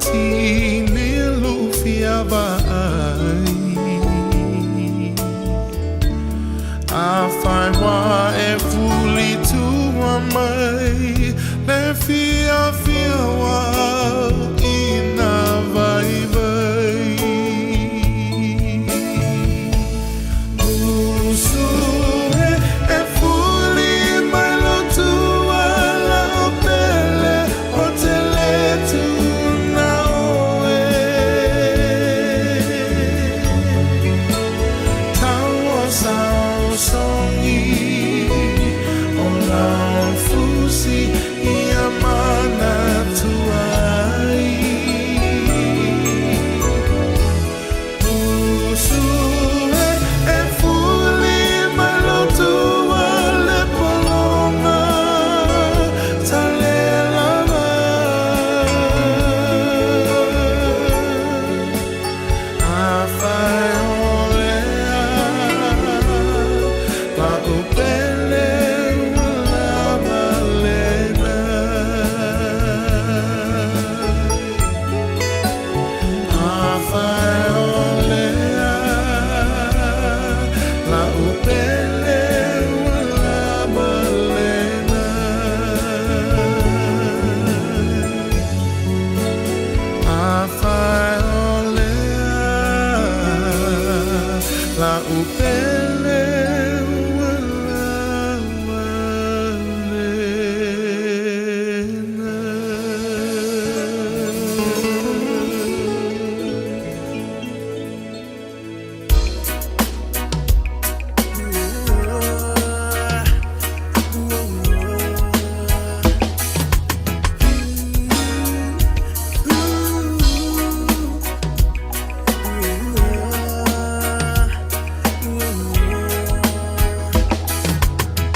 Tine lou fia vaai. Afai ua e fuli tua mai le fiafia ua au i na vaivai. Usu e, e fuli mai lou tua lau pele ou te le tuuna oe. Tauosaosogi o lau fusi ia manatua ai. Usu e, e fuli mai lou tua le pologa talelava. Afai o lea lau pele ua lava lena. Afai o lea lau pele ua lava lena. Afai o lea lau pele ua lava lena.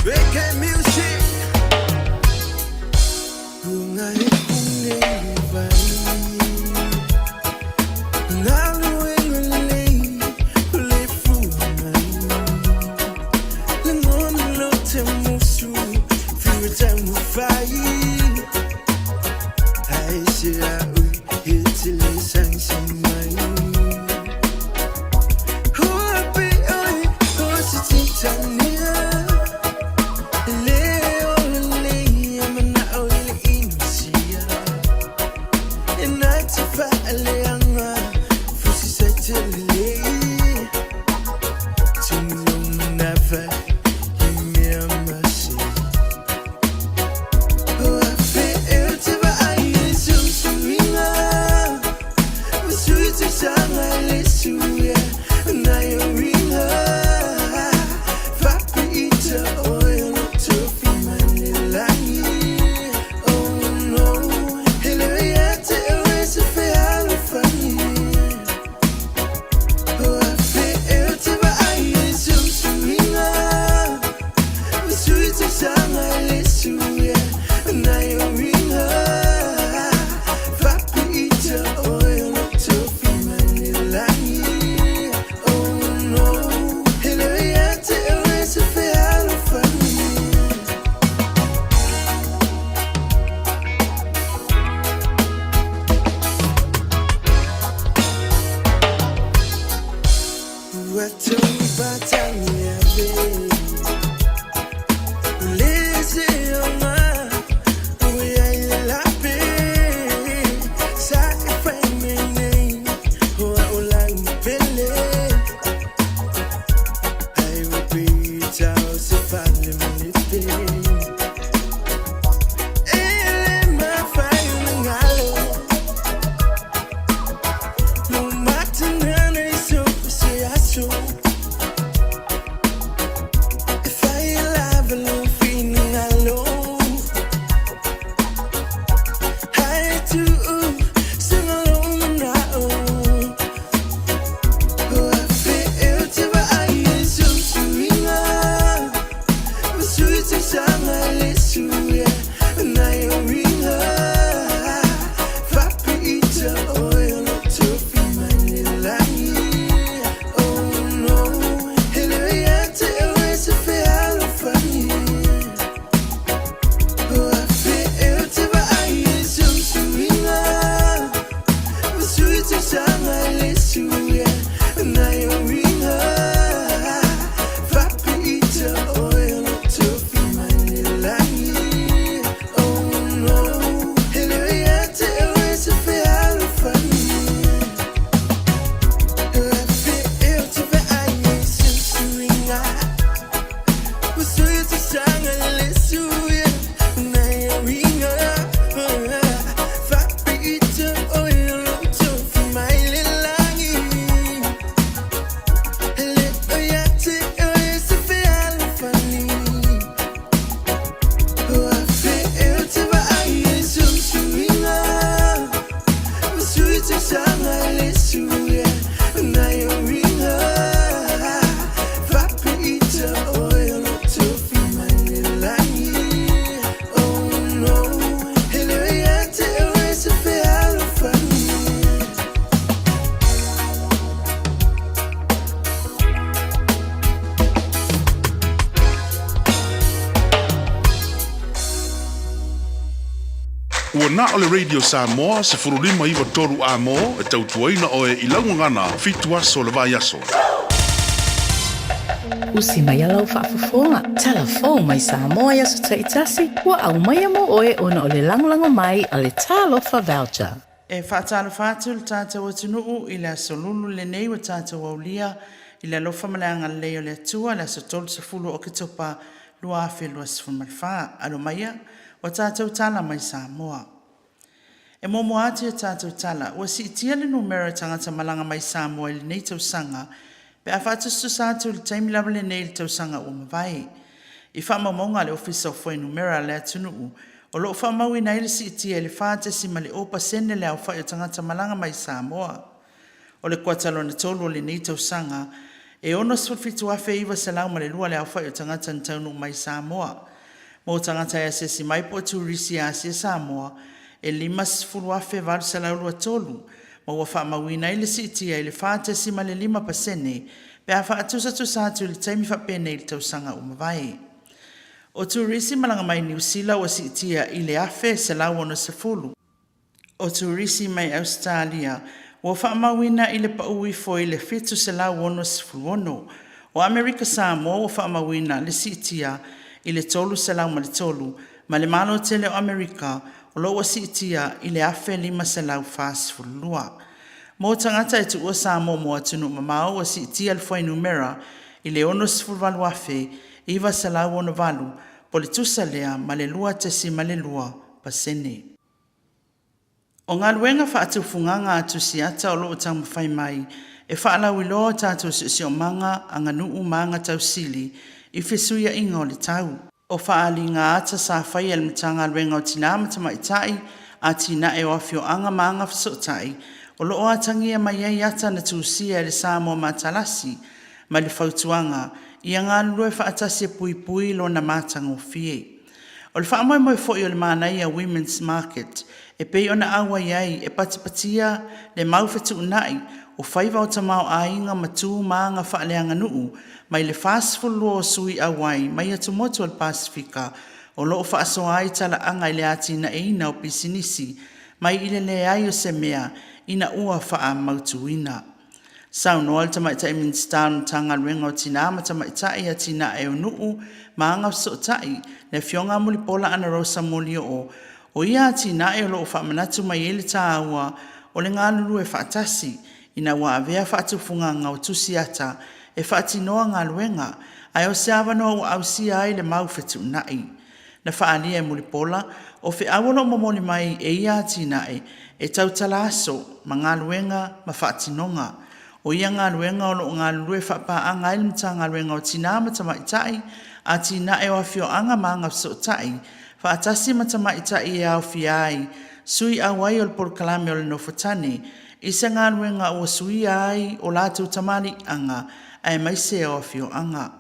Reggae music. Ua na o le Radio Samoa 1593 Amo e tautuaina oe i lau gagana 7 aso o le vaiaso. Usi mai lau faafofoga, tala fou mai Samoa i aso taitasi, ua aumaia mo oe ona o le lagolago mai a le Talofa Voucher. E faatalofa atu le tatou atunuu i le aso Lulu lenei ua tatou aulia i le alofa ma le agalelei o le Atua, le aso 30 o Oketopa 2024. Alo maia, ua tatou tala mai Samoa. E muamua atu i a tatou tala, ua siitia le numera o tagata malaga mai Samoa i lenei tausaga pe a faatusatusa atu i le taimi lava lenei i le tausaga ua mavae. I faamaumauga a le Ofisa o Fuainumera a le atunuu, o lo o faamauina ai le siitia i le 4.0% le aofai o tagata malaga mai Samoa. O le kuata lona tolu o lenei tausaga, e 67,902 le aofai o tagata na taunuu mai i Samoa. Mo tagata e asiasi mai po o turisi e asia Samoa, e 50,823, ma ua faamauina ai le siitia i le 4.5% pe a faatusatusa atu i le taimi faapenei i le tausaga ua mavae. O turisi malaga mai Niu Sila ua siitia i le 1,160. O turisi mai Ausetalia ua faamauina i le pau ifo i le 766. O Amerika Samoa ua faamauina le siitia i le 303 ma le Malo tele o Amerika o lo o ua siitia i le 1,542. Mo tagata e tuua Samoa mo atunuu mamao ua siitia le fuainumera i le 68,968 po o le tusa lea ma le 2.2%. O galuega faatufugaga a Tusiata o lo o taumafai mai e faalauiloa o tatou siosiomaga, aganuu ma agatausili i fesuiaiga o le tau. O faaaliga ata sa faia e le Matagaluega o Tina ma Tamaitai, Atinae o Afioaga ma Agafesootai, o lo o atagia mai ai ata na tusia e le Samoa Matalasi ma le fautuaga ia galulue faatasi e puipui lona matagofie. O le faamoemoe foi o le Manaia Women's Market e pei ona auai ai e patipatia le mau fetuunai o faiva o tamaoaiga ma tu ma aga faaleaganuu mai le 42 o sui auai mai atumotu o le Pasefika o lo o faasoa ai talaaga i le atinaeina o pisinisi mai i le leai o se mea ina ua faamautuina. Saunoa le Tamaitai Minisita o le Matagaluega o Tina ma Tamaitai, Atinae o Nuu ma Agafesootai, le Afioga Mulipola Anarosa Molioo, o ia atinae o lo o faamanatu mai ai le taua o le galulue faatasi ina ua avea faatufugaga o tusiata e faatinoa galuega, ae o se avanoa ua ausia ai le mau fetuunai. Na faaalia e Mulipola, o feau o lo o momoli mai e ia atinae e tautala aso ma galuega ma faatinoga. O ia galuega o lo o galulue faapaaga ai le Matagaluega o Tina ma Tamaitai, Atinae o Afioaga ma Agafesootai, faatasi ma tamaitai e aofia ai sui auai o le polokalame o le Nofo-tane i se galuega ua suia ai o latou tamaliiaga aemaise o afioaga.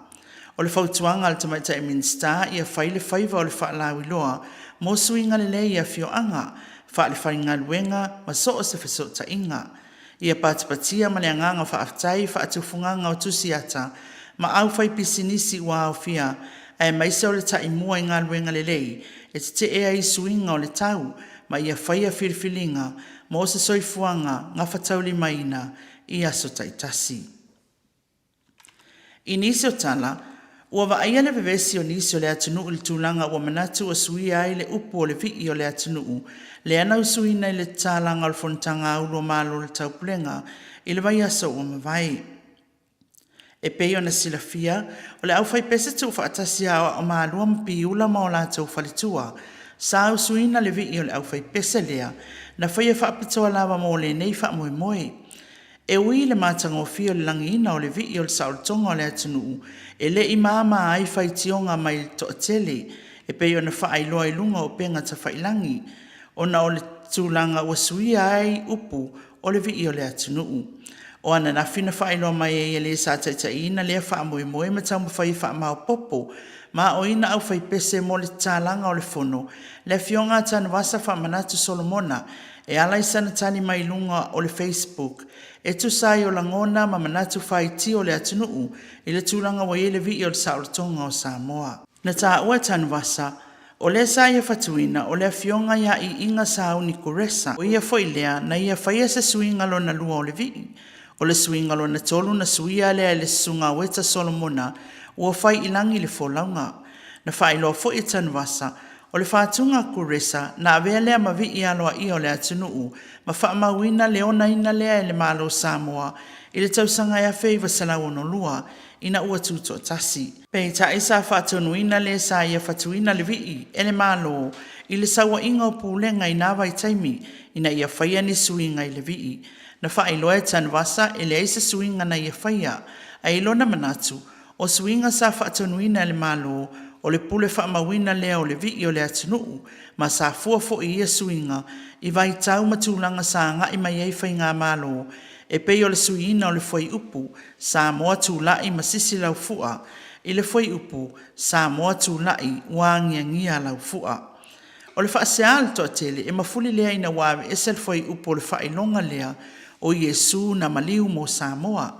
O le fautuaga a le Tamaitai Minisita ia fai le faiva o le faalauiloa mo suiga lelei i afioaga, faale-faigaluega ma so o se fesootaiga. Ia patipatia ma le agaga faafetai faatufugaga o tusiata ma aufaipisinisi ua aofia aemaise o le taimua i galuega lelei e tetee ai i suiga o le tau ma ia faia filifiliga mo se soifuaga gafataulimaina i aso taitasi. I nisi o tala, ua vaaia le vevesi o nisi o le atunuu i le tulaga ua manatu ua suia ai le upu o le vii o le atunuu lea na usuina i le tatalaga o le Fonotaga a Ulu o Malo o le Taupulega i le vaiaso ua mavae. E pei ona silafia, o le aufaipese tuufaatasi a Aoao Malua ma Piula ma o latou faletua, sa usuina le vii o le aufaipese lea na faia faapitoa lava mo lenei faamoemoe. E ui i le matagofie o le lagiina o le vii o le saolotoga o le atunuu, e le i mama ai faitioga mai le toatele, e pei ona faailoa i luga o upega tafailagi, ona o le tulaga ua suia ai upu o le vii o le atunuu. O ananafi na faailoa mai ai e le sa taitaiina lea faamoemoe ma taumafai e faamaopoopo ma aoina aufaipese mo le tatalaga o le fono, le Afioga a Tanuvasa Faamanatu Solomona, E ala i sana tali mai luga o le Facebook e tusa ai o lagona ma manatu faitio o le atunuu i le tulaga ua i ai le vii o le saolotoga o Samoa. Na taua e Tanuvasa, O lea sa ia fatuina o le Afioga ia Iiga Sauni Kuresa, o ia foi lea na ia faia se suiga lona lua o le vii. O le suiga lona tolu na suia lea e le Susuga a Ueta Solomona ua fai i lagi le folauga. Na faailoa foi e Tanuvasa, o le fatuga a Kuresa na avea lea ma vii aloaia o le atunuu ma faamauina le onaina lea e le Malo o Samoa i le tausaga e 1962 ina ua tutoatasi. Peitai sa faatonuina le sa ia fatuina le vii e le Malo i le sauaiga o pulega i na vaitaimi ina ia faia ni suiga i le vii. Na faailoa e Tanuvasa e leai se suiga na ia faia, ae i lona manatu, o suiga sa faatonuina e le Malo o le pule faamauina lea o le vii o le atunuu ma sa fua foi ia suiga i vaitau ma tulaga sa agai mai ai faigamalo e pei o le suiina o le fuaiupu Samoa Tulai ma Sisi Laufua i le fuaiupu Samoa Tulai ua Agiagia Laufua. O le faasea a le toatele, e mafuli lea ina ua aveese le fuaiupu o le faailoga lea o Iesu na maliu mo Samoa,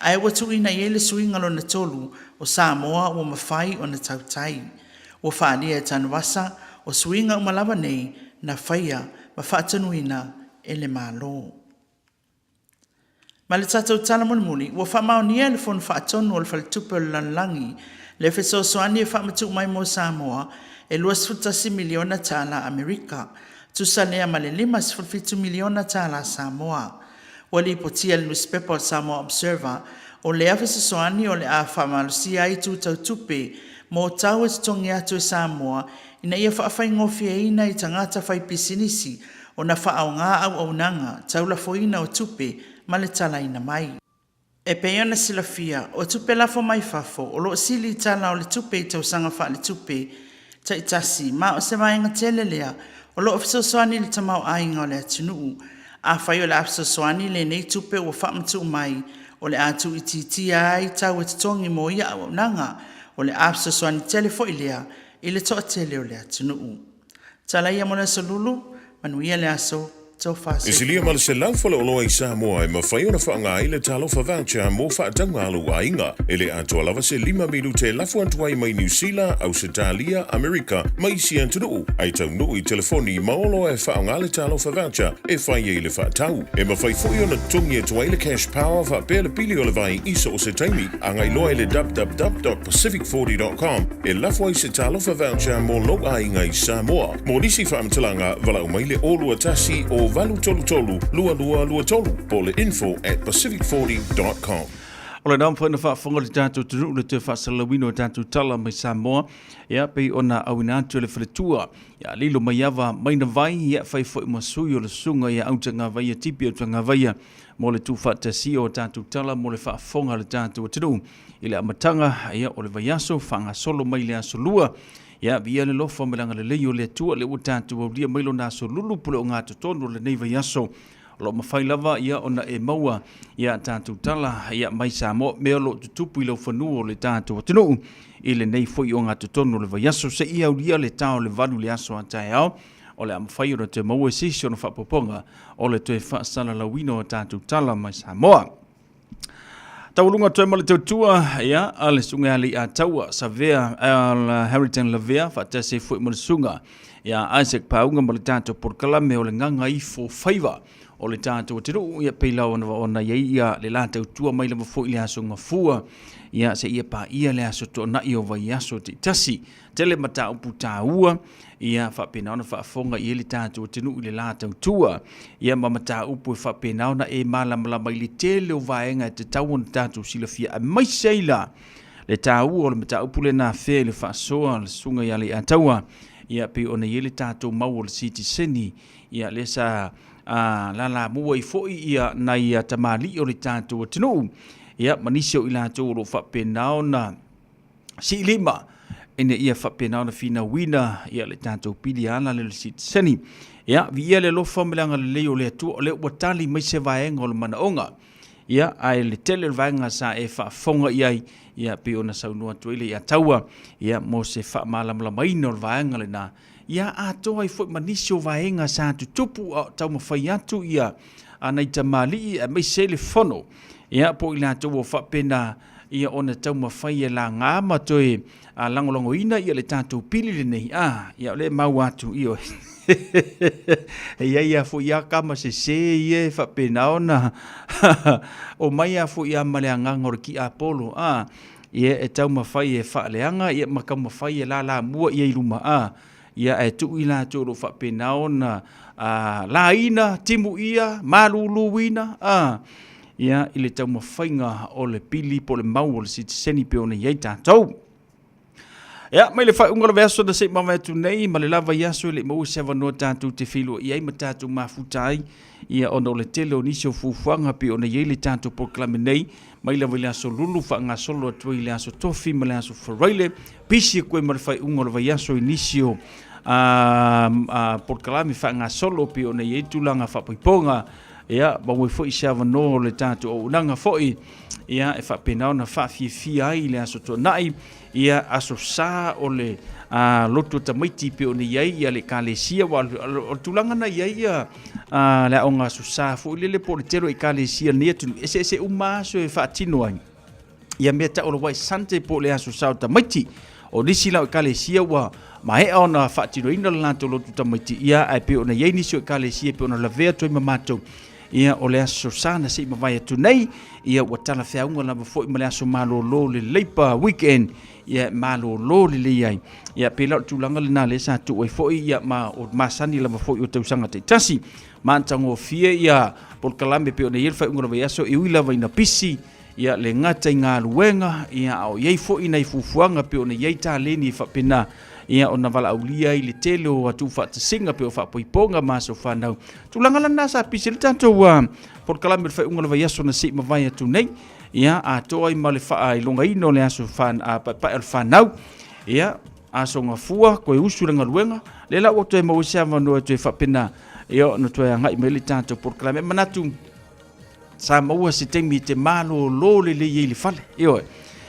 ae ua tuuina i ai le suiga lona tolu o Samoa ua mafai ona tautai. Ua faaalia e Tanuvasa, o suiga uma lava nei na faia ma faatonuina e le Malo. Ma le tatou tala mulimuli, ua faamaonia e le Fono Faatonu o le Faletupe o le Lalolagi le fesoasoani e faamatuu mai mo Samoa e $21 miliona tala Amerika, tusa lea ma le $57 miliona tala Samoa. Ua lipotia e le nusipepa o le Samoa Observer, o lea fesoasoani o le a faamalosia ai itu tau tupe mo tau e totogi atu e Samoa ina ia faafaigofieina i tagata faipisinisi ona faaaoga auaunaga tau lafoina o tupe ma le talaina mai. E pei ona silafia, o tupe lafo mai fafo o lo o sili i tala o le tupe i tausaga faaletupe taitasi ma o se vaega tele lea o lo o fesoasoani i le tamaoaiga o le atunuu. Afai o le a fesoasoani lenei tupe ua faamatuu mai, o le a tuuitiitia ai tau e totogi mo ia auaunaga, o le a fesoasoani tele foi lea i le toatele o le atunuu. Tala ia mo le Aso Lulu, manuia le aso, tofa E silia soifua. ma le 100 faleoloa i Samoa e mafai ona faaaoga ai le Talofa Voucher mo faatauga a lou aiga. E le atoa lava se lima minute e lafo atu ai mai Niu Sila, Ausetalia, Amerika ma isi atunuu, ae taunuu i telefoni ma oloa e faaaoga le Talofa Voucher e fai ai le faatau. E mafai foi ona totogi atu ai le Cash Power faapea le pili o le vai i so o se taimi. Agai loa i le www.pacific40.com e lafo ai se Talofa Voucher mo lou aiga i Samoa. Mo nisi faamatalaga, valaau mai le 021 o 833 2223 po o le info at pacific40.com. O lena mafai ona faafofoga le tatou atunuu le toe faasalalauina o tatou tala mai Samoa, ia pei ona auina atu e le faletua ia Lilo Maiava Mainavai, ia fai foi ma sui o le susuga ia Autagavaia Tipi Autagavaia mo le tuufaatasia o tatou tala mo le faafofoga a le tatou atunuu i le amataga ia o le vaiaso faagasolo mai le aso lua. Ia viia le lofa ma le agalelei o le Atua lea ua tatou aulia mai lona aso lulu pule ogatotonu o lenei vaiaso. O lo o mafai lava ia ona e maua ia tatou tala ia mai Samoa mea o lo o tutupu i laufanua o le tatou atunuu i lenei foi ogatotonu o le vaiaso seia aulia le ta o le 8 i le aso a taeao o le a mafai ona toe maua se isi ona faaopoopoga o le toe faasalalauina o tatou tala mai Samoa. Taualuga toe ma le tautua ia a le susuga ia Leiataua Savea Al Harrington Lavea faatasi ai foi ma le susuga ia Isaac Pauga ma le tatou polokalame o le Gagaifo Faiva o le tatou atunuu ia pei lava ona ona i ai ia le la tautua mai lava foi i le aso Gafua ia seia paia le aso Toonai o vaiaso taitasi. Tele mataupu taua ia faapena ona faafofoga i ai le tatou atunuu i le la tautua ia ma mataupu e faapena ona e malamalama i le tele o vaega e tatau ona tatou silafia aemaise ai la le taua o le mataupu lea na afea i le faasoa a le susuga ia Leiataua ia pei ona i ai le tatou mau o le sitiseni ia lea sa lalamua ai foi ia nai tamalii o le tatou atunuu ia ma nisi o i latou o lo o faapena ona siilima ina ia faapena ona finauina ia le tatou pili ala lea o le sitiseni. Ia, viia le alofa ma le agalelei o le Atua, o lea ua tali mai se vaega o le manaoga. Ia, ae le tele o le vaega sa e faafofoga i ai, ia, pei ona saunoa atu ai le Iataua, ia, mo se faamalamalamaina o le vaega lena, ia atoa ai foi ma nisi o vaega sa tutupu a o taumafai atu ia nai tamalii aemaise le fono, ia, po o i latou ua faapena. ia ona taumafai e laga ma toe lagolagoina ia le tatou pili lenei, a, ia o lea e maua atu, ioe. E i ai lava foi a kama sese ia e faapena ona omai lava foi a ma le agaga o le kiapolo, a, ia e taumafai e faaleaga ia ma taumafai e lalamua ia i luma, a, ia ae tuu i latou o lo o faapena ona laina, timuia, maluluina, a, ia i le taumafaiga o le pili po o le mau o le sitiseni pei ona i ai tatou. Ia, mai le faaiuga o le vaiaso na se i mavae atu nei, ma le lava i aso e le i maua se avanoa tatou te feiloai ai ma tatou mafuta ai, ia ona o le tele o nisi o fuafuaga pei ona i ai le tatou polokalame nei, mai lava i le aso Lulu faagasolo atu ai i le aso Tofi ma le aso Faraile, pisi atu ai ma le faaiuga o le vaiaso i nisi o polokalame faagasolo pei ona i ai tulaga faapoipoga. Ia, maua ai foi se avanoa o le tatou auaunaga foi, ia, e faapena ona faafiafia ai i le Aso Toonai, ia, Aso Sa o le a, lotu o tamaiti pei ona i ai ia le Ekalesia, aua o le tulaga na i ai ia a, le aoga Aso Sa foi lele po o le tele o Ekalesia o lenei atunuu, eseese uma aso e faatino ai ia mea tau o le White Sunday po o le Aso Sa o tamaiti. O nisi la o Ekalesia ua maea ona faatinoina le latou lotu tamaiti, ia, ae pei ona i ai nisi o Ekalesia e pei ona lavea atu ai ma matou, ia, o le Aso Sa na se i mavae atu nei, ia, ua talafeauga lava foi ma le aso malolo o le Labour Weekend, ia, e malolo lelei ai. Ia, pei la o le tulaga lena lea sa tuu ai foi, ia, ma o masani lava foi o tausaga taitasi. Matagofie ia polokalame pei ona i ai le faaiuga o le vaiaso, e ui lava ina pisi, ia le gata i galuega, ia a o i ai foi nai fuafuaga pei ona i ai taleni e faapena, ia ona valaaulia ai le tele o atu faatasiga pei o faapoipoga ma aso fanau. Tulaga la lena sa pisi ai le tatou polokalame o le faaiuga o le vaiaso na se i mavae atu nei, ia atoa ai ma le faailogaina o le aso paepae o le fanau, ia aso gafua, toe usu le galuega, lea la ua toe maua ai se avanoa e toe faapena, ia ona toe agai mai le tatou polokalame. E manatu Sa maua se taimi e te malōlō lelei ai i le fale, ioe.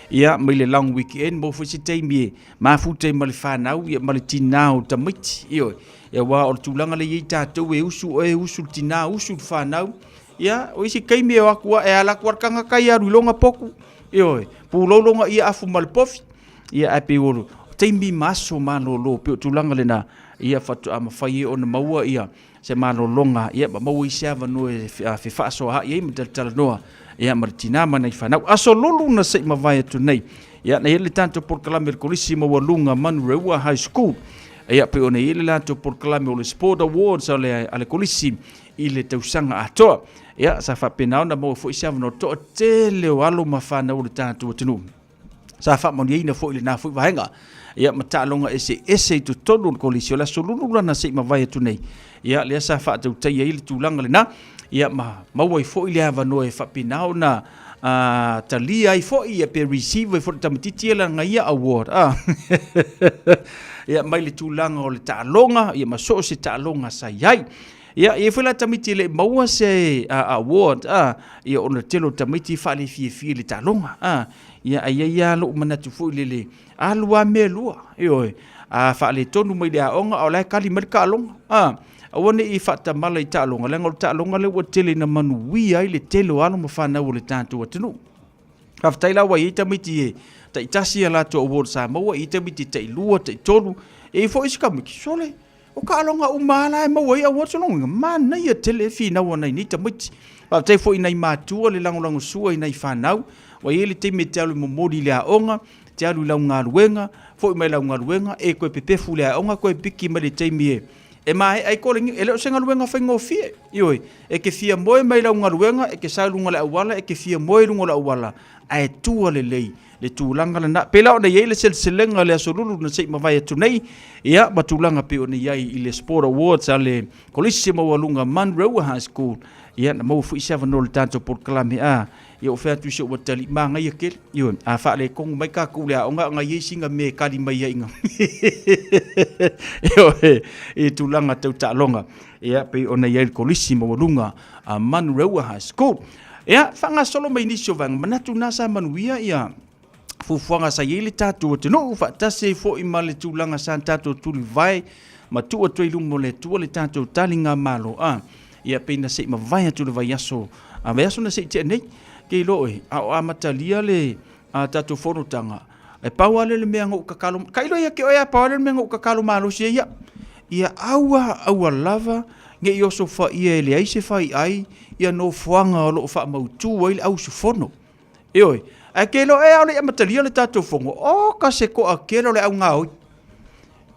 Ia, mai le long weekend, maua foi se taimi e mafuta ai ma le fanau, ia, ma le tinā o tamaiti, ioe. Ia, aua o le tulaga lea e i ai tatou, e usu oe, usu le tinā, usu le fanau. Ia, o isi taimi e o atu lava, e ala atu lava le tagata ia alu i lona potu, ioe, pulou lona ia afu ma le pofi. Ia, ae pei o taimi ma aso malōlō, pei o tulaga lena, ia faatoa mafai ai ona maua ia se malologa, ia, ma maua ai se avanoa e fefaasoaai ai ma talatalanoa, ia, ma le tinā ma nai fanau. Aso Lulu na se i mavae atu nei, ia, na i ai le tatou polokalame o le Kolisi Maualuga Manurewa High School, ia, pei ona i ai le latou polokalame o le Sport Awards a le, a le Kolisi i le tausaga atoa. Ia, sa faapena ona maua foi se avanoa toatele o alo ma fanau o le tatou atunuu. Sa faamanuiaina foi lena foi vaega ia ma taaloga eseese i totonu o le kolisi o le Aso Lulu lana se i mavae atu nei. Ia lea sa faatautaia ai le tulaga lena ia ma maua ai foi le avanoa e faapena ona talia ai foi ia pe receive ai foi le tamaitiiti ia lana ia award. Ia mai le tulaga o le taaloga ia ma so o se taaloga sa i ai. Ia, e i ai foi la tamaiti e le i maua se award, a, ia ona tele o tamaiti e faalefiafia i le taaloga, a, ia ae i ai lava lou manatu foi lele, alu lava mea e lua, ioe, a faaletonu mai le aoga a o la e kali mai le taaloga, a, aua ne i faatamala i taaloga, leaga o le taaloga lea ua tele ina manuia ai le tele o alo ma fanau o le tatou atunuu. Faafetai la ua i ai tamaiti e taitasi a latou award sa maua, e i ai tamaiti e tailua, taitolu, e i ai foi isi tamaiti, sole, O taaloga uma lava la e maua ai awards o lona uiga, manaia tele e finau ana i nei tamaiti. Faafetai foi i nai matua le lagolagosua i nai fanau, ua i ai le taimi e te alu e momoli i le aoga, te alu i lau galuega, foi mai lau galuega, e toe pepefu i le aoga, toe piki mai le taimi e e maea ai koleni, e le o se galuega faigofie. Ioe, e te fia moe mai lau galuega, e te sau i luga o le auala, e te fia moe i luga o le auala, ae tua lelei le tulaga lena. Pei la ona i ai le seleselega i le Aso Lulu na se i mavae atu nei, ia, ma tulaga pei ona i ai i le Sport Awards a le Kolisi Maualuga Monroe High School, ia, na maua foi se avanoa o le tatou polokalame, a, ia, ua fai atu i si ou atalii, manaia tele, ioe, a faaletonu mai tatou i le aoga, a na i ai sina mea e kali mai ai i ina, ioe, i tulaga tau taaloga, ia, pei ona i ai le Kolisi Maualuga a Monroe High School. Ia, faagasolo mai nisi o vaega manatu na sa manuia ia fuafuaga sa i ai le tatou atunuu faatasi ai foi ma le tulaga sa tatou tulivae ma tuu atu ai i luma o le Atua le tatou taligamalo a ia pei na se i mavae atu le vaiaso a vaiaso na se i tea nei ke iloa oe a o amatalia le a tatou fonotaga, e pau lava lea o le mea na ou tatalo, tailo ia te oe lava, pau lava lea o le mea na ou tatalo malosi ai au, ia aua aua lava ne i osofaia e leai se faiai ia nofoaga o lo o faamautu ai le auusufono. Ioe, ae ke iloa ea aole i amatalia le tatou fono, oka se toatele o le au gaoi.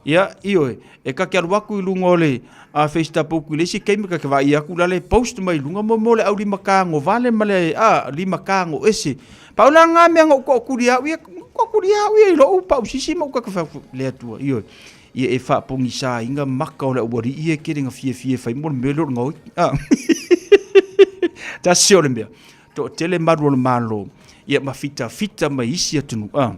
Ia, ioe, e ta te alu atu i luga o le a Facebook i le isi taimi ta te vaai atu la le post mai luga mo mo le au lima tago vale ma le a lima tago ese. Pau la nga mea na ou toatuli au ia, toatuli au ia i lou pausisi ma ou ta te fai atu, le Atua, ioe. Ia e faapogisaina maka o le aualii ia e tele na fiafia e fai mo le mea lea o le gaoi. A. Tasi o le mea. Toatele malu o le Malo, ia ma fitafita mai isi atunuu, a,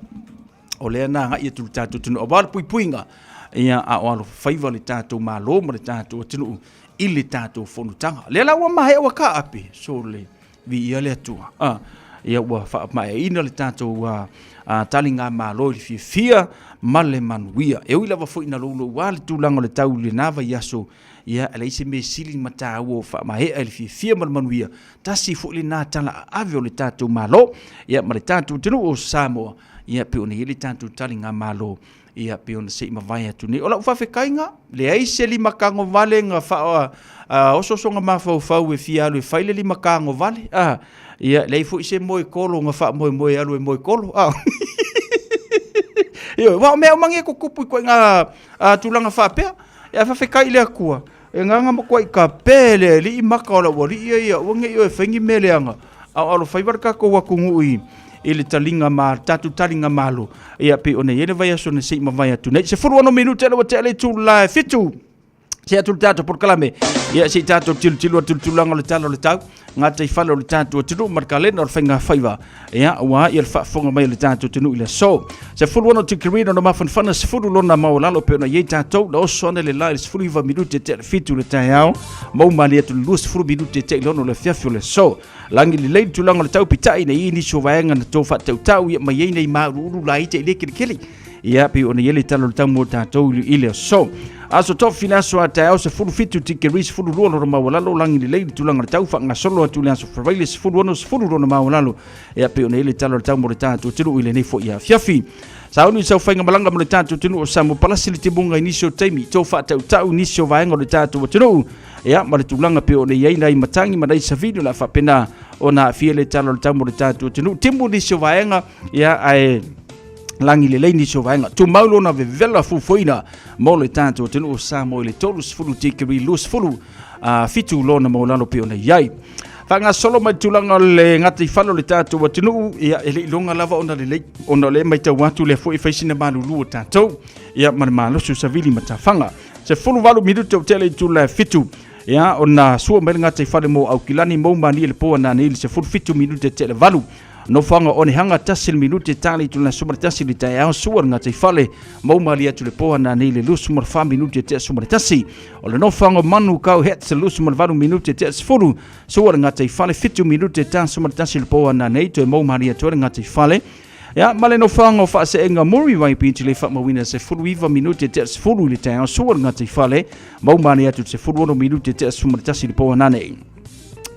o lea na agai atu i le tatou atunuu aua le puipuiga, ia, a o alofaiva le tatou Malo ma le tatou atunuu i le tatou fonotaga. Lea la ua maea ua taape, sole, viia le Atua, a, ia ua faamaeaina le tatou taligamalo i le fiafia ma le manuia. E ui lava foi ina louloua le tulaga o le tau i lena vaiaso, ia, e leai se mea sili ma taua ua faamaea i le fiafia ma le manuia, Tasi foi lena tala aave o le tatou Malo ia ma le tatou atunuu o Samoa ia pei ona i ai le tatou taligamalo ia pei ona se i mavae atu nei. O lau faafetaiga, leai se limatago vale na faa osoosoga mafaufau e fia alu e fai le limatago vale a ia leai foi se moe kolo na faamoemoe e alu e moe kolo a. Ioe, aua o mea uma nei e tutupu i ituaiga tulaga faapea. Ae faafetai i le Atua E gaga matuai kape le alii maka o le aualii ia ia aua ne i oe fai ni mea leaga, a o alofaiva le tatou atunuu i i le taliga ma tatou taliga malo ia pei ona i ai le vaiaso na se i mavae atu nei. 16 minute ua tea le itula e 7 se atu le tatou polokalame ia se i tatou tilotilo atu i le tulaga o le tala o le tau gataifale o le tatou atunuu ma le kalena o le faiga faiva ia aua ia le faafofoga mai o le tatou atunuu i le aso. 16 tikeri lona mafanafana, 10 lona maualalo pei ona i ai tatou na oso ana le la i le 19 minute tea le 7 le taeao, mau malie atu le 20 minute tea i le 6 le afiafi o le aso. Lagi lelei le tulaga o le tau pita'i na i ai nisi o vaega na tou faatautau ia mai ai nei mauluulu laiti i le kelikeli. Ia, pei ona i ai le tala o le tau mo tatou i le aso. Aso Tofi le aso a taeao 17 tikeri 12 lona maualalo lagi lelei le tulaga o le tau faagasolo atu le aso Faraile 16 10 lona maualalo. Ia, pei ona i ai le tala o le tau mo le tatou atunuu i lenei foi afiafi. Sauni sau faiga malaga mo le tatou atunuu o Samoa palasi le timuga i nisi o taimi, tou faatautau i nisi o vaega o le tatou atunuu. Ia, ma le tulaga pei ona i ai nai matagi ma nai savili o le a faapena ona aafia le tala o le tau mo le tatou atunuu. Timu nisi o vaega, ia, ae lagi lelei nisi o vaega. Tumau lona vevela fufuina mo le tatou atunuu o Samoa i le 30 tikeri 20 7 lona maualalo pei ona i ai. Faagasolo mai le tulaga o le gataifale o le tatou atunuu, ia e le i iloga lava ona lelei, ona o lea e matau atu lea foi e fai sina malulu o tatou, ia ma le malosi o savili matafaga. 18 minute o tele i tula e 7, ia ona sua mai le gataifale mo Aukilani mou mani le po ananei i le 17 minute tele 8. Nofoaga o Onehanga, tasi le minute tali i tula suma le tasi le taeao sua le gataifale mau malie atu le po ananei le 24 minute tea suma le tasi. O le nofoaga o Manu Kau Hats 28 minute tea 10 sua le gataifale 7 minute ta suma le tasi le po ananei toe mau malie atu le gataifale. Ia, ma le nofoaga o Faaseega Muriwai Beach le faamauina 19 minute tea 10 i le taeao sua le gataifale mau malie atu le 16 minute tea suma le tasi le po ananei.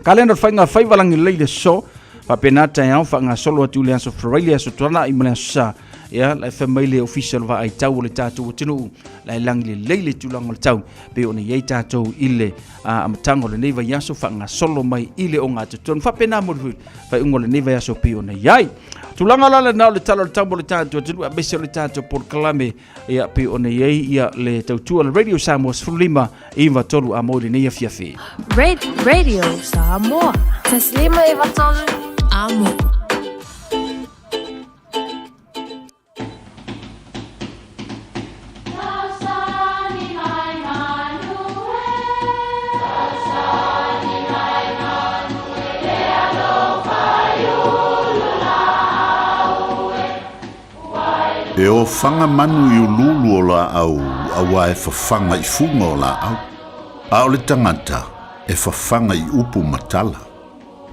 Kalena o le faiga faiva lagi lelei le aso faapena taeao faagasolo atu i le aso Faraile, le aso Tuanai ma le aso Sa. Ia, la e fai mai le ofisa o le vaai tau o le tatou atunuu, la e lagi lelei le tulaga o le tau pei ona i ai tatou i le amataga o lenei vaiaso faagasolo mai i le ogatotonu. Faapena mo le faaiuga o lenei vaiaso pei ona i ai. Tulaga la lena o le tala o le tau mo le tatou atunuu aemaise o le tatou polokalame Ia, pei ona i ai ia le tautua le Radio Samoa 15 93 a mo i lenei afiafi. Radio Samoa. Taslima 93 Amo. E ofaga manu i uluulu o laau auā e fafaga i fuga o laau, a o le tagata e fafaga i upu ma tala.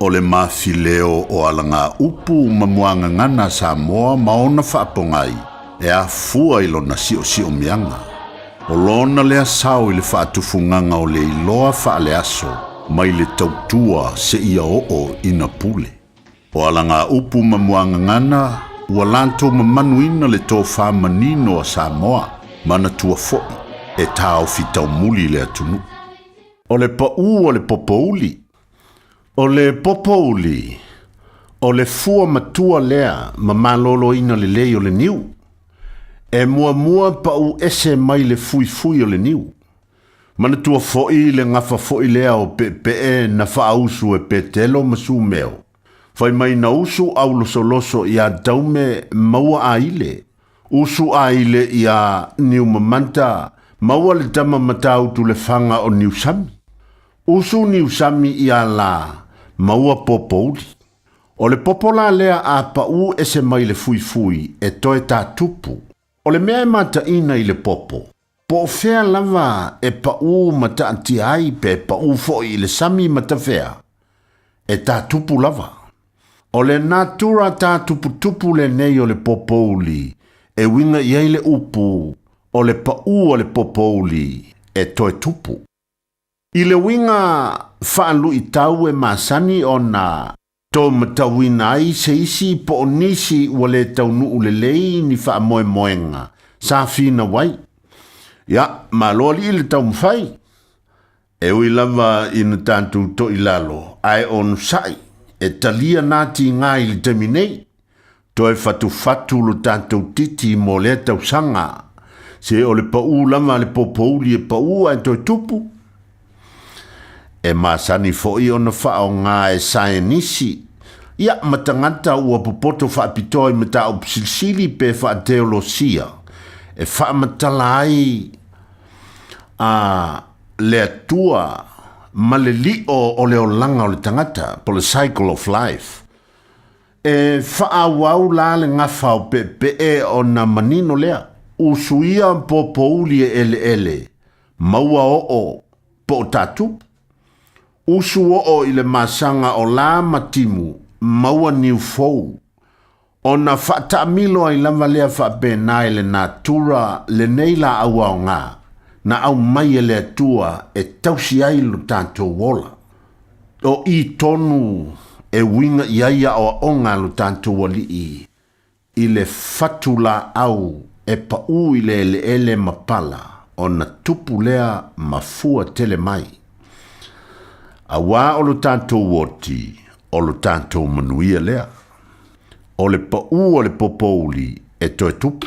O le mafileo o alagaupu ma muagagana a Samoa ma ona faapogai e afua i lona siosiomiaga. O lona lea sao i le faatufugaga o le iloa faaleaso mai le tautua seia oo ina pule. O alagaupu ma muagagana Ua latou mamanuina le tofa manino a Samoa, manatua foi e taofi taumuli le atunuu. O le paū o le popouli. O le popouli, o le fua matua lea ma maloloina lelei o le niu. E muamua paū ese mai le fuifui o le niu. Manatua foi le gafa foi lea o peepee na faausu e Petelo ma Sumeo. Fai mai na usu aulosoloso iā Taume maua Aile, usu Aile iā Niumamanta maua le tama Matautu le faga o Niusami. Usu Niusami iā La maua Popouli. O le popo la lea a paū ese mai le fuifui e toe tātupu. O le mea e mataina i le popo, po o fea lava e paū ma taatia ai pe paū foi i le sami ma tafea, e tātupu lava. O le natura tātuputupu lenei o le popouli e uiga i ai le upu o le paū o le popouli e toe tupu. I le uiga faaluitau e masani ona tou matauina ai se isi po o nisi ua le taunuu lelei ni faamoemoega sa finau ai. Ia, malo alii le taumafai. E ui lava ina tatou toilalo, ae onosai, e talia na tiga i le taimi nei. Toe fatufatu lo tatou titi mo lea tausaga. Se o le paū lava a le popouli e paū ae toe tupu. E masani foi ona faaaoga e saenisi, ia, ma tagata ua popoto faapitoa i mataupu silisili pe faateolosia e faamatala ai a le Atua ma le lio o le olaga o le tagata, po le cycle of life. E faaauau la le gafa o peepee ona manino lea, usuia popouli e eleele, maua oo po o tatupu. Usu oo i le masaga o la ma timu, maua niu fou. Ona faataamilo ai lava lea faapena i le natura lenei laau aoga na aumai e le Atua e tausi ai lo tatou ola. O i tonu e uiga i ai aoaoga a lo tatou Alii i le fatu laau e paū i le eleele ma pala ona tupu lea ma fua tele mai. Auā o lo tatou oti, o lo tatou manuia lea. O le paū o le popouli e toe tupu.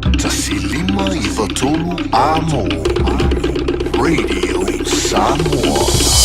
1 5 93 Amo Radio Samoa.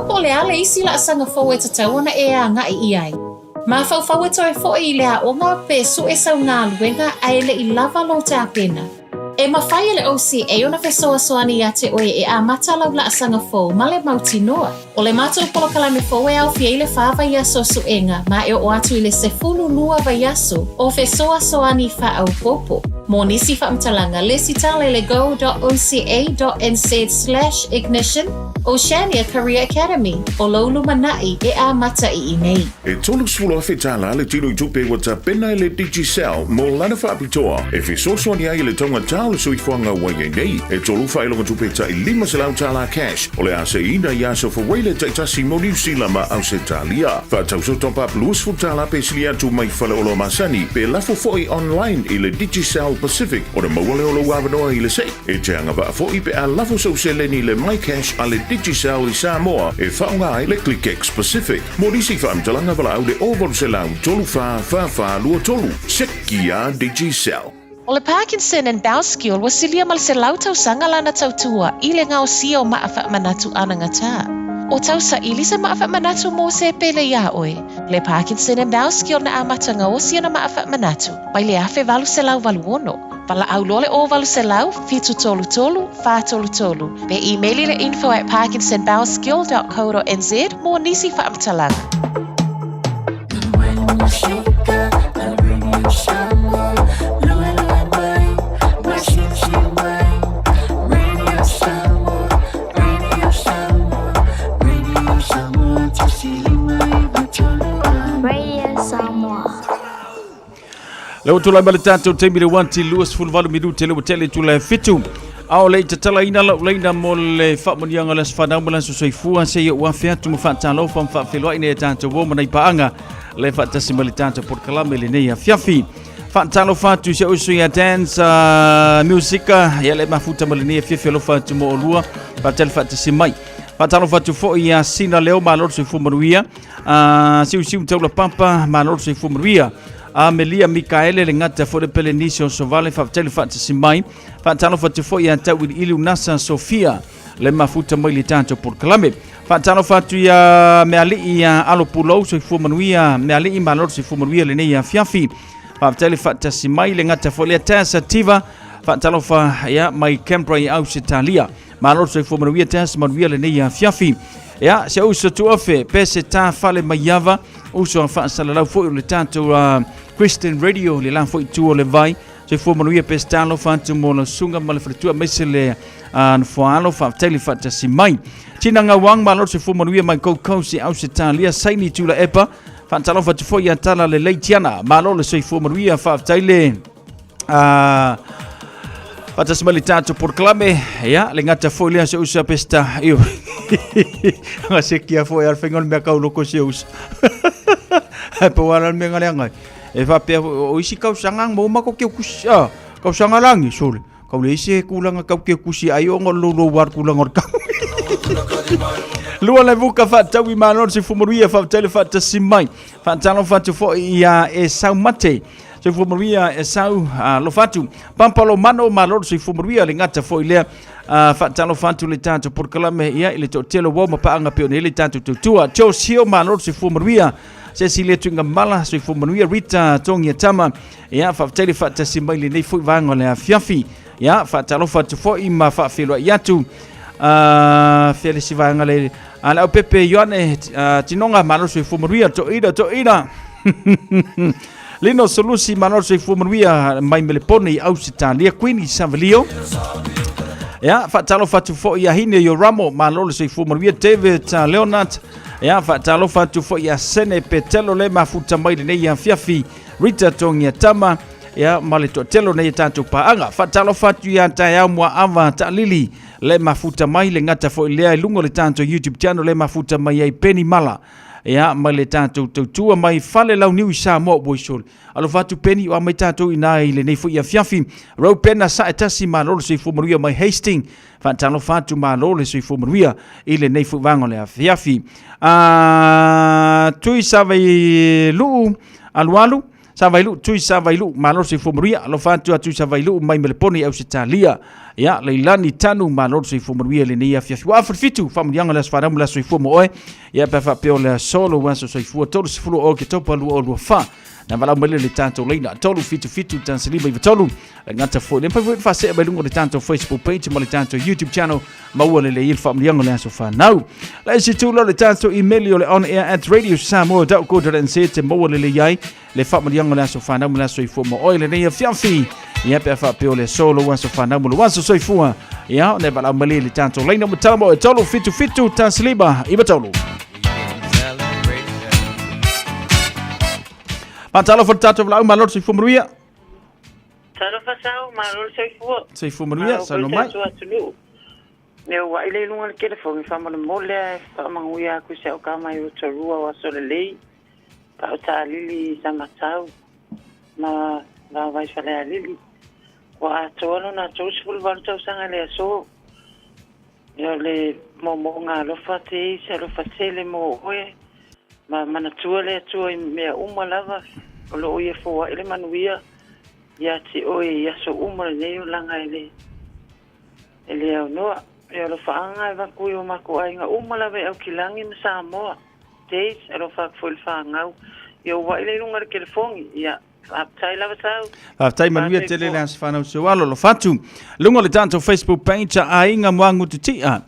po o le a le isi laasaga fou e tatau ona e agai i ai. Mafaufau e toe foi i le aoga pe sue sau galuega ae le i lava lou tapena. E mafai e le OCA ona fesoasoani ia te oe e amata lau laasaga fou ma le mautinoa. O le matou polokalame fou e aofia ai le fa vaiaso o suega ma e oo atu i le 12 vaiaso o fesoasoani faaopoopo. Mo nisi faamatalaga, lesitala i le go.oca.nz/ignition Oceania Career Academy, o lou lumanai e amata i inei. E $30,000 le tino i tupe ua tapena e le Digicel mo lana faapitoa e fesoasoani ai i le taugata o le soifuaga ua i ai nei. E tolu faailoga tupe tai $500 cash o le a seiina i aso Faraile taitasi mo Niu Sila ma Ausetalia. Faatauso top up $20 pe sili atu mai faleoloa masani pe lafo foi online i le Digicel Pacific ona maua lea o lou avanoa i le sei. E te agavaa foi pe a lafo sou seleni i le MyCash a le Digicel i Samoa e faaaoga ai le ClickX Pacific. Mo nisi faamatalaga valaau le 0800 34 44 23. Seki a Digicel. O le Parkinson and Bowskill ua silia ma le 100 tausaga lana tautua i le gaosia o maa faamanatu anagata. O tausaili se maa faamanatu mo se pele iā oe. Le Parkinson and Bowskill na amata gaosi ona maa faamanatu mai le 1886. Valaau loa le 0800 733 433 pe imeli le info at parkinsonbowelskill.co.nz mo nisi faamatalaga. Radio Samoa. Le ua tulai mai le tatou taimi le 1:28 minute le ua tele tula e fitu. A o le i tatalaina lau laina mo le faamanuiaga o le aso fanau ma le aso soifua seia ua afe atu ma faatalofa ma faafeiloai nei a tatou uo ma nai paaga le faatasi mai le tatou polokalame i lenei afiafi. Faatalofa atu i si ou uso ia Dance Music ia le mafuta ma lenei afiafi alofa atu mo olua faatali faatasi mai. Faatalofa atu foi ia Sina Leo malo le soifua manuia. Siusiu Taula Papa malo le soifua manuia. Amelia Mikaele le gata foi le Pelenisi o Sovale faafetai le faatasi mai. Faatalofa atu foi ia Tauiliili Unasa Sofia le mafuta mai le tatou polokalame. Faatalofa atu ia Mealii ia Alo Pulou soifua manuia Mealii malo le soifua manuia lenei afiafi. Faafetai le faatasi mai le gata foi lea Tess Tiva faatalofa ia mai Canberra i Ausetalia. Malo le soifua manuia Tess manuia lenei afiafi. Ia se uso tuafe pe se tā fale maiava uso a faasalalau foi o le tatou Christian Radio le la foi tu o le vai. Soifua manuia pe se talofa atu mo le susuga ma le faletua aemaise le nofoaalo faafetai le faatasi mai. Tina Gauang malo le soifua manuia mai Gold Coast i Ausetalia Saini Tula Epa faatalofa atu foi ia Tala Lelei Tiana malo le soifua manuia faafetai le faatasi mai le tatou polokalame ia le gata foi lea se usa pesta io ga se kia foi al fenga le mea kau loko se usa e po ala le mea ngale ngai e faapea o isi kausaga mo ma ko ke kusi a kausaga langi sole kau le isi he kulaga kau ke kusi ai o ngolo lo war kulaga o le kau lua le vuka faataui malo le soifua manuia faafetai le faatasi mai faatalofa atu foi ia Esau Mate soifua manuia Esau alofa atu Pampa Lomano malo le soifua manuia le gata foi lea faatalofa atu le tatou polokalame ia i le toatele o ma paaga pei ona i ai le tatou tautua Jos Hill malo le soifua manuia Cecilia Tuigamala soifua manuia Rita Tongia Tama ia faafetai le faatasi mai lenei foi vaega o le afiafi ia faatalofa atu foi ma faafeiloai atu fea le isi vaega le a le aupepe Ioane Tinoga malo soifua manuia toeaina toeaina Lino Solusi malo soifua manuia mai Melepone i Ausetalia Queenie Savalio ia faatalofa atu foi ia Hine Yoramo malo le soifua manuia David Leonard ia faatalofa atu foi ia Sene Petelo le mafuta mai lenei afiafi Rita Tongia Tama ia ma le toatele o nei tatou paaga. Faatalofa atu ia taeao Muaava Taalili le mafuta mai le gata foi lea i luga o le tatou YouTube channel le mafuta mai ai Penny Mala ia mai le tatou tautua mai Fale Launiu i Samoa ua isoli. Alofa atu Penny o mai tatou ina i lenei foi afiafi. Rau Pena sae tasi malo le soifua manuia mai Hastings. Faatalofa atu malo le soifua manuia i lenei foi vaega o le afiafi. Tui Savai Luu Alualu. Savailu'u, Tui Savailu'u, malo le soifua manuia. Alofa atu a Tui Savailu'u mai Meleponi i Ausetalia. Ia, Leilani Tanu, malo le soifua manuia i lenei afiafi. Ua afu le fitu, faamanuiaga o le aso fanau ma le aso soifua mo oe. Ia, pe a faapea o le aso lou aso soifua, 30 o Oketopa 2024. Na valaau mai lea i le tatou laina 377 593. Le gata foi, le mafai foi ona faasee mai luga o le tatou Facebook page ma le tatou YouTube channel, maua lelei ai le faamanuiaga o le aso fanau. Le isi tula o le tatou email o le onair@radiosamoa.co.nz te maua lelei ai le faamanuiaga o le aso fanau ma le aso soifua mo oe lenei afiafi. Ia pe a faapea o le aso lou aso fanau ma lou aso soifua. Ia, ona e valaau mai lea i le tatou laina ma tala mo oe 377 5 93. Faatalofa le tatou valaau malo le soifua manuia. Talofa Sau, malo le soifua. Soifua manuia, Malo foi saunoa mai. tatou atunuu. Me ua'i le i luga o le telefoni faamolemole a e faamanuia atu i si au tama i Rotorua o aso lelei, Paotalili i Samatau ma Vaovai Falealili. Ua atoa lona 38 tausaga i le aso. Ia o le moomooga alofa te i se alofa tele mo oe ma manatua le Atua i mea uma lava o lo o ia foai le manuia ia te oe i aso uma lenei olaga e le e le aunoa. E alofaaga e avatu i o matou aiga uma lava i Aukilagi ma Samoa. Days, alofa atu foi i le fanau. Ia ua'i le i luga o le telefoni. Ia, faafetai lava Sau. Faafetai manuia tele le aso fanau seu alo alofa atu. Luga o le tatou Facebook page a Aiga Muagutitia.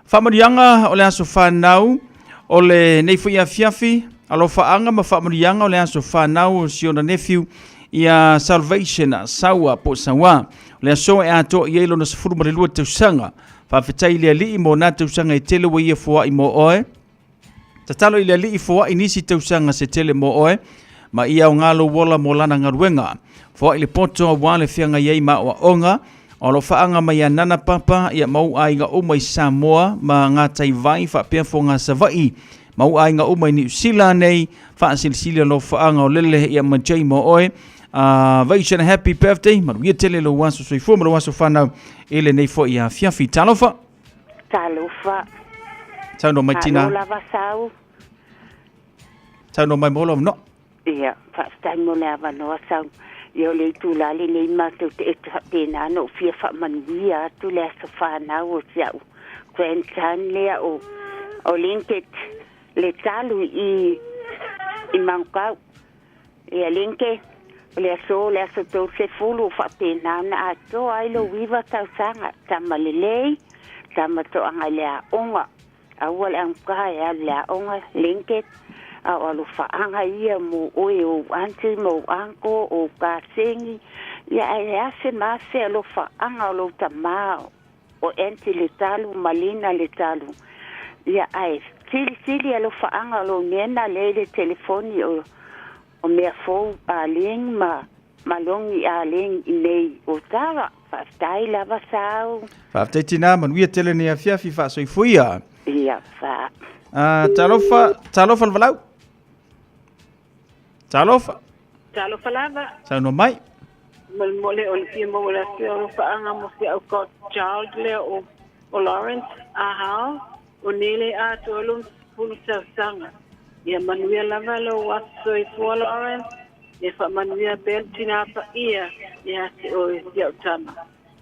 Faamanuiaga o le aso fanau o lenei foi afiafi, alofaaga ma faamanuiaga o le aso fanau o si ona nephew ia Salvation Saua po o Saua. O le aso e atoa i ai lona 12 tausaga. Faafetai i le Alii mo na tausaga e tele ua ia foai mo oe. Tatalo i le Alii foai nisi tausaga se tele mo oe, ma ia aoga lou ola mo lana galuega. Foai le poto aua le feagai ai ma aoaoga, o alofaaga mai a Nana Papa ia ma ou aiga uma i Samoa ma Gataivai faapea Fogaa Savaii ma ou aiga uma i Niu Sila nei, faasilisili alofaaga o Lele ia ma Jay mo oe. Vaishan happy birthday, manuia tele lou aso soifua ma lou aso fanau i lenei foi afiafi. Talofa! Talofa. Saunoa mai tina. Malo lava Sau. Saunoa mai mo lou avanoa. Ia, faafetai mo le avanoa Sau. Ia o le itula lenei matou te ete faapena ona ou fia faamanuia atu le aso fanau o si au grandson lea o o Linket le talu i i Manukau. Ia Linke, o le aso o le aso 30 o faapena ona atoa ai lou iva tausaga, tama lelei, tama toaga i le aoga. Aua le augata e alu i le aoga, Linke, a o alofaaga ia mo oe, ou aunty ma ou uncle, ou kaseni, ia ae afe ma afe alofaaga o lou tama o aunty Letalu ma Lina Letalu. Ia ae silisili alofaaga o lou nena lea i le telefoni o o mea fou a Ling ma ma Longi a Ling i nei o Tara. Faafetai lava Sau. Faafetai tina, manuia tele nei afiafi faasoifuia. Ia fa. Ah, talofa, talofa le valaau. Talofa. Talofa lava. Saunoa mai. Molemole o le fia maua le atu alofaaga mo si au god child lea o o Lawrence Ahau o nei le atoa lona 10 tausaga. Ia manuia lava lou aso soifua Lawrence, ia faamanuia pea le Tina Paia ia te oe si au tama.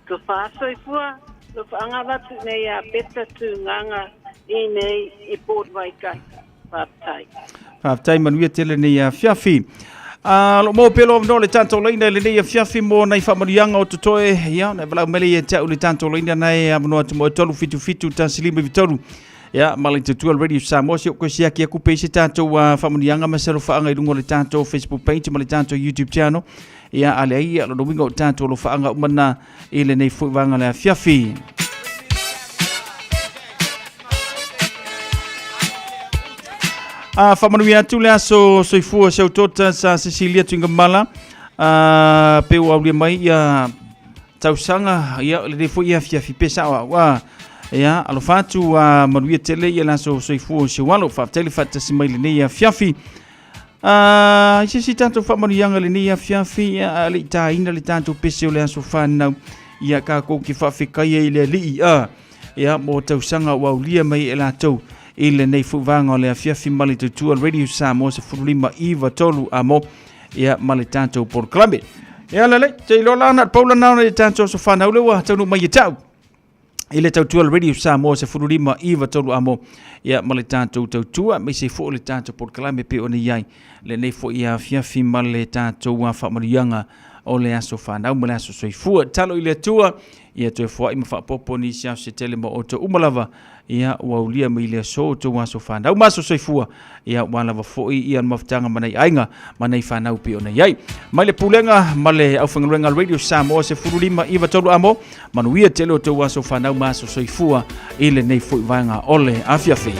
Tofa soifua, alofaaga avatu i nei ia Peta Tugaga i nei i Port Waikato. Faafetai. Faafetai manuia tele nei afiafi. A lo maua pea lo avanoa le tatou laina i lenei afiafi mo nai faamanuiaga o totoe. Ia, na valaau mai lea ia te au le tatou laina na e avanoa atu mo e 377 153. Ia, ma le tutua le Radio Samoa, si o koe siaki aku pe se tatou faamanuiaga ma se alofaaga i luga o le tatou Facebook page ma le tatou YouTube channel. Ia, a leai, ia, lona uiga o tatou alofaaga uma na i lenei foi vaega o le afiafi. A faamanuia atu le aso soifua se autota sa Cecilia Tuigamala a pe ua aulia mai ia tausaga ia lenei foi afiafi pe sao au a ia alofa atu a manuia tele ia le aso soifua o se alo faafetai le faatasi mai lenei afiafi. A i se isi tatou faamanuiaga i lenei afiafi, a le i taina le tatou pese o le aso fanau, ia kākou ke faafetai ai i le Alii, a, ia, mo tausaga ua aulia mai e latou. i lenei foi vaega o le afiafi ma le tautua Radio Samoa 15 9 3 amo ia ma le tatou polokalame. Ia lelei, te iloa la na pau lana ona i le tatou aso fanau le ua taunuu mai ia te au i le tautua le Radio Samoa 15 9 3 amo ia ma le tatou tautua aemaise foi o le tatou polokalame pei ona i ai lenei foi afiafi ma le tatou faamanuiaga o le aso fanau ma le aso soifua. Talo i le Atua ia toe foai ma faaopoopo nisi aso se tele ma outou uma lava ia ua aulia mai le aso outou aso fanau ma aso soifua ia ua lava foi ia mafutaga ma nai aiga ma nai fanau pei ona i ai. Mai le pulega ma le aufaigaluega Radio Samoa 15 9 3 amo manuia tele outou aso fanau ma aso soifua i lenei foi vaega o le afiafi.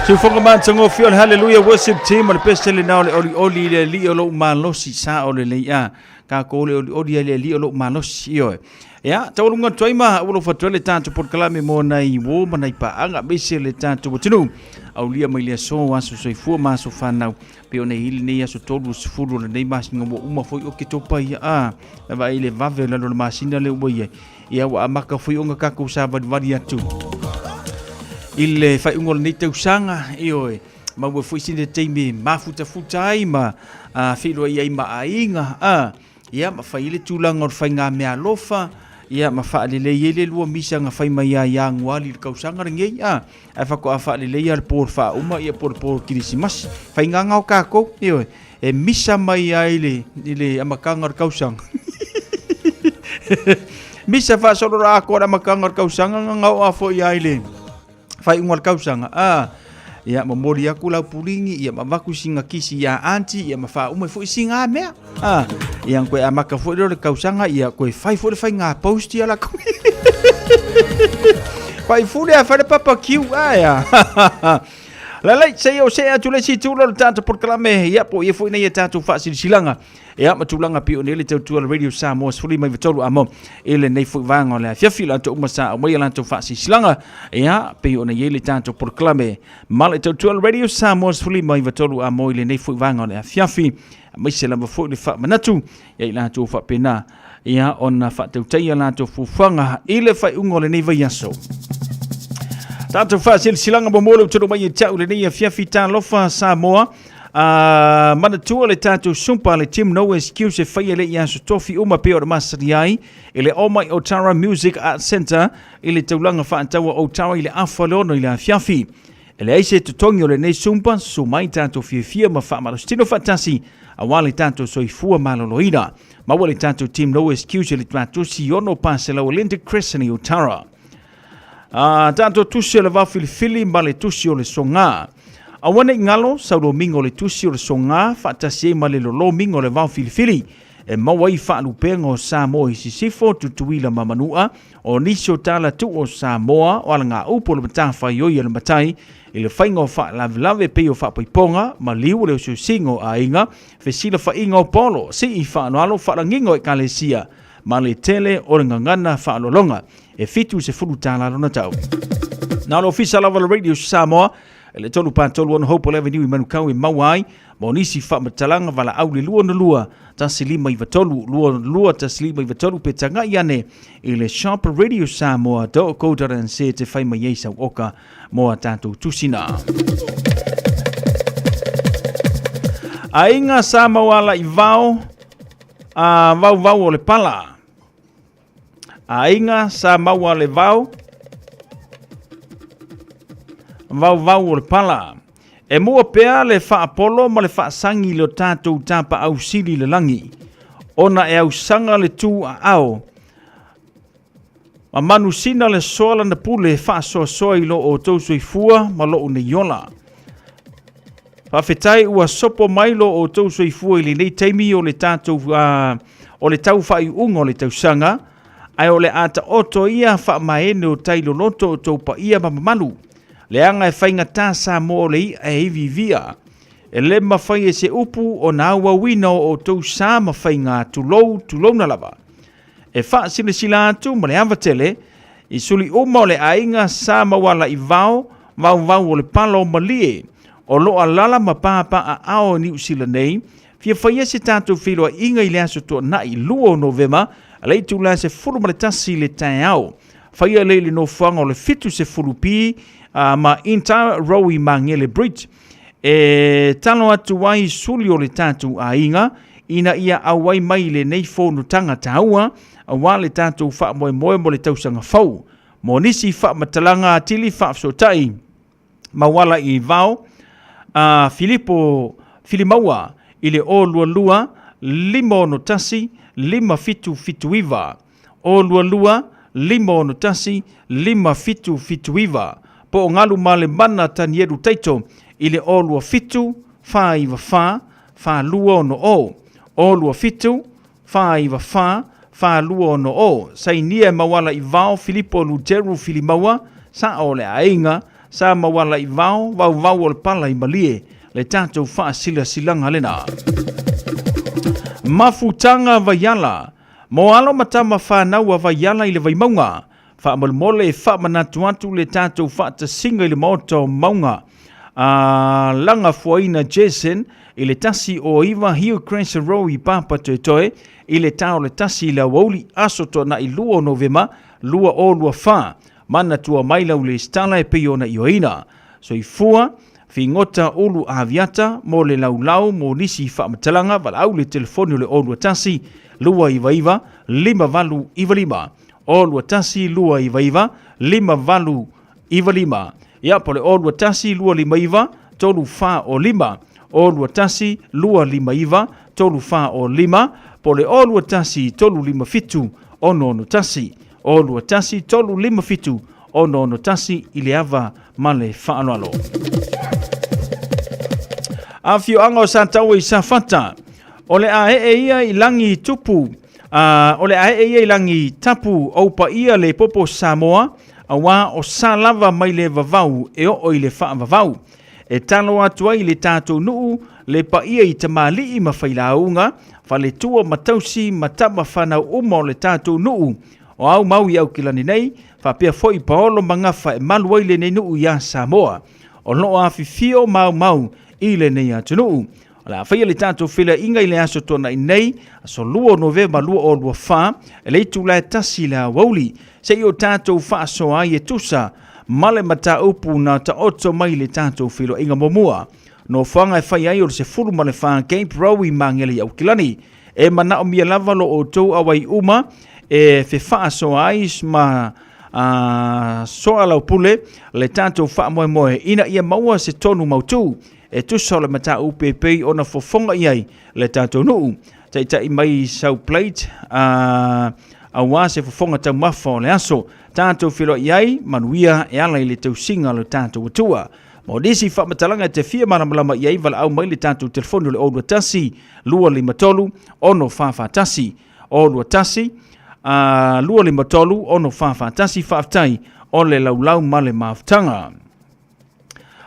Siufoga matagofie o le Hallelujah Worship Team o le pese lena o le olioli i le alii o lou malosi sa o lelei a kākou le olioli ai le alii o lou malosi ioe. Ia, taualuga atu ai ma ua lofa atu ai le tatou polokalame mo nai uo ma nai paaga aemaise le tatou atunuu. Aulia mai le aso, aso soifua ma aso fanau. Pei ona i ai lenei aso 30 o lenei masina ua uma foi Oketopa ia a. E vaai i le vave o lalo o le masina lea ua i ai. Ia ua amata foi ona tatou savalivali atu i le faaiuga o lenei tausaga, ioe, maua foi sina taimi e mafutafuta ai ma feiloai ai ma aiga, a, ia ma fai ai le tulaga o le faiga meaalofa, Ia ma faalelei ai le lua misa na fai mai ia Ianuali i le tausaga lenei, a, ae faatoa faalelei lava le po o le faauma, ia po o le po o le Kerisimasi. Faigaga o tatou, ioe, e misa mai lava i le, i le amataga o le tausaga. Misa faasolo atoa le amataga o le tausaga na oo lava foi lava i le faaiuga o le tausaga a ia momoli atu lau puligi ia ma avatu sina kisi ia aunty ia ma faauma foi sina mea a ia koe amata foi lea o le tausaga ia koe fai foi le faiga post ia latou faifule a fai le papa kiu a ia Lalai, se i o se atu le isi tula o le tatou polokalame, ia po ia foi nei e tatou faasilasilaga. Ia, ma tulaga pei ona i ai le tautua a le Radio Samoa 13 amo i lenei foi vaega o le afiafi, latou uma sa aumaia latou faasilasilaga, ia, pei ona i ai le tatou polokalame ma le tautua a le Radio Samoa 13 amo i lenei foi vaega o le afiafi, aemaise lava foi le faamanatu ia i latou faapena, ia, ona faatautaia latou fuafuaga i le faaiuga o lenei vaiaso. Tatou faasilasilaga muamua le atunuu mai ia te au lenei afiafi talofa Samoa. A manatua le tatou sumpa le Team No Excuse e faia le i aso tofi uma pei ona masani ai i le Oh My Otara Music Art Centre i le taulaga faataua Otara i le afa le ono i le afiafi. E leai se totogi o lenei sumpa, susu mai tatou fiafia ma faamalositino faatasi aua le tatou soifua maloloina. Maua le tatou Team No Excuse i le tuatusi 6 400 Atlantic Crescent i Otara. A tatou tusi o le vaofilifili ma le tusi o le sogā. Aua ne i galo, sau lomiga o le tusi o le sogā faatasi ai ma le lolomiga o le vaofilifili e maua ai faalupega o Samoa i Sisifo, Tutuila ma Manua, o nisi o tala tuu o Samoa, o alagaupu o le matafaioi a le matai i le faiga o faalavelave pei o faapaipoga, maliu o le osiosiga o aiga, fesilafaiga o polo, sii faaaloalo, faalagiga o ekalesia ma le tele o le gagana faaaloaloga. E 70 tala lona tau. Na o le ofisa lava o le Radio Samoa i le 3 pa 3 6 Hopewell Avenue i Manukau e maua ai mo nisi faamatalaga valaau le 22 1593 22 1593 pe tagai ane i le shop radiosamoa.co.nz te fai mai ai sau oka mo a tatou tusina. Aiga sa mauala i vao a vauvau o le pala. Aiga sa maua le vao, vauvau o le pala. E mua pea le faapolo ma le faasagi i lo tatou tapaau sili i le lagi, ona e ausaga le tu aao, ma manusina le soa lana pule e faasoasoa i lo outou soifua ma lou nei ola. Faafetai ua sopo mai lo outou soifua i lenei taimi o le tatou o le tau faaiuga o le tausaga, ae o le a taoto ia faamaene o tai loloto o tou paia ma mamalu, leaga e faigata Samoa o le i'a e iviivia. E le mafai e se upu ona auauina o outou sa ma faiga, tulou, tulouna lava. E faasilasila atu ma le ava tele i suli uma o le aiga sa mauala i vao, vauvau o le pala o Malie, o lo alala ma papaaao i Niu Sila nei, fia faia se tatou feiloaiga i le aso Toonai 2 o Novema, le itula 11 i le taeao. Faia lea i le nofoaga o le 70P ma Entire Row i Magele Bridge. E talo atu ai suli o le tatou aiga ina ia auai mai i lenei fonotaga taua aua le tatou faamoemoe mo le tausaga fou. Mo nisi faamatalaga atili faafesootai mauala i Vao a Filipo Filimaua i le 022 561 5779. 022 561 5779 po o Galumalemana Tanielu Taito i le 027 494 4260, 027 494 4260. Sainia e Mauala i Vao Filipo Luteru Filimaua, Sao o le Aiga, Sa Mauala i Vao, Vauvau o le Pala i Malie, le tatou faasilasilaga lena. Mafutaga Vaiala, Mo alo ma tama fanau a Vaiala i le Vaimauga, faamolemole e faamanatu atu le tatou faatasiga i le Maota o Mauga a Lagafuaina Jason i le 109 Hillcrest Road i Papatoetoe i le ta o le 1 i le aoauli aso Toonai 2 o Novema 2024. Manatua mai lau lesitala e pei ona ioeina. Soifua, Figota Ulu Aviata mo le laulau mo nisi faamatalaga, valaau le telefoni o le 021 299 5895, 0 21 299 58 95. Ia, po o le 0 21 259 345, 0 21 259 345, po o le 0 21 357 661, 0 21 357 661 i le ava ma le faaaloalo. Afioaga o Sataua i Safata, o le a ee ia i lagi tupu, o le a ee ia i lagi tapu ou paia le popo Samoa, auā o sa lava mai le vavau e oo i le faavavau. E talo atu ai i le tatou nuu le paia i tamalii ma failauga, faletua ma tausi ma tama fanau uma o le tatou nuu o aumau i Aukilani nei, faapea foi paolo ma gafa e malu ai lenei nuu iā Samoa. O loo afifio ma aumau i lenei atunuu. O le a faia le tatou feiloaiga i le aso Tuanai nei, aso 2 o Novema 2024, i le itula e 1 i le aoauli, seia o tatou faasoa ai e tusa ma le mataupu na taoto mai i le tatou feiloaiga muamua. Nofoaga e fai ai o le 14 Cape Row i Magele i Aukilani. E manaomia lava lo outou auai uma e fefaasoa ai ma soalaupule le tatou faamoemoe ina ia maua se tonu mautu e tusa o le mataupu e pei ona fofoga i ai le tatou nuu. Taitai mai sau plate aua se fofoga taumafa o le aso. Tatou feiloai ai, manuia e ala i le tausiga o le tatou Atua. Mo nisi faamatalaga e te fia malamalama i ai, valaau mai le tatou telefoni o le 021 253 6441. 021 253 6441. Faafetai o le laulau ma le mafutaga.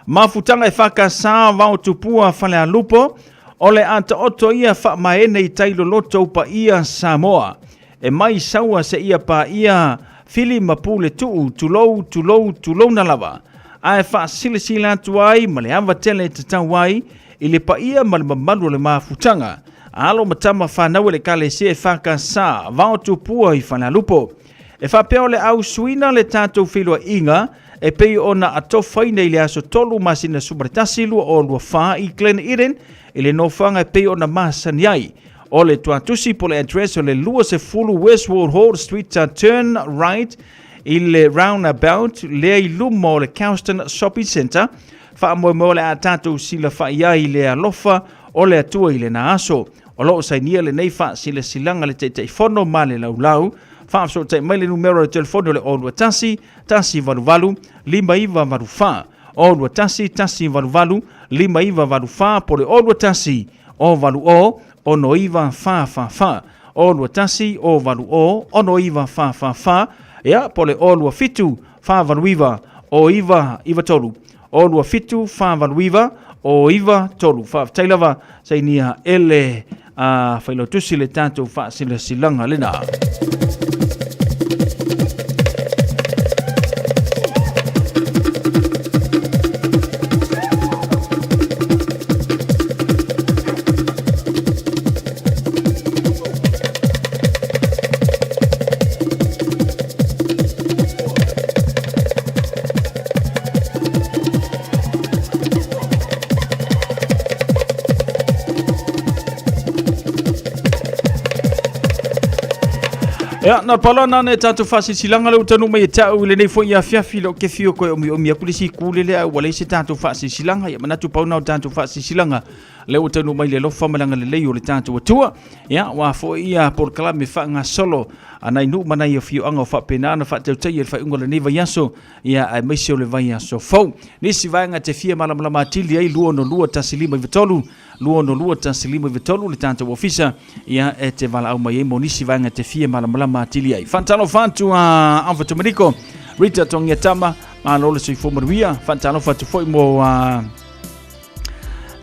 Mafutaga e whakasā vao tupua Falealupo, o le a taoto ia faamaene i tai loloto upa ia Samoa. E mai saua se ia pā ia fili ma pule tuu, tulou, tulou, tulouna lava. Ae faasilasila atu ai ma le ava tele e tatau ai i le paia ma le mamalu o le mafutaga. Alo ma tama whanau e le ekalesia EFKS Vao Tupua i Falealupo. E faapea o le au suina le tatou feiloaiga e pei ona atofaina i le aso 3 masina 11 2024 i Glen Eden i le nofoaga e pei ona masani ai. O le tuatusi po le address o le 20 Westwood Hall Street, turn right i le roundabout lea i luma o le Kelston Shopping Centre. Faamoemoe o le a tatou silafai ai i le alofa o le Atua i lena aso. O lo o sainia lenei faasilasilaga le Taitaifono ma le Laulau. Faafesootai mai le numera o le telefoni o le 021 188 5984, 021 188 5984, po o le 021 080 6944, 021 080 6944, ia, po o le 027 489 0993, 027 489 093. Faafetai lava sainia e le failautusi le tatou faasilasilaga lena. Ia, na palo na ne tātou whaasisilaga le utanu mai e tau i lenei foi afiafi le o ke fio koe omi omi aku le si kule lea ua leai se tātou faasisilanga. Ia manatu pau na o tātou faasisilanga le ua mai le alofa ma le agalelei o le tatou Atua. Ia, ua foi ia polokalame faagasolo a nai nuu ma nai afioaga o faapena ona faatautaia i le faaiuga o lenei vaiaso, ia aemaise o le vaiaso fou. Nisi vaega te fia malamalama atili ai 262 1593, 262 1593 le tatou ofisa, ia e te valaau mai ai mo nisi vaega te fia malamalama atili ai. Faatalofa atu a Alfa Tomaniko, Rita Tongiatama, malo le soifua manuia. Faatalofa atu foi mo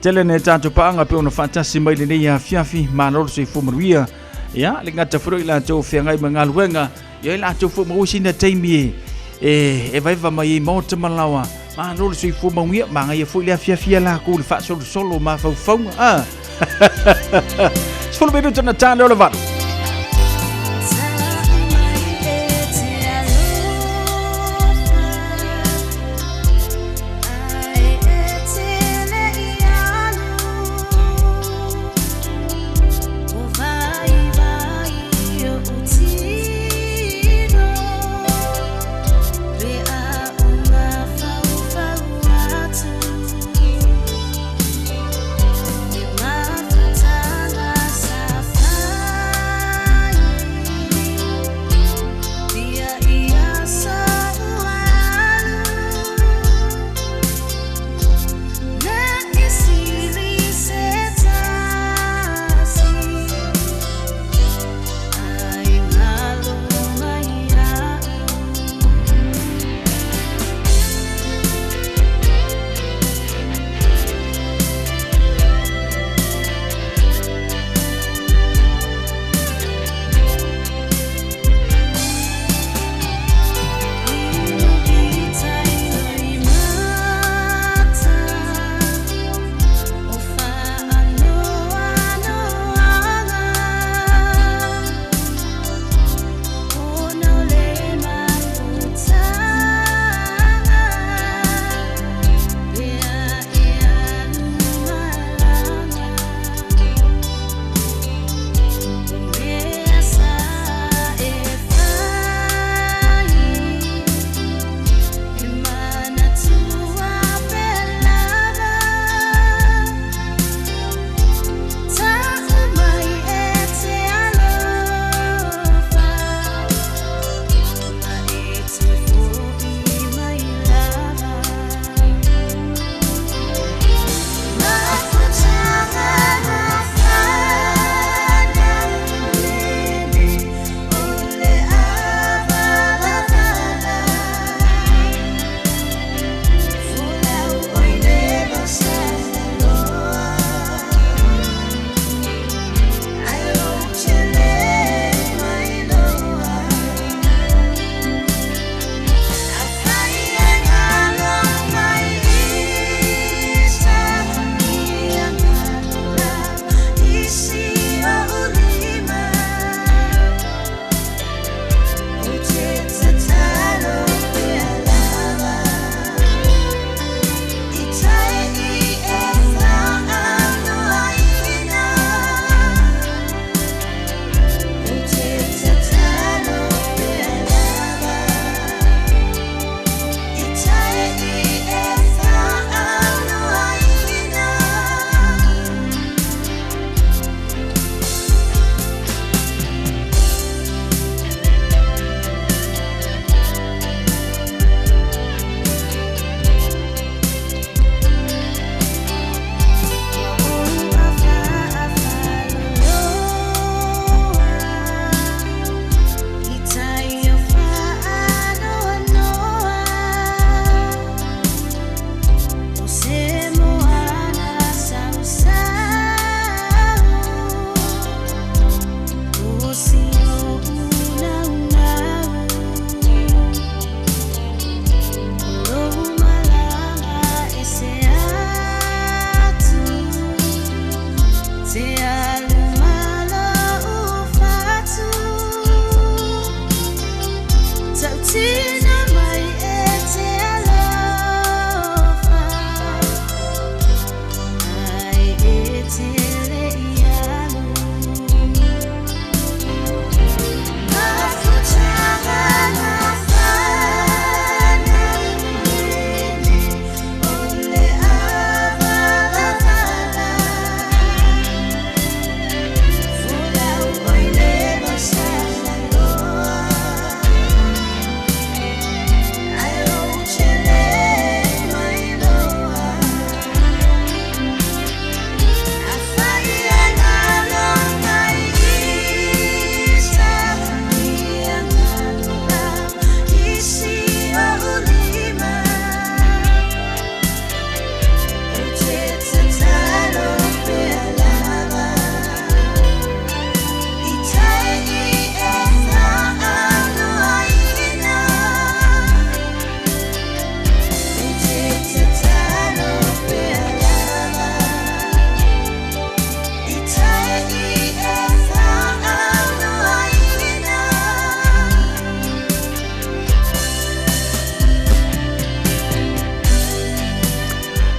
tele ne tatou paaga pe ona faatasi mai lenei afiafi, malo le soifua manuia. Ia, le gata foi i latou feagai ma galuega, ia i latou foi maua sina taimi e vaeva mai ai maota ma laoa, malo le soifua manuia. Magaia foi le afiafi a lakou le faasolosolo o mafaufauga a 10 minuta na tane o le 8.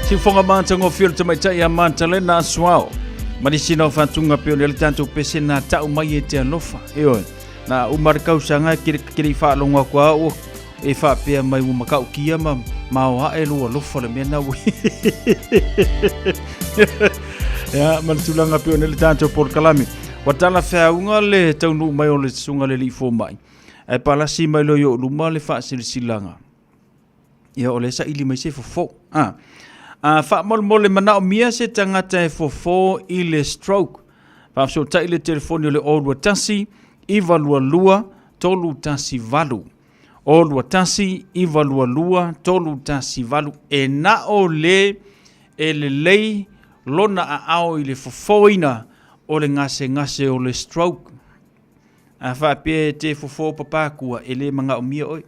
Siufoga matagofie o le tamaitai a Matalena Asuao. Ma nisi nao faatuga pei o le tatou pese na tau mai e te alofa. Ioe, na uma le kausaga e kere i faalogo atu a ua e faapea mai ua matautia ma maoae lou alofa le mea na ua Ia, ma le tulaga pei ona le tatou polokalame. Ua talafeauga le taunuu mai o le susuga le alii fomai, ae palasi mai loa i ou luma le faasilasilaga. Ia, o lea e saili mai se fofo. A, a faamolemole manaomia se tagata e fofo i le stroke. Faafesootai le telefoni o le 021 922 318. 021 922 318. E na o le e lelei lona aao i le fofoina o le gasegase o le stroke. A faapea e te fofo papakua, e le manaomia oe.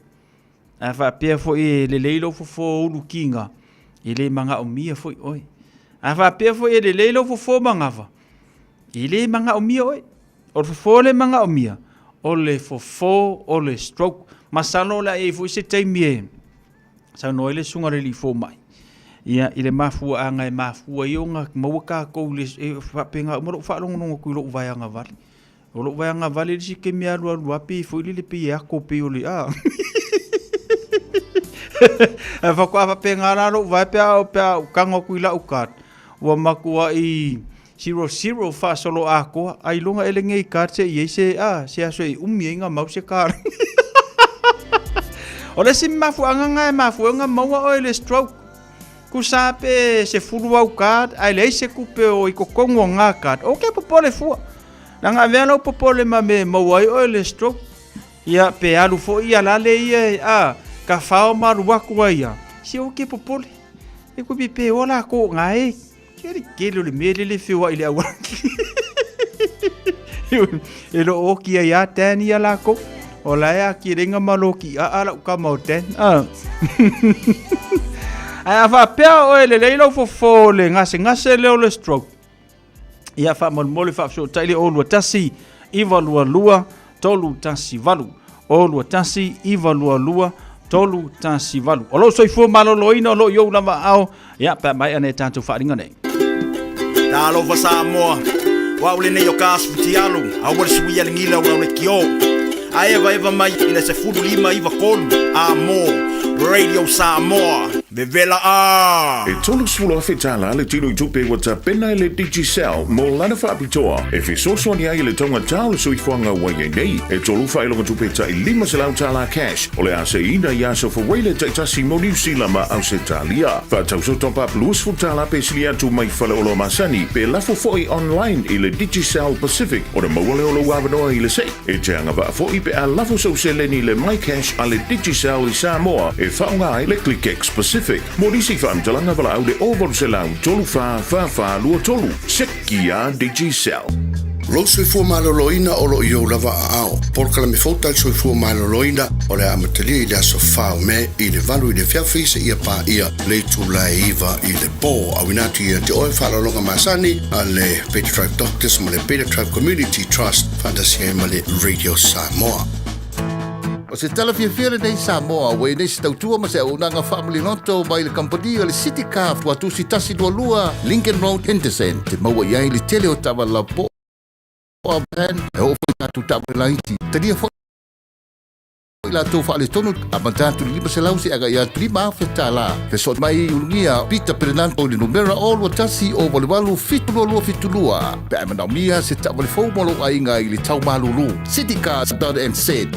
A faapea foi e lelei lou fofo ulu kiga, e le manaomia foi oe. A faapea foi e lelei lou fofo manava, e le manaomia oe. O le fofo le manaomia, o le fofo o le stroke. Masalo o le a i ai foi se taimi e saunoa ai le susuga i le alii fomai, ia, i le mafuaaga e mafua ai ona maua tatou i le, e faapena uma lou faalogologo atu i lou vaeaga vale. O lou vaeaga vale le isi taimi e alualu lava pei foi lele pei e ato pei o le a. Ae faatoa faapena la lou vae pe a pe a ou tago atu i lau card ua matuai zero zero faasolo atoa ailoga ea lenei card se i ai se a se aso e umi ai ona mau se card. O le isi mafuaaga lena e mafua ai ona maua oe i le stroke. Tusa pe 10 au card ae leai se tupe o i totonu o na card, ou te popole fua. Leaga avea lau popole ma mea e maua ai oe le stroke. Ia pe alu foi ia lale ia e a tafao ma alu atu ai ia, se ou te popole. E koe pe oa lakou o na e. Ke le tele o le mea lele e feoai i le auala. E lo o oki ai a Dan ia lakou. O la e aki lenga ma loki a a lau kama o Dan. Ah. Ae a faapea oe lelei lau fofo le gasegase lea o le stroke. Ia faamolemole faafesootai le 021 922 318. 021 922 318. O lou soifua maloloina o lo o i ou lava aao, ia pe a maea nei tatou faaaliga nei. Talofa Samoa, o au lenei o ka asu futialu, aua le suia le gila o lau leitio. A evaeva mai i le 15 9 3 a mo Radio Samoa. Vevela a! E $30,000 le tino i tupe ua tapena e le Digicel mo lana faapitoa e fesoasoani ai i le taugata o le soifuaga ua i ai nei. E tolu faailoga tupe tai $500 cash o le a seiina i aso Fawele taitasi mo Niu Sila ma Ausetalia. Faatauso top up $20 pe sili atu mai faleoloa masani pe lafo foi online i le Digicel Pacific ona maua lea o lou avanoa i le sei. E te agavaa foi pe a lafo sou seleni i le MyCash a le Digicel i Samoa e faaaoga ai le ClickX Pacific. Mo nisi faamatalaga valaau le 0800 34 44 23. Seki a Digicel. Lou soifua maloloina o lo o i ou lava aao. Polokalame fou tali soifua maloloina o le a amatalia i le aso 4 o Me i le 8 i le afiafi seia paia le itula e 9 i le po. Auina atu ia te oe faaaloaloga masani a le Beta Tribe Doctors ma le Beta Tribe Community Trust faatasi ai ma le Radio Samoa. O se tala fiafia lenei Samoa ua i nei se tautua ma se auaunaga faamaliloto mai le kamupani o le City Car Tuatusi 122 Lincoln Road Henderson te maua i ai le tele o taavale laupoo van e oo foi tatou taavale laiti. Talia foi latou faaletonu amata atu i le 500 seia agai atu $5,000. Fesoot mai i Ulugia Peter Perenanto i le numera 021 088 7272 pe a e manaomia se taavale fou mo lou aiga i le tau malulu. Citycars.nz.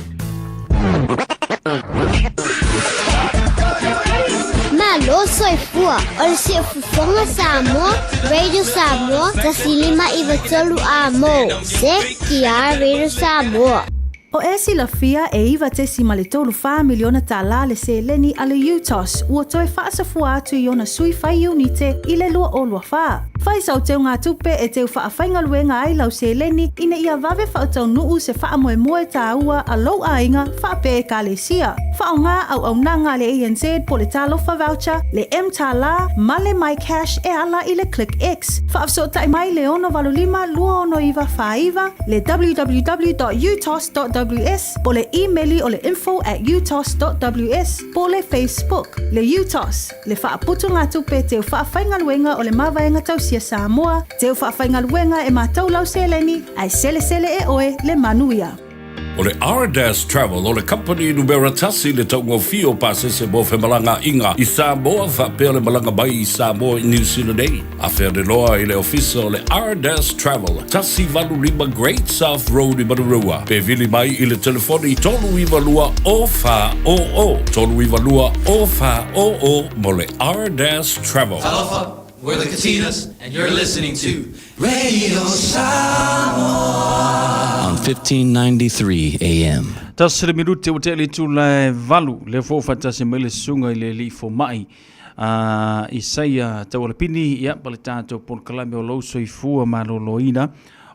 Malo soifua, o le siufofoga Samoa, Radio Samoa, 105 93 amo. CKR Radio Samoa. O e silafia e $9.34 miliona tālā le seleni a le UTOS ua toe faasafua atu i ona sui fai iunite i le 2024. Fai sau teugatupe e teu faafaigaluega ai lau seleni ina ia vave faautaunuu se faamoemoe tāua a lou aiga faapea Ekalesia. Faaaoga auaunaga a le ANZ po le Talofa Voucher, le mTālā ma le MyCash e ala i le ClickX. Faafesootai mai le 685 269 49, le www.utos.ws po le imeli o le info at utos.ws po le Facebook, le UTOS, le faaputugatupe teu faafaigaluega o le Mavaega Tausia Samoa, teu faafaigaluega e matou lau seleni, ae selesele e oe le manuia. O le Ardas Travel o le kamupani numera tasi i le taugofie o pasese mo femalagaaiga i Samoa faapea le malaga mai i Samoa i Niu Sila nei. Afea-le-loa i le ofisa o le Ardas Travel, 185 Great South Road i Manurewa, pe vili mai i le telefoni 392 0400, 392 0400 mo le Ardas Travel. Talofa, we're the Katinas and you're listening to Radio Samoa on 1593 AM. Tasi le minute ua tea le itula e valu, lea foi ua faatasi mai le susuga i le alii fomai a Isaia Taualapini, ia, ma le tatou polokalame o lou soifua maloloina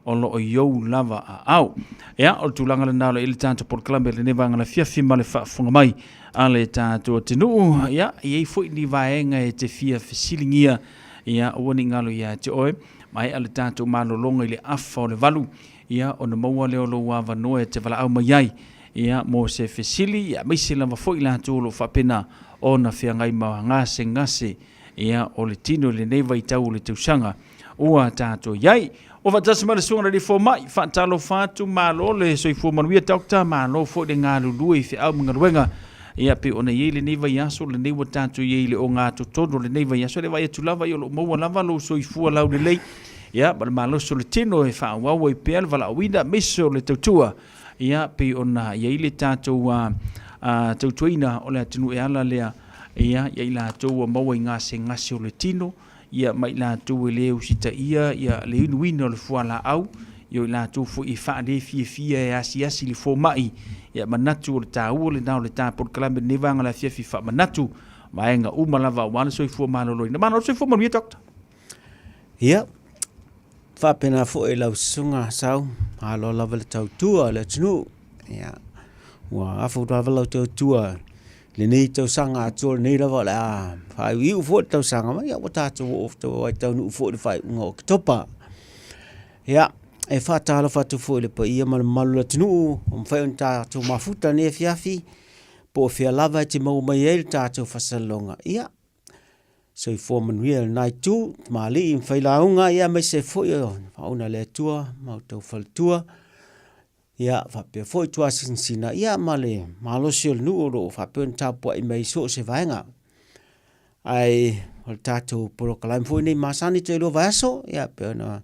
o lo o i ou lava aao. Ia, o le tulaga lena o lo o i ai le tatou polokalame i lenei vaega afiafi ma le faafofoga mai a le tatou atunuu. Ia, e i ai foi ni vaega e te fia fesiligia, ia, aua ne i galo ia te oe, maea le tatou malologa i le afa o le valu, ia, ona maua lea o lou avanoa e te valaau mai ai, ia, mo se fesili, ia, aemaise lava foi latou o lo o faapena ona feagai ma gasegase, ia, o le tino i lenei vaitau o le tausaga ua tatou i ai. Ua faatasi mai le Susuga i le Alii Fomai, faatalofa atu, malo le soifua manuia Doctor, malo foi le galulue i feau ma galuega, ia, pei ona i ai lenei vaiaso, lenei ua tatou i ai i le ogatotonu o lenei vaiaso, le vaai atu lava, ia, o lo o maua lava lou soifua laulelei, ia, ma le malosi o le tino e faaauau ai pea le valaauina aemaise o le tautua, ia, pei ona i ai le tatou tautuaina o le atunuu e ala lea, ia, ia i latou ua maua i gasegase o le tino, ia, ma i latou e le usitaia, ia, le inuina o le fualaau, ia, o i latou foi e faalefiafia e asiasi i le fomai, ia, manatu o le taua lena o le ta polokalame i lenei vaega o le afiafi faamanatu vaega uma lava aua le soifua maloloina. Malo le soifua manuia, Doctor. Ia, faapena foi lau susuga Sau, malo lava le tautua i le atunuu. Ia, ua afu lava lau tautua i lenei tausaga atoa lenei lava o le a faaiuiu foi le tausaga mai, ia ua tatou oo ai taunuu foi i le faaiuga o Oketopa. Ia, e faatalofa atu foi i le paia ma le mamalu o le atunuu ua mafai ona tatou mafuta i lenei afiafi, po o fea lava e te maua mai ai le tatou faasalasalauga. Ia, Soifua manuia i lena itu, tamalii ma failauga, ia aemaise foi o faauuina a le Atua ma outou faletua, ia faapea foi tuasinasina, ia ma le malosi o le nuu o lo o faapea ona tapuai mai i so o se vaega. Ae o le tatou polokalame foi nei masani toe lua vaiaso, ia pei ona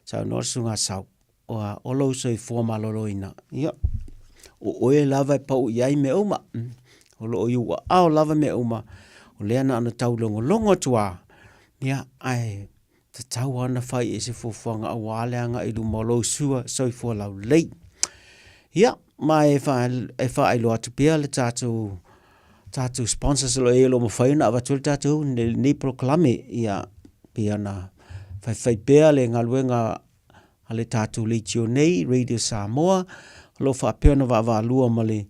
saunoa le Susuga Sau, o lou soifua maloloina, ia, o oe lava e pau i ai mea uma. O lo o i ou aao lava mea uma, o lea na ona taulogologo atu lava, ia, ae tatau lava ona fai i ai se fuafuaga aua le agai i luma o lou soifua laulelei. Ia, ma e faailoa atu pea le tatou tatou sponsors o lo o i ai o lo o mafai ona avatu ai le tatou lenei polokalame, ia, pei ona faifai pea le galuega a le tatou leitio nei, Radio Samoa, o lo o faapea ona vaavaalua ma le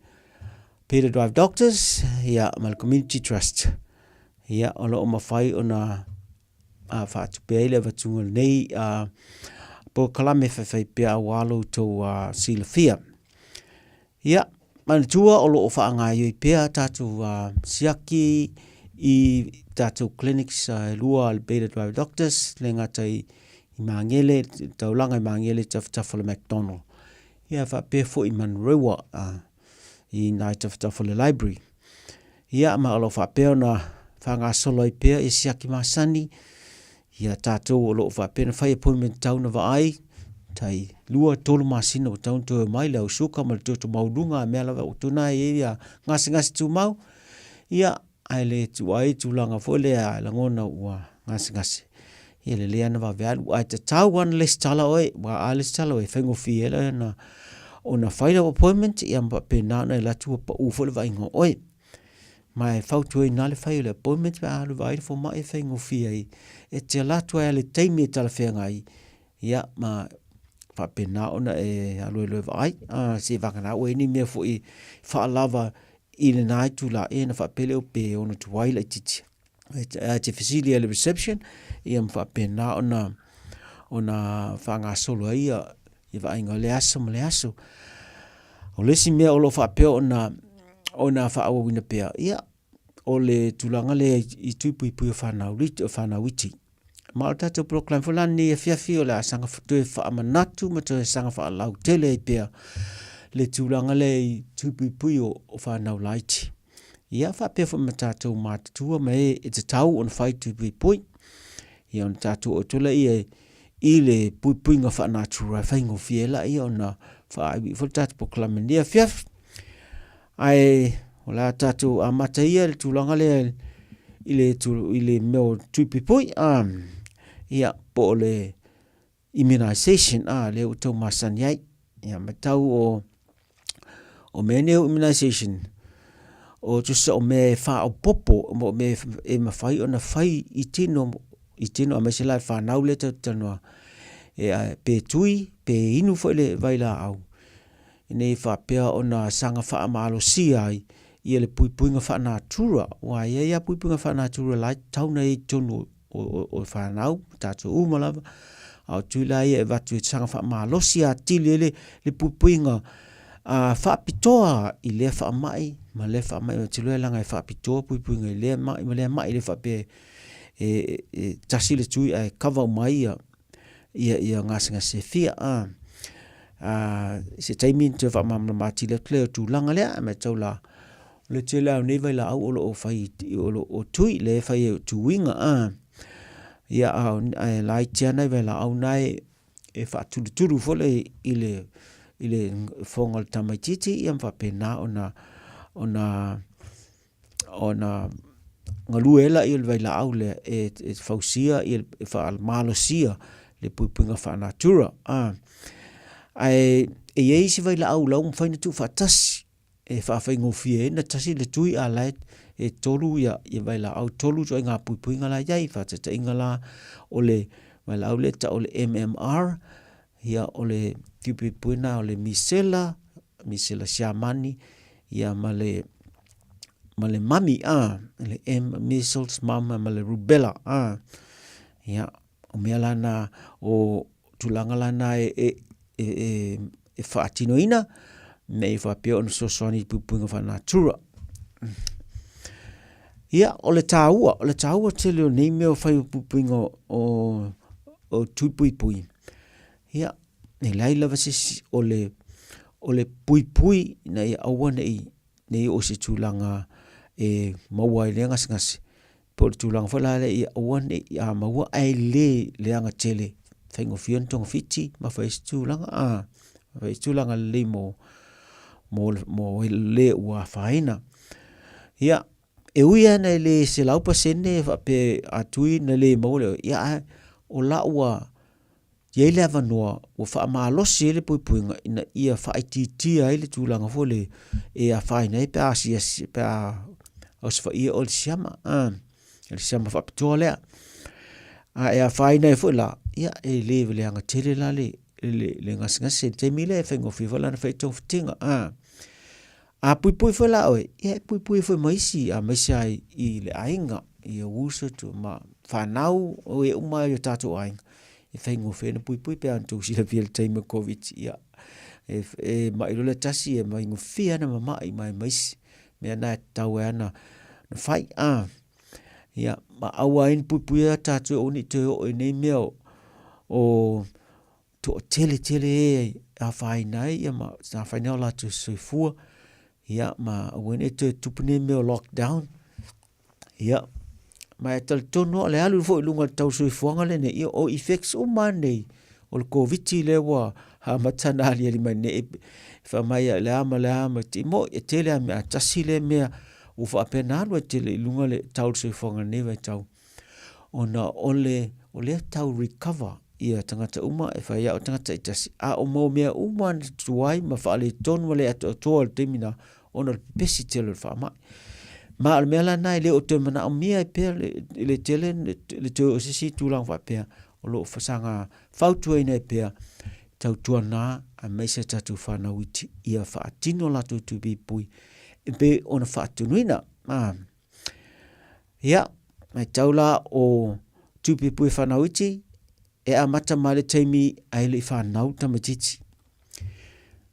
Peter Drive Doctors, ia, ma le Community Trust. Ia, o lo o mafai ona a, faatupe ai le avatuga o lenei a, polokalame faifai pea aua lo outou a, silafia. Ia, manatua o lo o faagaioi pea tatou siaki i tatou clinics e lua a le Beta Driver Doctors, le gata i Magele, taulaga i Magele i tafatafa o le McDonald. Ia faapea foi i Manurewa i ina i tafatafa o le library. Ia ma o lo o faapea ona faagasolo ai pea ia siaki masani, ia tatou o lo o faapea ona fai appointment tau na vaai, tai 2, 3 masina ua tau na toe omai le au suka ma le toto maualuga a mea lava ua tuna ai e ia gasegase tumau. Ia, ae le tuu ai tulaga foi lea e lagona ua gasegase. Ia lelei ana vave alu, ae tatau ana lesitala oe, aua a lesitala oe e faigofie ai la ona ona fai lau appointment ia ma faapena ona e alu atu ua pau foi le vaaiga o oe. Ma e fautuaina lava le fai o le appointment pe a alu e vaai le fomai e faigofie ai e te alu atu ai lava i le taimi e talafeagai ia ma faapena ona e alu ai loa e vaai. Seivagana ua i ai ni mea foi e faalava i lena itula ea ona faapea lea pe ono tuai laitiiti. Ae te fesili ai i le reception ia ma faapena ona ona faagasolo ai ia ia vaaiga o le aso ma le aso. O le isi mea o lo o faapea ona ona faaauauina pea, ia o le tulaga lea i tui puipui o whanau, o whanau iti. Ma o le tatou program foi la lenei afiafi o le a saga toe faamanatu ma toe saga faalautele ai pea le tulaga lea i tui puipui o whanau laiti. Ia faapea foi ma tatou matutua ma e e tatau ona fai tui puipui. Ia ona tatou oo atu lea i le puipuiga faanatura e faigofie ai laia ona faaaiuiu foi le tatou polokalame i lenei afiafi. Ae o le a tatou amata ia le tulaga lea i le, i le mea o tui puipui, a, ia, po o le immunization, a, lea ua tau masani ai. Ia, matau o, o mea nei o immunization, o tusa o mea e faaopoopo, o mea e mafai ona fai i tino, i tino aemaise la i fanau lea tatou te talanoa, e, pe tui, pe inu foi le vailaau, ina ia faapea ona saga faamalosia ai ia le puipuiga faanatura, aua e i ai lava puipuiga faanatura la e tatau ona i ai i totonu o fanau ma tatou uma lava, a o tui la ia e avatu e saga faamalosi atili ai le puipuiga faapitoa i lea faamai ma lea faamai. Ou te iloa leaga e faapitoa puipuiga i lea mai ma lea mai, e le faapea e tasi le tui ae cover uma ai ia gasegase e fia. I se taimi ona toe faamalamalama atili atu lea o tulaga lea, ae matau la, o le tele lava o nei vailaau o lo o fai, o lo o tui, lea e fai ai o tuiga. Ia, ae laiti lava nai vailaau na e faatulutulu foi lea i le i le fofoga o le tamaitiiti ia ma faapena ona ona ona galue ai lea o le vailaau lea e fausia, e faamalosia le puipuiga faanatura. Ae e i ai isi vailaau la ua mafai ona tuufaatasi e faafaigofie ai ona tasi le tui a o la e tolu ia vailaau, tolu ituaiga puipuiga la e i ai. Faataitaiga la, o le vailaau lea e tau o le MMR, ia o le tui puipui lena o le misela, misela Siamani, ia ma le ma le mami a le M measles mum ma le rubella a ia o mea la na o tulaga la na e e e, e, e faatinoina ina ia faapea ona fesoasoani i puipuiga faanatura. Ia, o le tāua, o le tāua tele o nei mea o fai o puipuiga o, o tui puipui. Ia, e leai lava se isi o le, o le puipui ina ia aua ne i, ne i oo i se tulaga e maua ai lea gasegase. Po o le tulaga foi la lea ia aua ne i a maua ae le leaga tele, faigofie ona togafiti ma fai ai se tulaga, a, fai ai se tulaga lelei mo, mo, mo le ua afaina. Ia, e ui lava ina e le 100% e faapea a tui na le maua le, ia ae o la ua i ai le avanoa ua faamalosi ai le puipuiga ina ia faaitiitia ai le tulaga foi le e afaina ai pe a asiasi pe a osofaia oe i le siama, a, le siama faapitoa lea. A e afaina ai foi la, ia e le leaga tele la le, le, le gasegase i le taimi lea e faigofie foi la ona fai togafitiga. A, a puipui foi la oe, ia e puipui foi ma isi, aemaise lava i le aiga, i ou uso ma fanau, o e uma i o tatou aiga, e faigofie ona puipui pe a na outou silafia i le taimi o le Koviti. Ia, E, e ma'i loa le tasi e maigofie ana mama'i mai ma isi. Mea na e tatau ai ana na fai. Ah. Ia, ma aua ai ni puipuia tātou e aua ne i toe oo i nei mea o, o toatele tele e afaina ai ia ma afaina ai o latou soifua. Ia, ma aua ne i toe tupu nei mea o lockdown. Ia, ma e talitonu o le alu foi i luga o le tau soifuaga lenei, ia o effects uma lava nei o le Koviti lea ua amata ona aliali mai nei, e fai mai le a ma le a ma ti moi, e tele lava mea, tasi lea mea ua faapena alu ai tele i luga le tau o le soifuaga i lenei vaitau, ona o le, o lea e tau recover ia tagata uma e fai lava o tagata taitasi, a o mau mea uma na tuai ma faaletonu ma le atoatoa i le taimi lena, ona o le pepesi tele o le faamai. Ma o le mea la lena e le o toe manaomia ai pea le tele le toe o se isi tulaga faapea o lo o saga fautuaina ai pea tautuana aemaise a tatou fanau iti ia faatino latou tui puipui e pei ona faatunuina. Ah. Ia, matau la o tui puipui fanau iti e amata mai le taimi ae le i fanau tamaitiiti.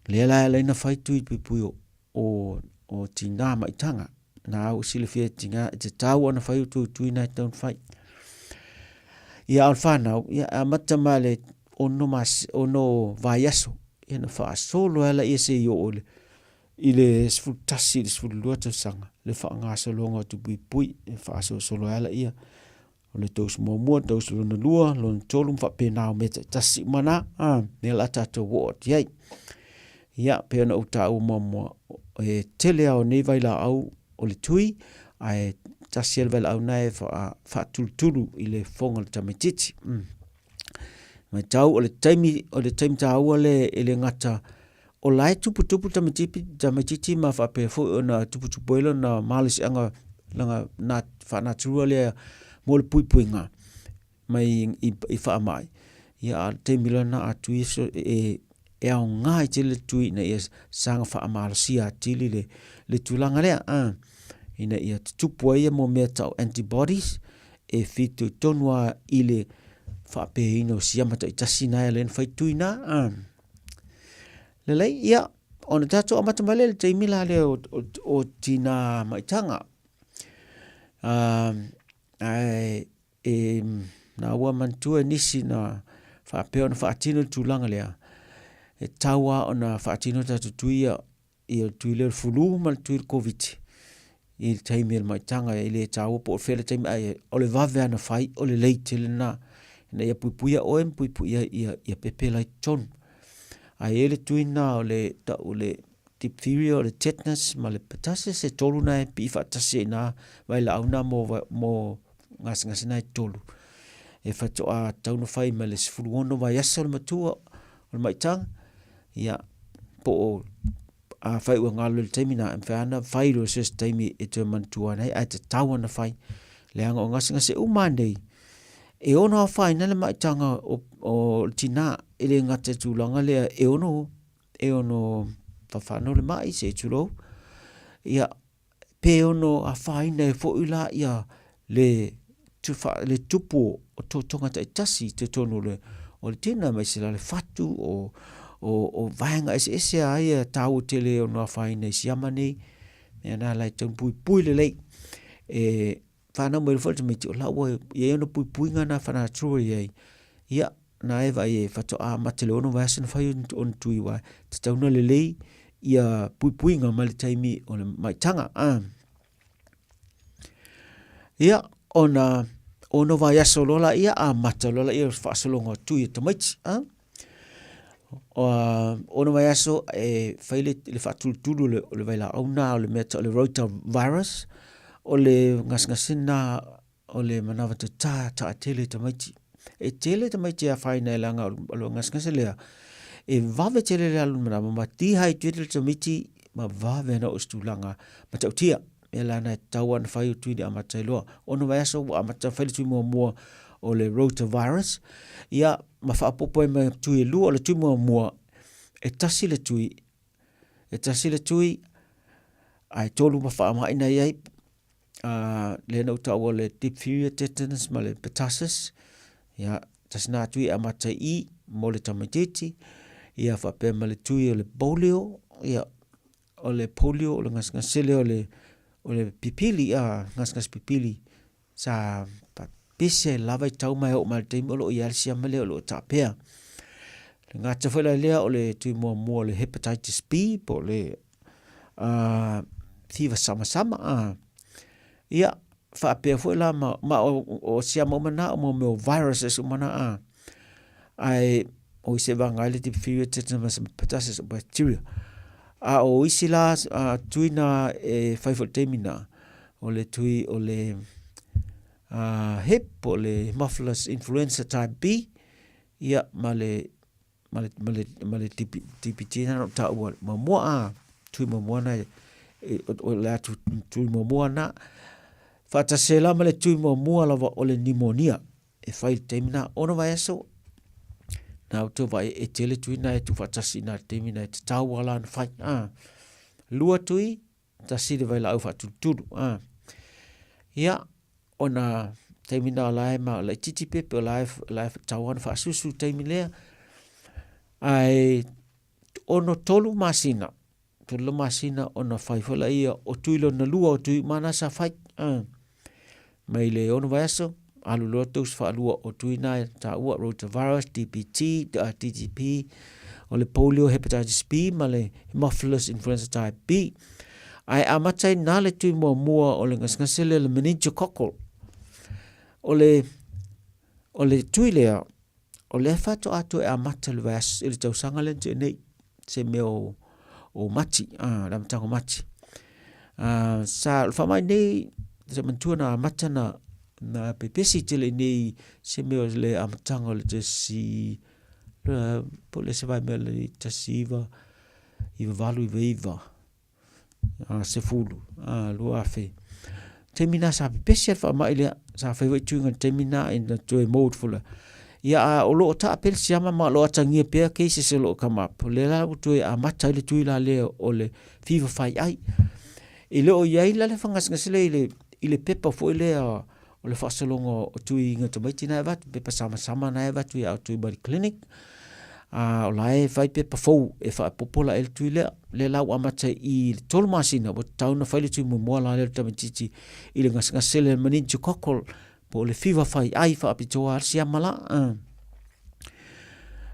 Lea la e ala ai ona fai tui puipui o, o, o tinā maitaga. Nā ua silafia e tinā, e te tāua ona fai o tui tui nā e tatau ona fai. Ia, a o le whanau, ia, e amata mai le ono, mas, ono vaiaso, ia na whaasolo ala ia se i o le, i le 11 i le 12 tausaga, le whaangasologa o tupuipui, e whaasolosolo ala ia, O le dose muamua, dose lona lua, lona tolu ma faapena o mea taitasi uma na, a, mea la tatou oo atu i ai. Ia, pei ona ou taua muamua, e tele lava o nei vailaau o le tui, ae tasi lava le vailaau na e faatulutulu i le fofoga o le tamaitiiti. Mm. Matau o le taimi, o le taimi taua lea e le gata o la e tuputupu tamaitiiti, tamaitiiti ma faapea foi ona tuputupu ai lona malosiaga lana na faanaturua lea mo le puipuiga mai i, i faamai. Ia a o le taimi loa lena a tui e, e aoga i tele le tui ina ia saga faamalosia atili le, le tulaga lea. A, ina ia tutupu ai ia mo mea tau antibodies e fitoitonu lava i le faapeina o siama taitasi na e ala ai ona fai tui na. A. Lelei, ia, ona tatou amata mai lea i le taimi la lea o, o, o tina maitaga. Uh, ae e, na ua manatua e nisi na faapea ona faatino le tulaga lea, e tau lava ona faatino tatou tui ia ia le tui lea o le fulu ma le tui o le Koviti i le taimi o le maitaga e le taua po o fea le taimi ae o le vave ana fai o le lei tele lena ina ia puipuia oe ma puipuia ia, ia pepe la i totonu. Ae i ai le tui lena o le tau o le diphtheria o le tetanus ma le pertussis e tolu na e pii faatasi ai ina vailaau na mo, mo gasegase na e tolu. E faatoa tatau ona fai mai le 16 vaiaso le matua o le maitaga Ia, po o afai ua galo i le taimi na, e mafai lava ona fai loa i se isi taimi e toe manatua ai, ae tatau ona fai. Leaga o gasegase uma lava nei, e ono afaina le maitaga o, o le tinā, e le gata i tulaga lea e ono, e ono whawhano le mai, se i tulou. Ia, pe ono afaina ai foi la ia le le tupu o totoga taitasi i totonu o le o le tino aemaise la le fatu o o o vaega eseese a ia taua tele ono afaina i siama nei. Mea na la e tau puipui lelei e whanau mai foi le tamaiti o la ua i ai ona puipuiga na whanatua i ai. Ia, na e vai e whatoa mate le ono vaiaso na whai ona tui wai. Te tauna lelei ia puipuiga mai le taimi o le maitaga. Ah. Ia, ona ono vaiaso loa la ia amata loa la ia faasologa o tui o tamaiti. Ah. Uh, ono vaiaso e fai le, le faatulutulu le, o le vailaau na o le mea tau o le rotavirus, o le gasegasena o le manawa tatā taatele tamaiti. E tele tamaiti e afaina e leaga o le gasegase lea, e vave tele le alu manawa ma dehydrate le tamaiti ma vave ana oo i se tulaga matautia. Mea la na e tatau ona fai o tui le amata ai loa. Ono vaiaso ua amata fai le tui muamua o le rotavirus. Ia, ma faaopoopo ai ma tui e lua, o le tui muamua, e tasi le tui, e tasi le tui, ae tolu ma faamai na i ai, uh, lea na ou taua le diphtheria, tetanus ma le pertussis. Ia, tasi nā tui e amata i mo le tamaitiiti. Ia faapea ma le tui o le polio, ia o le polio o le gasegase lea o le o le pipili, a gasegase pipili sa pese ai lava i tau ma e oo mai le taimi o lo o i ai le siama lea o lo o taapea. Le gata foi la lea o le tui muamua o le hepatitis B po o le fiva samasama. Ia, faapea foi la ma, ma o, o siama uma na, o mo mea o viruses uma na, a. Ae o isi e vanga ai le diphtheria, tetanus ma pertussis o bacteria. A o isi la a, tui na e fai foi taimi na, o le tui o le a, hip, o le Haemophilus influenza type B, ia ma le ma le, ma le, ma le DP, DPT na no taua muamua a tui muamua na e, o le atu tui muamua na faatasi la ma le tui muamua lava o le pneumonia e fai le taimi na ono vaiaso na o te vai e tele tui na e tu faatasi na le taimi na e tatau ala na fai a lua tui tasi le vailaau faatulutulu a ia ona taimi na o la e ma laitiiti pea pe o la e la e tatau ona faasusu taimi lea ae ono tolu masina tolu masina ona fai foi laia o tui lona lua o tui uma na sa fai a mai le ono vaiaso alu loa dose faalua o tui na e taua rotavirus DPT DTP o le polio hepatitis B ma le Haemophilus influenza type B ae amata ai na le tui muamua o le gasegase lea le meningococcal o le o le tui lea o lea faatoa toe amata le vaiaso i le tausaga lea na tea nei se mea o, o Mati, ah, le amataga o Mati. Ah, sa, o le faamai nei, se manatua na amata na, na pepesi tele i nei se mea o le amataga o le tasi, po o le se vaimea le 19, 98, 99. a, sefulu, a, 2000. Taimi na sa pepesi a le faamai lea, sa fai foi tuiga i le taimi na ina toe mode fula. Ia a o lo o taa pea le siama ma o lo o atagia pea cases o lo o come up. O lea la ua toe amata ai le tui la lea o le fever fai ai. E le o i ai la le whangasegase lea i le, i le pepa foi lea o le faasologa o tuiga tamaiti na e avatu, pepa samasama na e avatu ia tui mai le clinic. A o la e fai pepa fou e faapopo la e le tui lea. Lea la ua amata i le tolu masina ua tatau ona fai le tui muamua la lea o le tamaitiiti i le gasegase lea meningococcal po o le fiva fai ai faapitoa le siama la.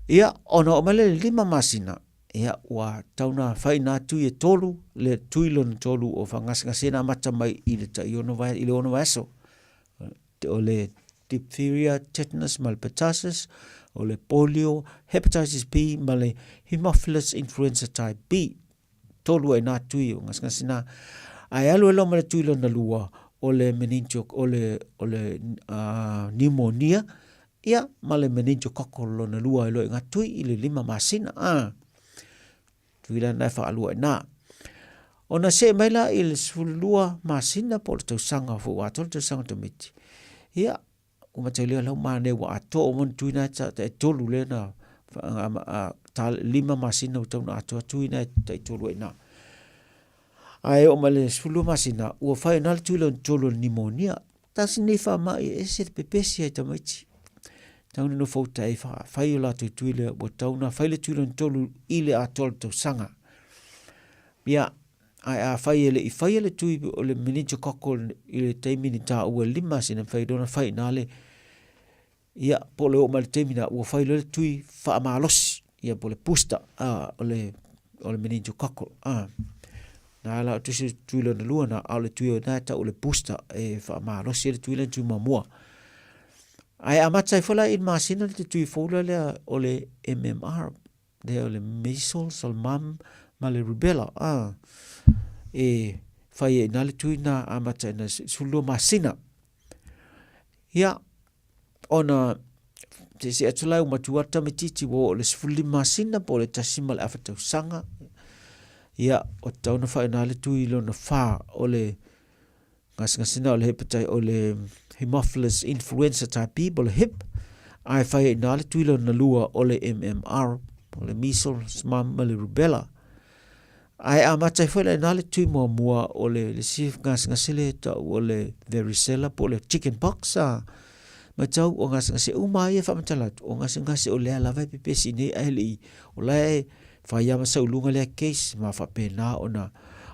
Ia, ona oo mai lea i le 5 masina, ia ua tatau ona fai nā tui e tolu, le tui lona tolu o faagasegase na amata mai i le tai ono vae, i le ono vaiaso. O le diphtheria, tetanus ma le pertussis, o le polio, hepatitis B ma le Haemophilus influenza type B. Tolu ai nā tui o gasegase nā. Ae alu e loa ma le tui lona lua, o le meningio, o le, o le uh, pneumonia, ia, ma le meningococcal lona lua e loa i ngā tui i le lima masina. Ah. Tui la na e whaalua i nā. Ona see mai la i le 12 masina po o le tausaga foi ua atoa le tausaga tamaiti. Ia, ua matai lea lau mane ua atoa uma ona tui na e ta e tolu lea na ta lima masina ua tau na atoa tui na e tai tolu ai na. Ae oo mai le 12 masina, ua whai na le tui lona tolu o le pneumonia. Tasi nei faamai e ese le pepesi ai tamaiti. Tau na nofo uta e wha, whai o latou tui lea, ua tau na whai le tui lona tolu i le atoa le tausaga. Ia, ae a whai e le i whai le tui o le meningococcal i le taimi ni tā ua lima sina whai rona whai nā le Ia, po o le oo mai le taimi na, ua fai loa le tui faamalosi, ia po o le booster, a, o le, o le meningococcal, a. Na ala o tusi tui lona lua na, a o le tui o na e tau o le booster e faamalosi ai le tui lea tui muamua. Ae amata ai foi la i le masina le tui fou la lea o le MMR, lea o le measles, o le mum ma le rubella, a. E fai ai i na le tui na amata i na 12 masina. Ia, ona se atu la e uma atu tamaitiiti ua oo i le 15 masina po o le tasi ma le afa tausaga. Ia, ua tatau ona faaaoga le tui lona fa o le gasegase o le hepatitis, o le Haemophilus influenza type B po o le HIP, ae fai ai i ina le tui lona lua o le MMR, po o le measles, mumps ma le rubella. Ae amata ai foi la i ina le tui muamua o le isi gasegase lea e tau o le varicella po o le chicken pox a. Matau o gasegase uma ia e faamatala atu, o gasegase o lea lava e pepesi nei ae le i, o la e fai lava ma sauluga lea case ma faapena ona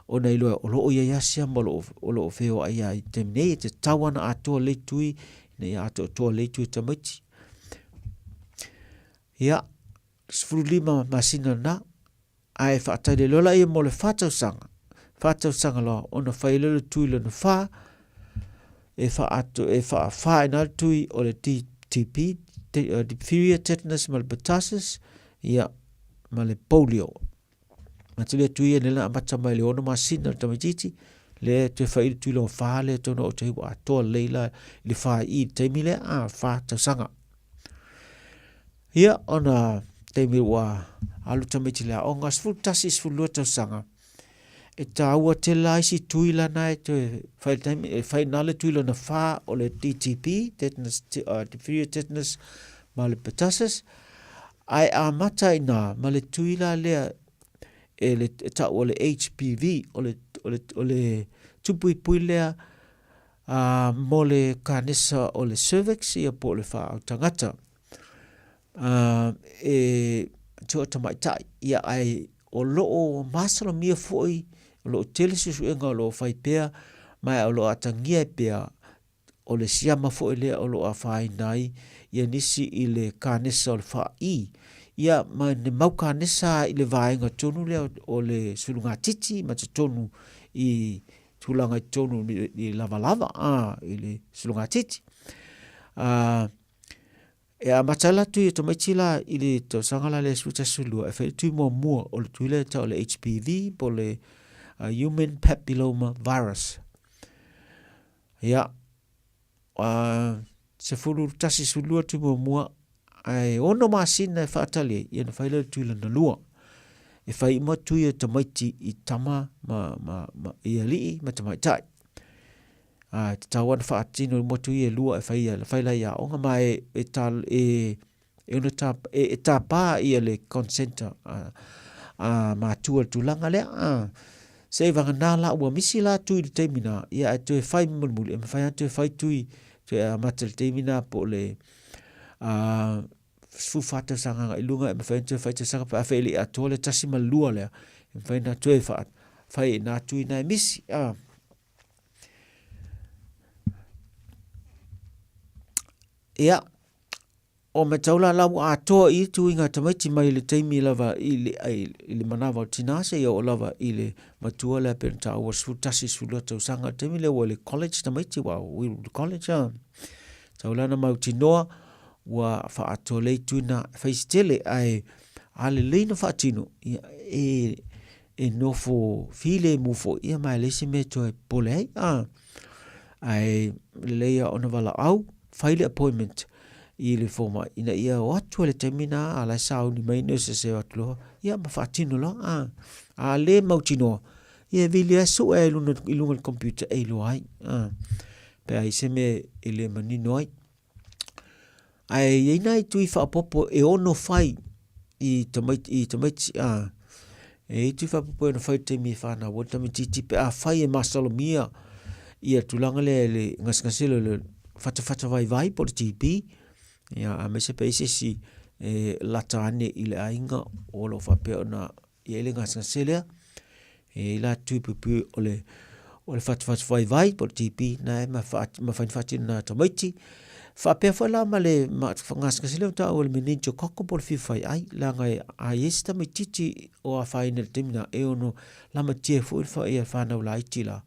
ona iloa o lo o i ai lava siama o lo o o lo o feoai lava i le taimi nei, e tatau lava ona atoa lelei tui ina ia atoatoa lelei tui o tamaiti. Ia, 15 masina lena, ae faatali loa laia mo le fa tausaga, fa tausaga loa ona fai lea o le tui lona fa, e faaato e faafa ina le tui o le DTP, diphtheria, tetanus ma le pertussis, ia ma le polio. Mataulia tui ia nela amata mai le ono masina le tamaitiiti, le toe fai le tui lona fa lea tonu o te ua atoa lelei la i le fa i le taimi lea, a fa tausaga. Ia, ona taimi ua alu tamaiti le aoga, 11, 12 tausaga, e tāua tele la isi tui lana e toe fai le taimi, e fai nā le tui lona whā o le DTP, tetanus, diphtheria tetanus, ma le pertussis, ae amata i nā ma le tui la lea e le e tau o le HPV, o le, o le, o le tupuipui lea a, mo le kanesa o le cervix, ia po o le whaau tangata. A, e tua tamaitai, ia ae o lo o masalomia foi, o lo o tele suesuega o lo o fai pea, ma o lo o atagia ai pea, o le siama foi lea o lo o afaina ai ia nisi i le kanesa o le fa'i, ia ma le mau kanesa i le vaega tonu lea o le sulugatiti ma totonu i tulaga i totonu i lavalava a, i le sulugatiti. A, E amata ai la tui o tamaiti la i le tausaga la lea 11 e fai le tui muamua o le tui lea e tau o le HPV po o le Human Papilloma Virus. Ia, 11, 12 tui muamua, ae ono masina e faatali ai, ia na fai lea le tui lona lua. E fai uma tui o tamaiti i tama ma, ma, ma i alii ma tamaitai. Ā, e tatau ana whaatino i motu i e lua e whai, whai lai a onga ma e, e, tā, e, e, ono tā, e, e tāpā ia le consent a, a mātua le tūlanga lea. A, se i wanga nā la ua misi la tui le taimi nā, ia e toe whai mulimuli, e mawhai a toe whai tui, toe a mata le taimi nā po le, a, 14 tausaga agai i luga, e mawhai ona toe whai tausaga pe a whai le atoa le tasi ma le lua lea, e mawhai nā toe wha, whai e nā tui nā e misi. A, Ia, o me tau la lau atoa i tu i ngā tamaiti mai le taimi lava i le, i, i le manawa o tinā se ia o lava i le matua lea pena tā ua sefulu tasi sefulu lua tausaga taimi lea ua le college tamaiti ua ui le college a. Tau lana mau tinoa ua whaatoa lei tuina whaisi tele ae a le lei na whaatino ia e e nofo filemu foi ia ma e leai se mea e toe pole ai a ae lelei lava ona valaau fai le appointment i le fomai ina ia o atu ai le taimi na a la e sauni mai nurses e o atu loa ia ma faatino loa a a le mautinoa ia e vili lava sue ai i luna i luga o le computer e iloa ai a pe a i ai se mea e le manino ai. Ae i ai nai tui faaopoopo e ono fai i tamaiti, i tamaiti a, e i tui faaopoopo e ono fai i le taimi e whanau ai le tamaitiiti pe a fai e masalomia ia tulaga lea i le gasegase lea o le fatafata vaivai po o le TB, ia aemaise pe i ai se isi e lata ane i le aiga o lo o faapea ona i ai le gasegase lea, e i la tui puipui o le o le fatufatu vaivai po o le TB na e mafai ona faatino nā tamaiti. Faapea foi la ma le gasegase lea ua taua o le meningococcal po o le fifa faiai, leaga e a i ai se tamaitiiti o afaina i le taimi lena, e ono lamatia ai foi ia fanau laiti la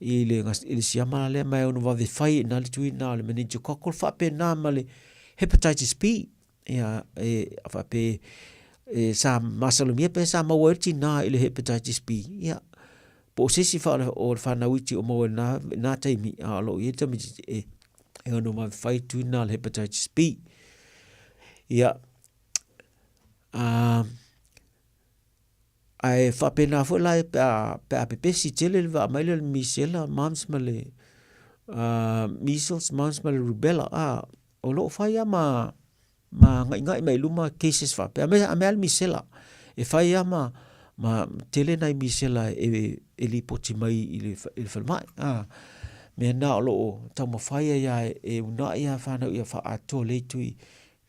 i le, i le siama la lea, ma e ono vave fai i ina le tui lena o le meningococcal, faapena ma le hepatitis B. Ia, e faapea e sa masalomia pe sa maua ai le tinā i le hepatitis B. Ia, po o se isi o le whanau iti o maua i nā, nā taimi, a o lo o i ai tamaiti e, e ono vave fai tuina le hepatitis B. Ia, a, Ae faapena foi la pe a, pe a pepesi tele le vaa mai lea o le misela, mumps ma le measles, mumps ma le rubella, a, o lo o fai lava ma, ma agaigai mai i luma cases faapea. A mea, a mea lava le misela, e fai lava ma, ma tele nai misela e, e lipoti mai i le, i le falemai. A. Mea na o loo taumafai ai a e unai a whanau ia whaatoa le tui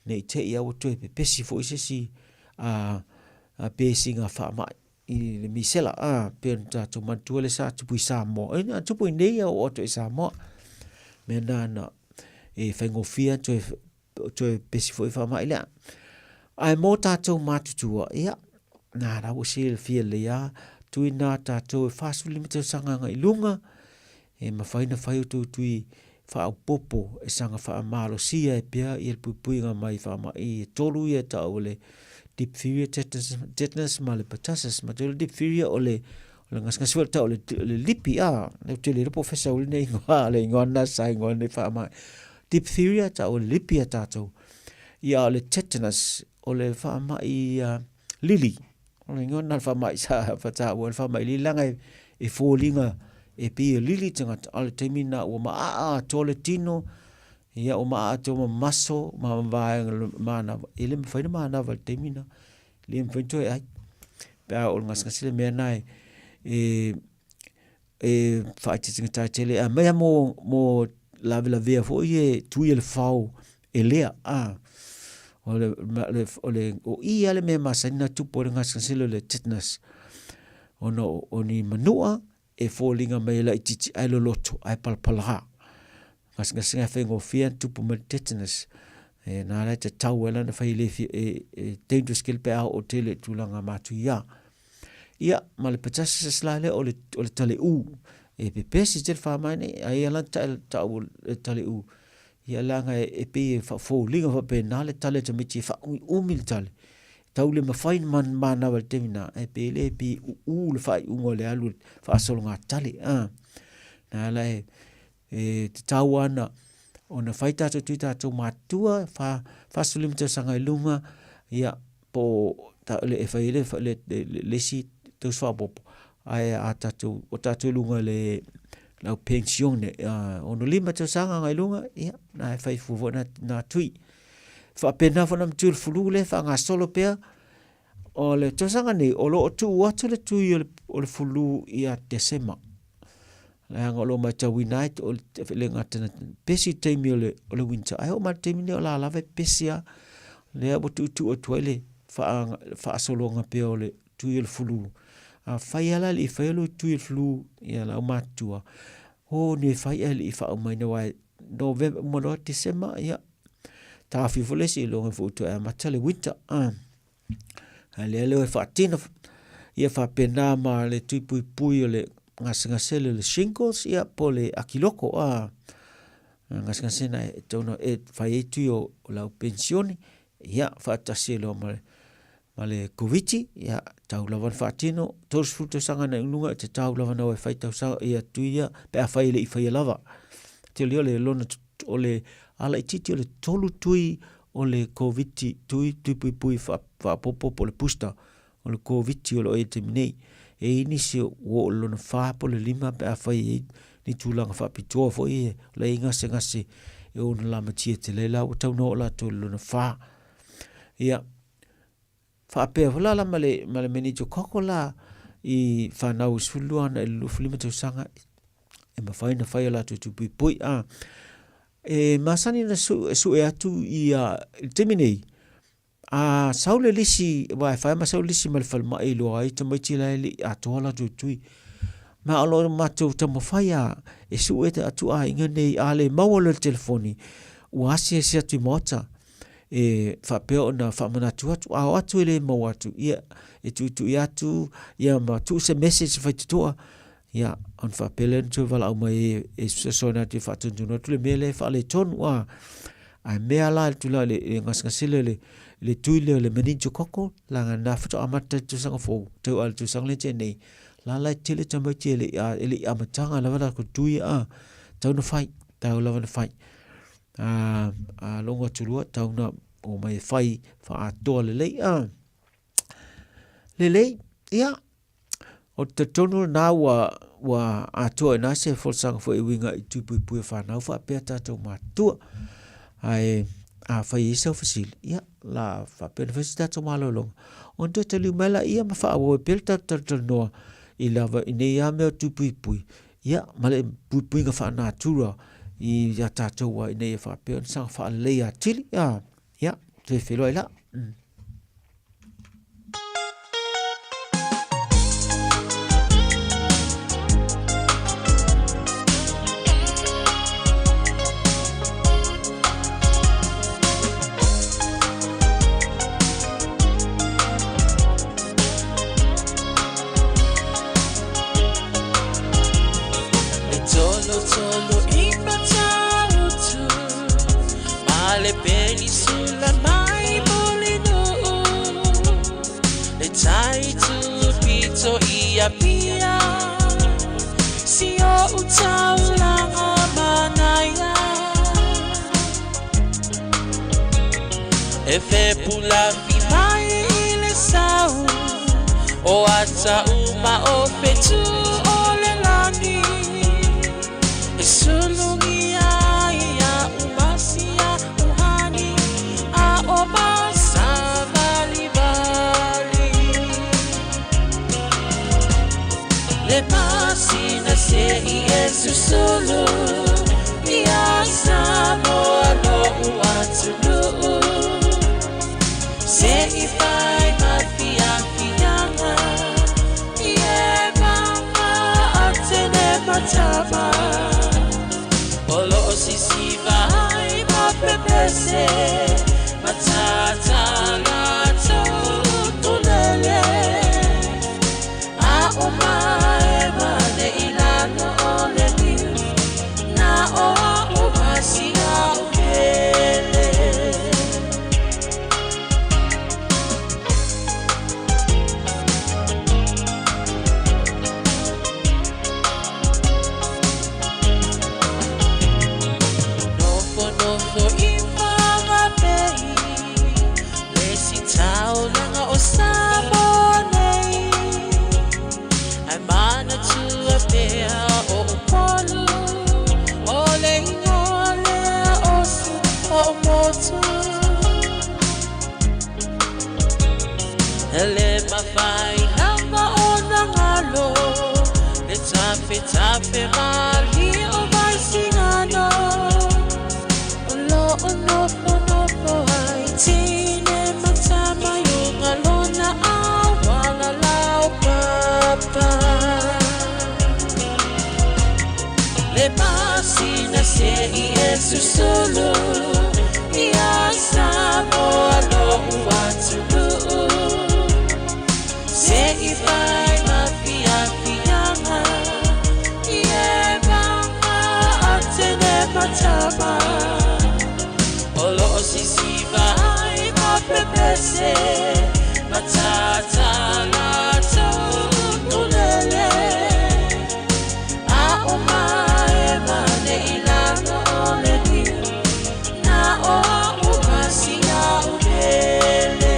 nei te i aua toe pepesi foi se isi a pesiga faamai i le misela a pei ona tatou manatua le sa tupu i Samoa e na tupu i nei a oo atu i Samoa mea na na e faigofie toe toe pesi foi faamai lea ae mo tatou matutua ia na la ua silafia lelei a tui na tatou e 45 tausaga agai i luga E mafai ona fai outou tui faaopoopo e saga faamalosia ai pea ia le puipuiga mai faamai e tolu ia e tau o le diphtheria, tetanus, tetanus ma le pertussis. Ma le diphtheria o le o le gasegase foi tau o le, le lipi a le te le po fesa uli nei ingoa le ingoa na sa ingoa nei faamai. Diphtheria tau o le lipi a tātou. Ia o le tetanus o le faamai uh, lili O le ingoa lena o le faamai sa whataua, le faamai lili langa e, e fōlinga e pei e lili tangata. A o le taimi na ua maa atoa le tino, ia ua maa atoa ma maso, ma vaega manava. E le mawhai na manava le taimi na, le mawhai toe ai. Pe a o le ngasegase le mea na e, e e whaititinga tele a mea mo mo lavelavea foi e tui e le fao e lea a o le le o le o i a le mea masani na tupu o le gasegase le tetanus ona o ni manua e foliga mai e laitiiti ae loloto ae palapala gasegase e faigofie ona tupu mai le tetanus e na la e tatau ai la ona fai e le e, e dangerous tele pe a oo tele i tulaga matuia. Ia, ma le pertussis la lea o le, o le taleʻū. E pepesi tele faamai nei, ai ala ta'u le taleʻū. Ia leaga e, e pei e faafoliga faapena le tale a tamaiti e faaumiumi le tale. Tau le mafai na manava i le taimi na, ae pei lea e pei e u'ū le faaiuga o le alu faasologa tale. A, na ala e, e tatau ana ona fai tātou tui tātou mātua, wha, 45 tausaga i lunga, ia, po ta, le, e fai le, le, le, le, le isi tausi faaopoopo, ae a tātou, o tātou i lunga le lau pensione, uh, 65 tausaga agai lunga, ia, na e fai fua foi na, na tui. Faapena foi na matua le fulu le faagasolo pea, o le tausaga nei, o lo o tuu atu le tui o le, o le fulu ia Tesema. Leaga o lo o matauina ai o le gata na pesi taimi o le, o le winter. Ai o ma le taimi nei o la lava e pesi a. Lea ua tuutuu atu ai le faasologa pea o le tui o le fulu. A fai ala le i fai o le tui o le fulu ia lau matutua. O ni e fai ai le i faaumaina wai November, uma loa December, ia. Taofi foi le isi iloga foi toe amata le winter. Ah. A lea leo e faatino ia faapena ma le tui puipui o le gasegasele o le shingles ia po le akiloko a gasegase na e tau e fai ai tui o, o lau pensione ia faatasi loa ma le ma le Koviti, ia, tau lava na faatino, 30 tausaga na i luga, te tau lava na o e fai tausaga, ia tui ia, pe a fai e le i faia lava. Te leo le lona, o le ala itiiti o le tolu tui o le Koviti, tui, tui pui pui faaopoopo po o le booster o le Koviti o lo o i ai i le taimi nei. E i ai nisi ua oo i le lona fa po o le lima pe afai e i ai ni tulaga faapitoa foi e la i ai gasegase e ono lamatia tele ai la ua tau na oo latou i le lona fa. Ia, faapea foi la la ma le, ma le meningococcal la i whanau i 12 ana i le 25 tausaga e mawhai na whai o latou tūpuipui. A, e masani na su, sue atu i a, i le taimi nei, a sau le lisi, wa e whai ma sau lisi ma le falemai i loa ai tamaiti la e le i atoa latou tui. Ma o lo matou taumafai a e sue atu aiga nei a le maua loa le telefoni, ua asiasi atu i maota e faapea ona faamanatu atu, a o atu e le maua atu, ia, e tuitui atu, ia ma tuu se message faitotoa, ia, ona faapea lea ona toe valaau mai e, e fesoasoani atu e faatonutonu atu le mea lea e faaletonu, a. Ae mea la i le tulaga i le, le gasegase lea le, le tui lea o le meningococcal, leaga na faatoa amata i le tausaga fou, tau a le tausaga lea na tea nei, la la e tele tamaiti e le i, e le i amataga lava latou tui, a, tau na fai, tau lava na fai. A, a logo atu lua, tau na o mai e fai whaatoa lelei. A, lelei, ia, o te tonu nā ua, ua atoa i nā se folasaga foi e uiga i tūpuipui o whānau whaapea tātou mātua. Ae, a whai i sau whasili, ia, la whaapea na whai tātou mālolonga. O toe taliu mai la ia ma whaawau e pele tātou talanoa i lava i nei a mea o tūpuipui. ia, ma le puipuiga faa-natura i a tatou ina ia faapea ona saga faalelei atili, a, ia, toe feiloai la. E tolo tolo i Matautu Ma le penisula mai Mulinuu Le tai tupito i Apia Si o'u taulaga manaia E fepulafi mai i le sau O ata uma o fetu o le lagi E sulugia ai a'u masia uhani A o masavalivali Le masina se'i e susulu Ia Samoa lo'u atunuu Se'i fai ma fiafiaga I e maga atene matama O lo'o sisiva ai ma pepese Matata latou utulele A o mae mane i lalo o le niu Na o a'u masia o pele. Nofonofo i Whanganui Le sitaulaga o Samoa nei Ae manatua pea o Upolu O le ingoa lea o si o'u motu E le mafai lava ona galo Le tafetafe malie o Vaisigano O lo'o nofonofo ai tine ma tama i uga lona auala laupapa. Le masina se'i e susulu Ia Samoa lo'u atunuu Se'i fai ma fiafiaga I e maga atene ma tama O lo'o sisiva ai ma pepese Matata latou utulele A o mae mane i lalo o le niu Na o a'u masia o pele.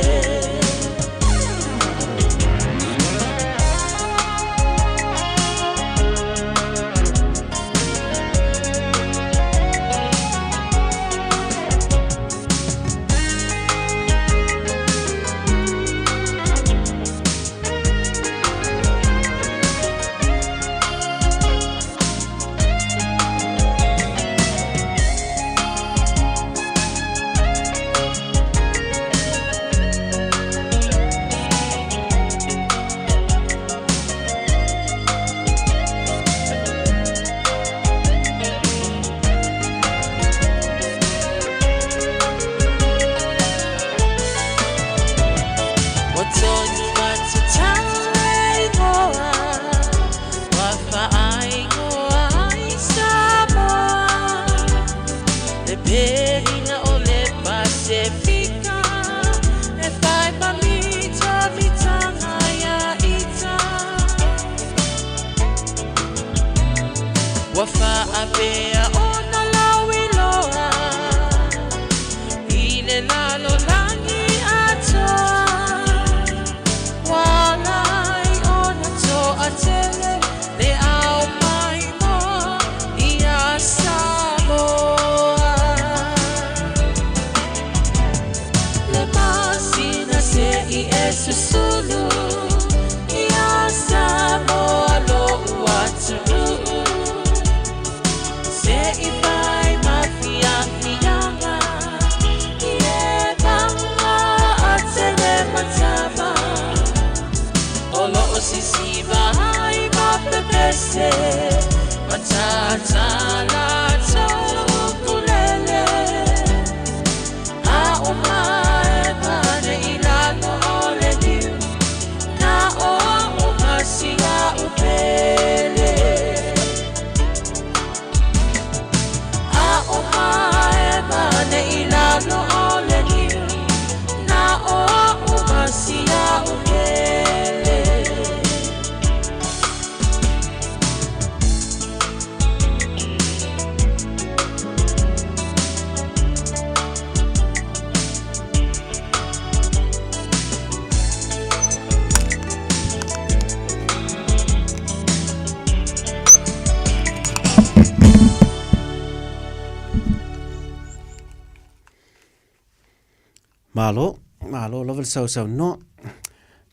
Ua tonu atu tau e ingoa, Ua faaingoa ai Samoa, Le pelina o le Pasefika, E whai ma mita mitanga ia ita. Ua faapea ona lauiloa I le lalolagi atoa, Ua ala ai ona toatele le ao maimoa ia Samoa. Le masina se'i e susulu Ia Samoa lo'u atunuu. ese Matatala taukulele A o mae pane i lalo o le liu Na o au masia upele A o mae pane i lalo o le liu Na o au masia upele. Malo, malo lava le sausaunoa.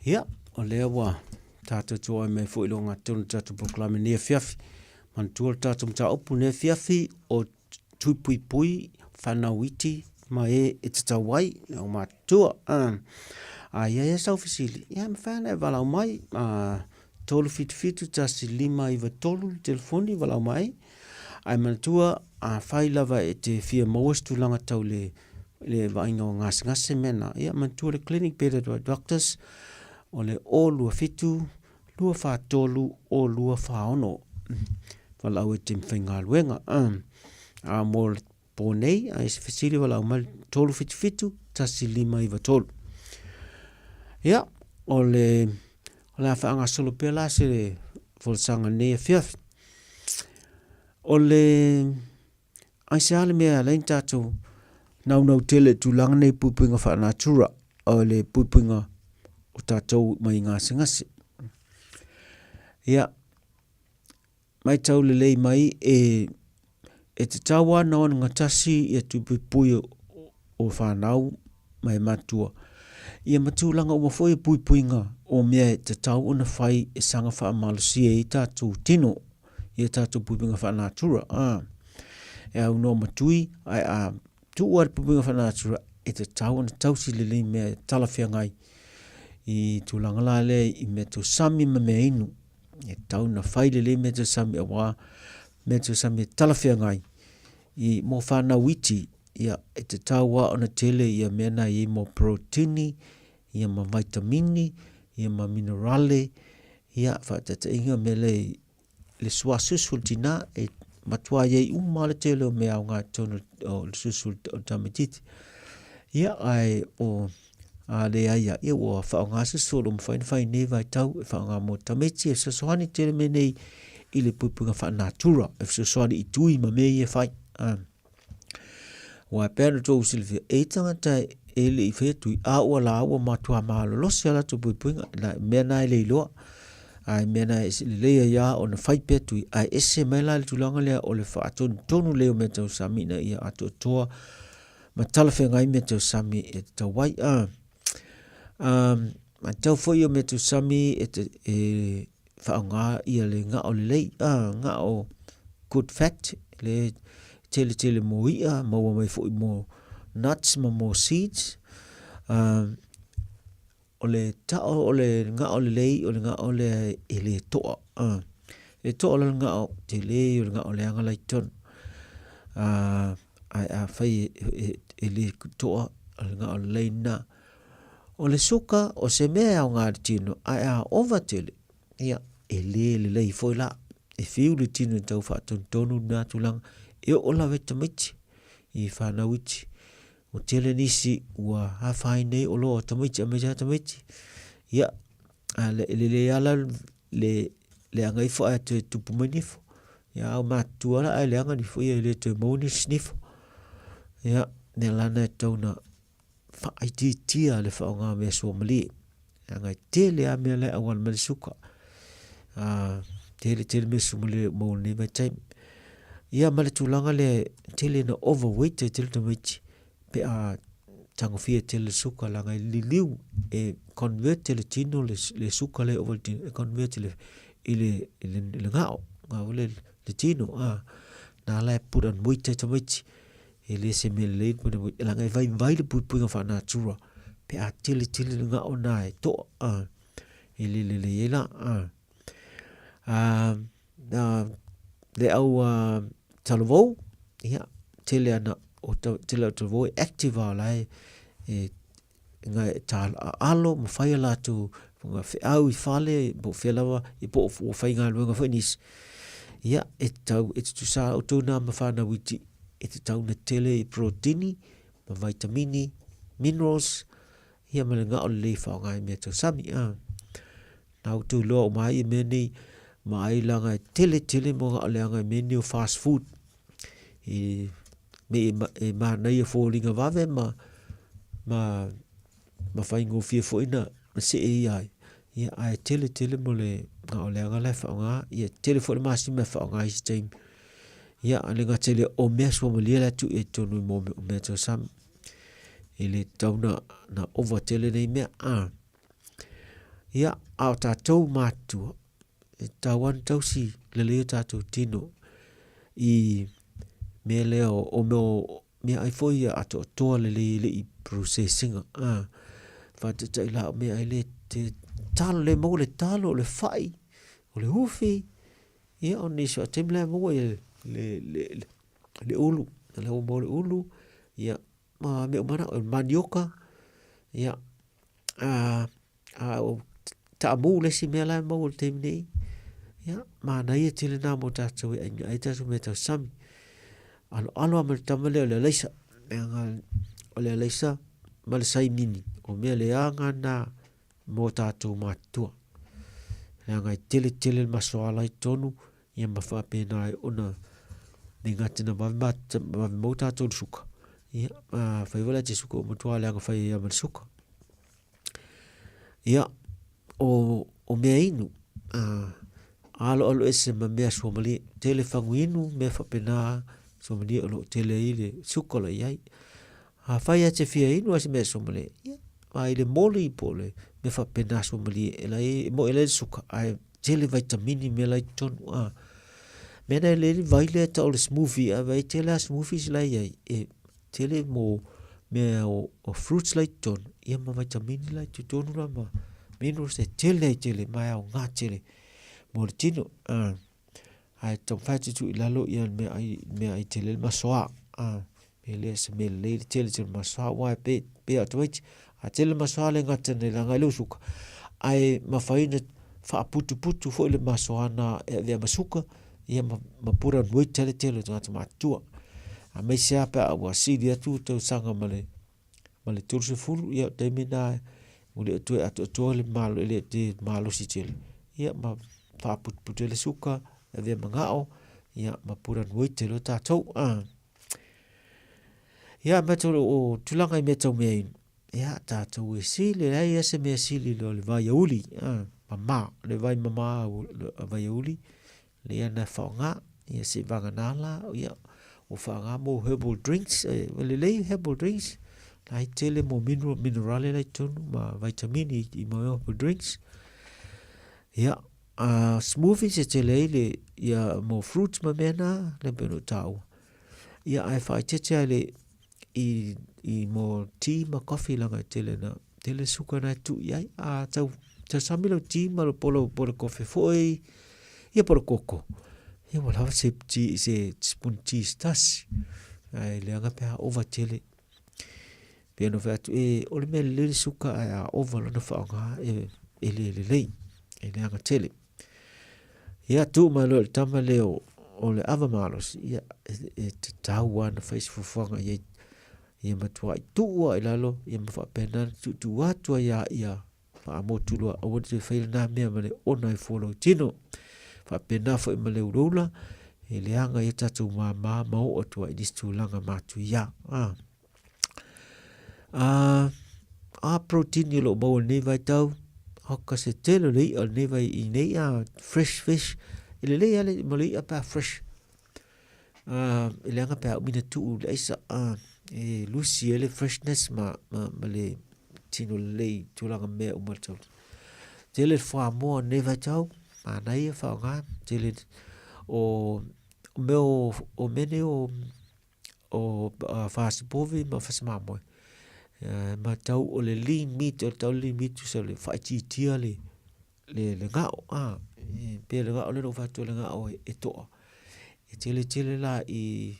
Ia, o lea ua tatou tuai mai foi i luga tonu tatou polokalame nei afiafi. Manatua le tatou mataupu nei afiafi o Tuipuipui, whanau iti, ma e e tatau ai, au matutua. A ia ia sau fesili, ia mawhai ana e walau mai, 377 1593 le telefoni walau mai. Ai manatua, a whai lava e te fia maua se tulaga tau le le vaaiga o gasegase mea na, ia manatua le clinic better by doctors o le 027 243 0246. Valaau e te faigaluega. A mo le pō nei, a i se fesili valaau mai 377 1593. Ia, o le, o le a faagasolo pea la se folasaga nei afiafi. O le, aisea le mea e ala ai ona tatou naunau tele i tulaga nei puipuiga faanatura, o le puipuiga o tatou mai gasegase. Ia, matau lelei mai e, e tatau lava ona ogatasi ia tuipuipui o, o whanau ma e matua. Ia ma tulaga uma foi e puipuiga o mea e tatau ona whai e saga whaamalosia i tātou tino, i a tātou puipuiga whaanatura. Ah. E au noa matui, ai a tuua le puipuiga whaanatura, e tatau ona tausi lelei mea e talafeagai i tulaga la lea i mea tau sami ma mea inu. E tatau ona whai lelei mea tau sami aua mea tau sami e talafeagai i mō whānau iti, ia, e tatau lava ona tele ia mea na i ai mō protini, ia ma vaitamini, ia ma minerale, ia, whaataitaiga mea lea i le sua susu o le tinā, e matua i ai uma le tele o mea aoga i totonu o le susu o le tamaitiiti. Ia, ae o a leai ia, ia ua faaaoga se susu o lo o mafai ona fai i nei vaitau e faaaoga mo tamaiti e fesoasoani tele mea nei i le puipuiga faanatura e fesoasoani i tui ma mea ia e fai. Aua e pei ona outou silafia, e i ai tagata e le i faia tui, a ua laua matua malolosi a latou puipuiga, na, mea na e le iloa. Ae mea na e lelei ai lava ona fai pea tui, ae ese mai la le tulaga lea o le faatonutonu lelei o mea tau sami ina ia atoatoa ma talafeagai mea tau sami e tatau ai. A, matau foi o mea tau sami e, te, e faaaoga ia le gao lelei, a, gao good fat, le tele tele mo i'a, maua mai foi mo nuts ma mo seeds. O le tao o le gao lelei, o le gao lea e le toa. E toa la le gao, tele o le gao leaga la i totonu. Ae afai e le toa, o le gao lelei lena. O le suka, o se mea e aoga i le tino, ae a ova tele, ia, e le lelei foi la. E fiu le tino e tau faatonutonu lena tulaga, e oo lava i tamaiti, i whanau iti. Ua tele nisi ua afaina ai oloa o tamaiti aemaise lava tamaiti. Ia, a le, e lelei lava la le leaga ifo ae toe tupu mai nifo. Ia, a ua matutua la ae leaga nifo, ia e le toe maua nisi nifo. Ia, mea la na e tatau ona faaitiitia le faaaoga o mea suamalie. Leaga e tele lava mea la e auala mai le suka. Tele tele mea suamalie ua maua i lenei vaitaimi. Ia ma le tulaga lea e tele ina overweight ai tele tamaiti pe a tagofia tele le suka leaga e liliu e convert e le tino le suka lea e ova i le tino e convert i le i le i le gao, gao le le tino a na la e put on weight ai tamaiti. E le se mea lelei le put on weight leaga e vaivai le puipuiga faa-natura pe a tele tele le gao na e toa a e le lelei ai la a. le au talavou, ia, tele ana o tele au talavou e active a la e, e ngai e alo ma whai a lātou ngā wheau i whale, po whea lava, i po o whai ngā luenga whai nisi. Ia, e tau, e tutusa o tō nā ma whānau iti, e te tau na tele i protini, ma vitamini, minerals, ia ma le ngao le lei whaonga i mea tau sami. A. Nā utu loa o mai i mea nei, ma ai langa e tele tele mo ngao le anga i mea nei o fast food. I me e, e mānaia fōlinga vave ma, ma, ma whaingofie foi na, na see i ai. Ia, ae tele tele mo le ngā o le anga lai whaonga, ia tele foi le masima e whaonga i se taimi. Ia, a le ngā tele o mea sua malia la tu e tonu i mō o mea tau sam. E le tau na, na ova tele nei mea, a. Ia, a o tātou mātua, e tau ana tausi le lei o tātou tino i mea lea o, o mea o mea ai foi ia atoatoa le lei le i processinga. A, whātaitai la o mea ai le te talo le maua le talo o le whai, o le hufi, ia o nisi o taimi la e maua ia le, le, le, le ulu, le ua maua le ulu, ia, ma mea uma na, o le manioka, ia, a, a o taamu le isi mea la e maua i le taimi nei, ia, manaia tele nā mō tātou e ai tātou mea tau sami. Aloalo a ma le tama lea o le alaisa, mea ngā, o le alaisa ma le saimini, o mea le anga nā mō tātou mātua. Leaga e tele tele le masoala i tonu, ia ma faapena ai ona me ngā tena vave ma vave mau tātou le suka. Ia, a whai wala te suka o matua leaga whai ia ma le suka. Ia, o, o mea inu, a, alo alo ese ma mea suamalie, tele fangu inu, mea whapena, suamalie o loo tele i le suka la iai. A whai a te fia inu a se mea suamalie, ia, a i le moli po le mea whapena suamalie, e lai, e mo e lai le suka, a e tele vitamini mea lai tonu, a. Mea nei le vai lea tau le smoothie, a vai tele a smoothies lai iai, e tele mo mea o, o fruits lai tonu, ia ma vitamini lai tonu la ma minerals e tele ai tele, ma e ao ngā tele mo le tino. Ae taumafai atu tuu i lalo ia mea ai, mea ai tele le masoa. Me lea se mea lelei le tele tele masoa aua e pe, pe a tamaiti. A tele masoa le gata nei langa i le usuka. Ae mafai ona faaputuputu foi le masoa na e avea ma suka, ia ma, ma pura nui tele tele o tagata matutua. Aemaise lava pe a ua sili atu tausaga ma le ma le 30, ia o taimi na ua le o toe atoatoa le malo, e le o te malosi tele. Ia ma faaputuputu ai le suka, e avea ma gao, ia ma pura nui tele o tātou. Ah. Ia, mea tau o tulaga i mea tau mea inu. Ia, tātou e sili, leai ia se mea sili loa le vai auli, ah, mama, le vai mama a vai auli, lea na whaonga, ia se vanga nā la, ia, o whaonga mō herbal drinks, e, lelei herbal drinks, lai tele mō mineral, minerale lai tonu, ma vitamini i, i mō herbal drinks. Ia, uh, smoothies e tele ai le, ia, mō fruits ma mea nā, le peno tāua. Ia, ae whaitete ai le, i, i mō tea ma coffee langa e tele na, tele suka na e tui ai, a tau, tau sami lau tea ma lo polo, polo coffee foi, ia polo koko. Ia ua lava se tea, se spoon tea se tasi. Ae leaga pe a ova tele. Pe ono whai atu, e, o le mea lelei le suka ae a ova lona whaonga e, e le lelei, e leaga tele. Ia, tū mai loa i le tama lea o, o le ava malosi, ia, e, e tatau ana whai se fuafuaga i ai, ia matua i tuua i lalo, ia ma faapena ona tuutuu atu ai a ia faamotu loa, aua ne toe faia lena mea ma le ona e fua lou tino. Faapena foi ma le ulaula, e leaga ia tatou māmā ma oo atu ai i nisi tulaga matuia. Ah. A, a protein o lo o maua i lenei vaitau, oka se tele o le i'a o lenei vai i nei a fresh fish, e lelei lava le ma le i'a pe a fresh. A, e leaga pe a umi ona tuu i le aisa, a, e lusi ai le freshness ma, ma, ma le tino lelei i tulaga mea uma le tau. Tele le fuamoa o lenei vaitau, manaia faaaoga, tele o, o mea o, o mea nei o o fasipovi ma fasimamoe. E matau o le lean meat, o le tau lean meat tusa o le faaitiitia le, le, le gao. A, E pei o le gao lea na ou fai atu o le gao e toa. E tele tele la i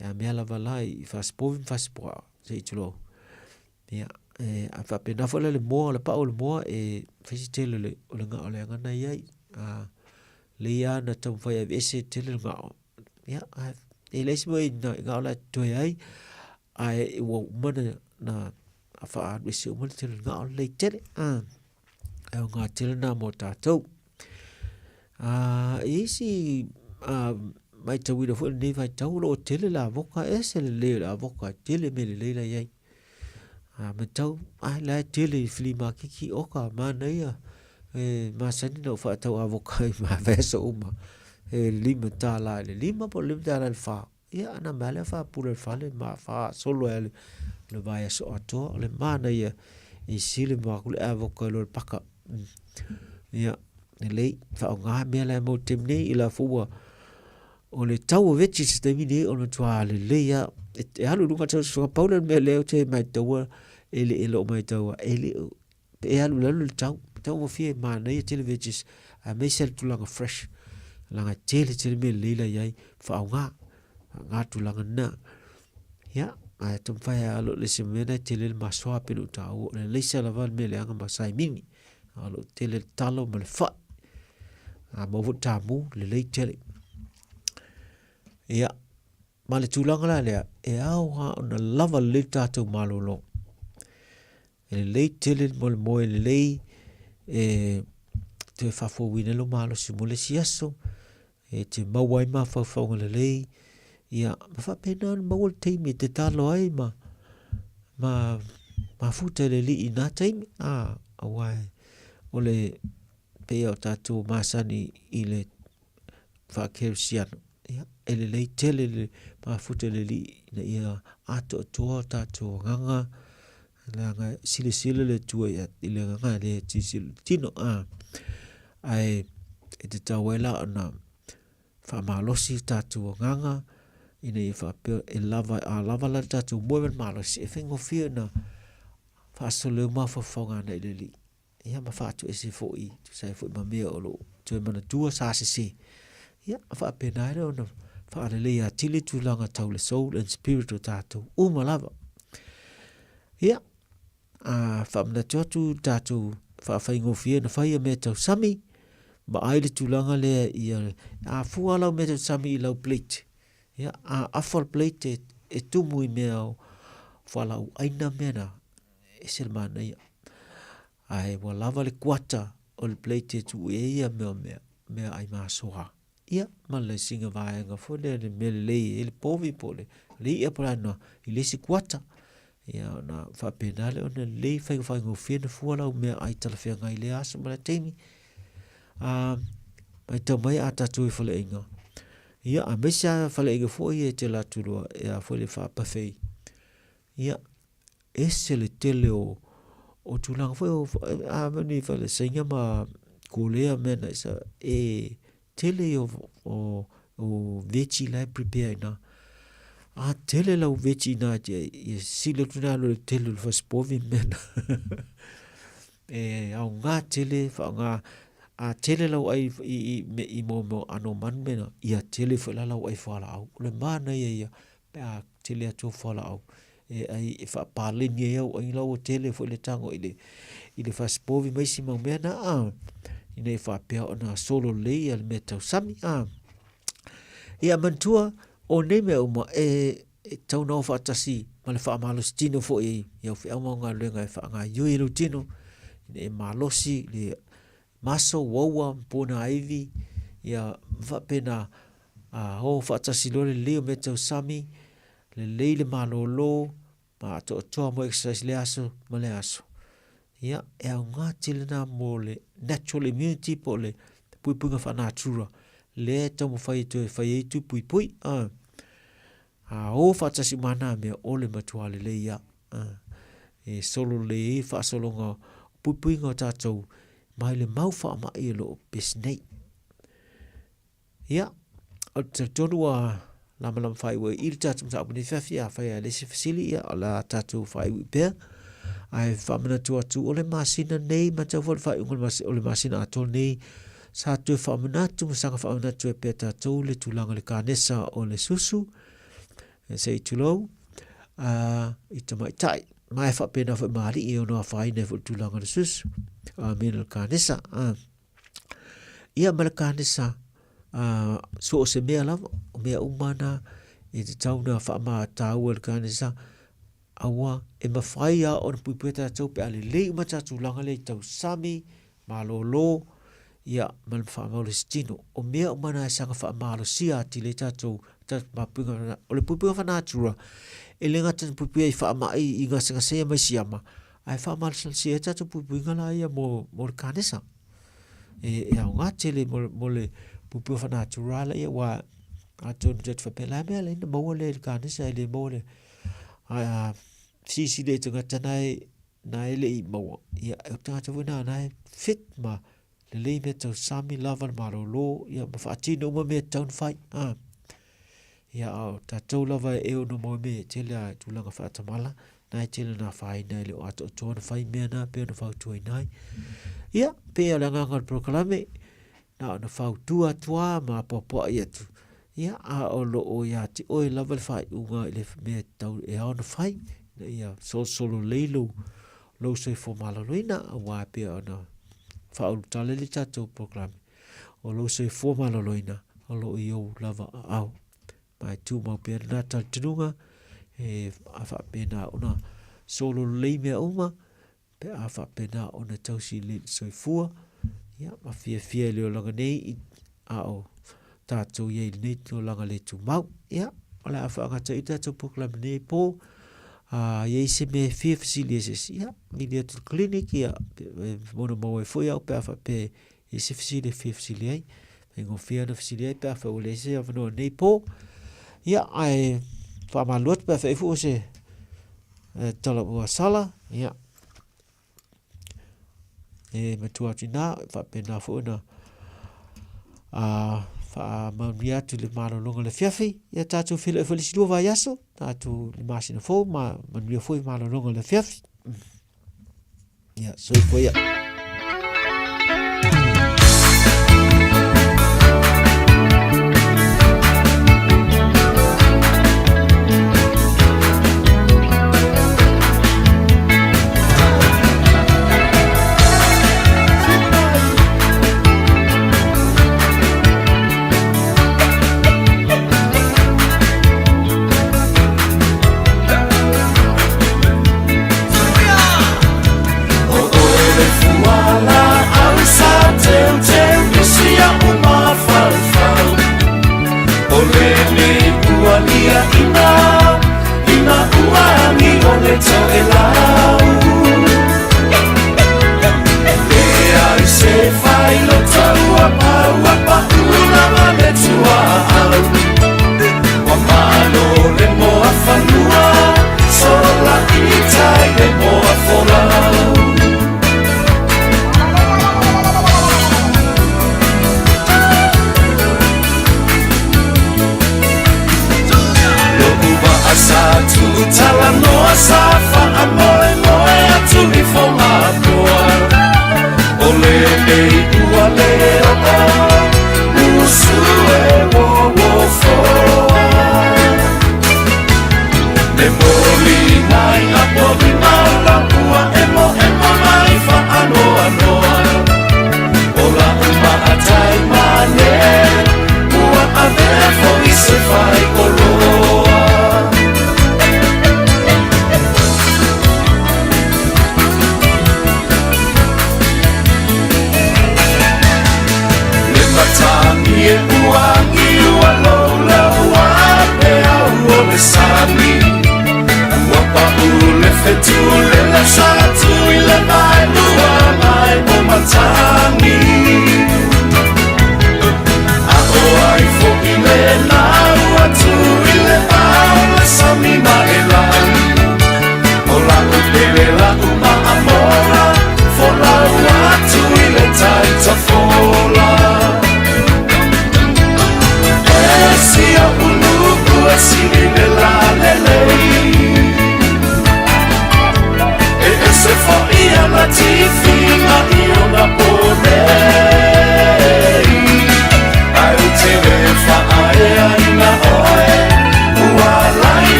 a mea lava la i fasipovi ma fasipuaa, se i tulou. Ia, e, a faapena foi la le moa, o le pau o le moa e fai si tele o le, o le gao leaga na i ai. A, lei lava na taumafai e aveese tele le gao. Ia, ae e leai se mea i gao la e totoe ai, ae ua uma na, na faaalu ese uma le tele o le gao lelei tele. A, e aoga tele na mo tātou. A, i isi a, matauina foi lenei vaitau o lo o tele le avoka, ese lelei o le avoka, tele mea lelei la i ai. A matau, ai la e tele i flea makiki, oka, manaia, e masani na ou faatau avoka i ma vaiaso uma. E $5 i le 5 po o le $5 i le 4. Ia, ana mea lea faapula i le fale ma faasolo ai le, le vaiaso atoa. O le manaia i sili ma aku le avoka i lo le paka. Ia, lelei, faaaoga mea la e maua i le taimi nei, i la foi ua o le tau o veggies i se taimi nei o le matua lelei lava. E, e alu i luga le tau, pau lea o le mea lea ou te maitaua e le e loo maitaua, e le o e alu i lalo le tau, taugofie manaia tele veggies aemaise le tulaga fresh leaga e tele tele mea lelei la i ai faaaoga faaaoga tulaga lena. Ia, ae taumafai e alo i le isi mea lena e tele le masoa pei ona ou taua o le alaisa lava le mea leaga ma saimini. O lo o tele le talo ma le fai. A maua foi le tamu, lelei tele. Ia, ma le tulaga la lea, e ao lava ona lava lelei le tatou malolo. E lelei tele mo le moe lelei e toe faafouina ai lou malosi mo le isi aso, e te maua ai mafaufauga lelei, ia, ma faapena ona maua le taimi e te talo ai ma, ma mafuta i le Alii i na taimi, a, aua o le, pei o tatou masani i le faakerisiano, ia, e lelei tele le mafuta i le Alii ina ia atoatoa o tatou agaga, leaga e silasila le Atua i le agaga e le silasila i le tino, a, ae e tatau ai la ona faamalosi o tatou agaga ina ia faapea e lava, a lava la le tatou moe ma le malosi, e faigofie ona faasolo ai mafaufauga agai i le Alii. Ia ma faatuese foi, tusa ai foi ma mea o lo o toe manatua sa sese. Ia, faapena ai lea ona faaleleia atili tulaga tau le soul and spirit o tatou uma lava. Ia, a faamanatu atu le tatou faafaigofie na fai ia mea tau sami, ma ai le tulaga lea ia, a fua lau mea tau sami i lau plate. Ia, a afa le plate e, e tumu i mea o fualaau aina mea na, ese le manaia. Ae ua lava le kuata o le plate e tuu i ai ia mea o mea, mea ai masoa. Ia, ma le sina vaega foi lea le mea lelei e le povi po o le i'a po o le a noa i le isi kuata. Ia ona faapena lea ona lelei faigofie ona fua lau meaai talafeagai i lea aso ma lea taimi. A matau mai a tatou i faleaiga, ia aemaise lava faleaiga foi ia e te alu atu loa e a foi le faa-buffet. Ia, ese le tele o, o tulaga foi o, a mani fale Saina ma Kolea mea na isa, e tele ia o, o, o veggie la e prepare ina. A tele lau veggie ina, ia sili atu na alu le tele o le fasipovi mea na. E aoga tele, faaaoga, a tele lau ai i, i, i, i mo mo ano manu mea na, ia tele foi la lau ai fualaau. O le manaia ia, pe a tele atu au fualaau e ai e faapaleni ai au ai la ua tele foi le tago i le i le fasipovi ma isi mau mea na a ina ia faapea ona solo lelei ia le mea tausami a. Ia manatua o nei mea uma e e tatau ona o faatasi ma le faamalosi tino foi i au feau ma au galuega e faagaioi ai lou tino ina ia malosi le maso, uaua, ponaivi, ia ma faapena a o faatasi loa le lelei o mea tau sami, lelei le malolo, ma atoatoa mo exercise lea aso ma lea aso. Ia, e aoga tele na mo le natural immunity po o le puipuiga faa-natura lea e taumafai e toe fai ai tui puipui. A, a o faatasi uma na mea o le matua lelei ia. A, e solo lelei ai faasologa o puipuiga o tatou mai le mau faamai o lo o pesi nei. Ia, ou te talitonu ua lamalama faaiu ai i le tatou mataupu nei afiafi, afai lava e leai se fesili, ia o le a tatou faaiu pea. Ae faamanatu atu o le masina nei, matau foi le faaiuga o le masina atoa nei, Sa toe faamanatu ma saga faamanatu ai pea tatou le tulaga i le kanesa o le susu, se i tulou, i tamaitai. Ma e faapena foi ma alii e ono afaina ai foi le tulaga o le susu, a me le kanesa. Ia ma le kanesa, so o se mea lava, o mea uma na e tatau ona faamataua e le kanesa, aua e mafai lava ona puipuia tatou pe a lelei uma tatou tulaga lea i tausami, malolo, ia, ma le faamalosi tino. O mea uma na e saga faamalosia atili ai tatou, tatou o le puipuiga faa-natura, e le gata ina puipuia i faamai i gasegasea mai siama, ae faamalosilosia ai tatou puipuiga la ia mo, mo le kanesa. E, e aoga tele mo, mo le puipuiga faa-natura la ia, aua atonu tatou te faapea, la mea la ina maua lea i le kanesa e le maua lea. Ae a silasila i tagata na e, na e le i maua, ia, o tagata foi na, na e fit ma lelei mea tausami, lava le malolo, ia, ma faatino uma mea e tatau ona fai. Ah. Ia, a o tatou lava e ono maua mea e tele a tulaga faatamala, na e tele na afaina e le o atoatoa ona fai mea na pei ona fautuaina ai. Ia, pei o le agaga o le polokalame, na ona fautua atu lava ma apoapoai atu, ia, a o lo o ia te oe lava le faaiuga i le mea e tatau e ao ona fai, ina ia solosolo lelei lou, lou soifua maloloina, aua e pei ona faaulutala le tatou polokalame, o lou soifua maloloina o lo o i ou lava aao. Ma e tumau pea lena talitonuga, e faapena ona solo lelei mea uma, pe a faapena ona tausi lelei le soifua, ia, ma fiafia i le olaga nei, a o tatou i ai i lenei olaga le tumau. Ia, o le a faagata i tatou polokalame nei pō, a i ai se mea e fia fesili ai se isi, ia, vili atu i le clinic, ia, e mono maua ai foi au pe a faapea e i ai se fesili e fia fesili ai. Faigofie ona fesili ai pe afai ua leai se avanoa i lenei pō. Ia, ae faamalulu atu pe afai ai foi o se tala ua sala, ia, e matua atu i ina, faapena foi ona faamanuia atu le malologa o le afiafi. Ia tatou feiloai foi le isi 2 vaiaso, tatou le masina fou ma manuia foi malologa o le afiafi. Ia, soifua ia.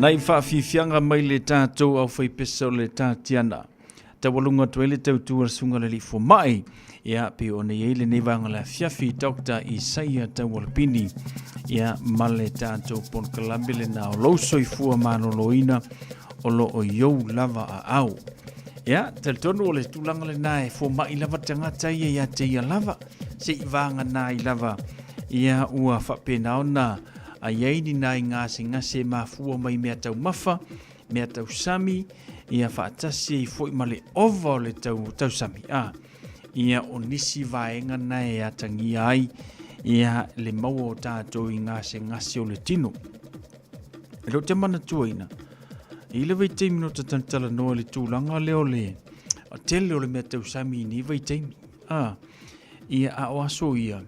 Nai faafiafiaga mai le tatou aufaipesa o le Tatiana. Taualuga atu ai le tautua a le Susuga i le Alii Fomai, ia, pei ona i ai lenei vaega o le afiafi, Doctor Isaia Taualapini, ia, ma le tatou polokalame lena o lou soifua maloloina o lo o i ou lava aao. Ia, talitonu o le tulaga lena e fomai lava tagata ia ia te ia lava, se i vagana ai lava, ia, ua faapena ona a i ai ni nai gasegase e mafua mai mea taumafa, mea tausami, ia faatasi ai foi ma le ova o le tau, tausami. A, ia o nisi vaega na e atagia ai ia le maua o tātou i gasegase o le tino. E leo te manatuaina, i le vaitaimi no ta talanoa i le tulaga lea o le tele o le mea tausami i nei vaitaimi. A, ia a o aso ia,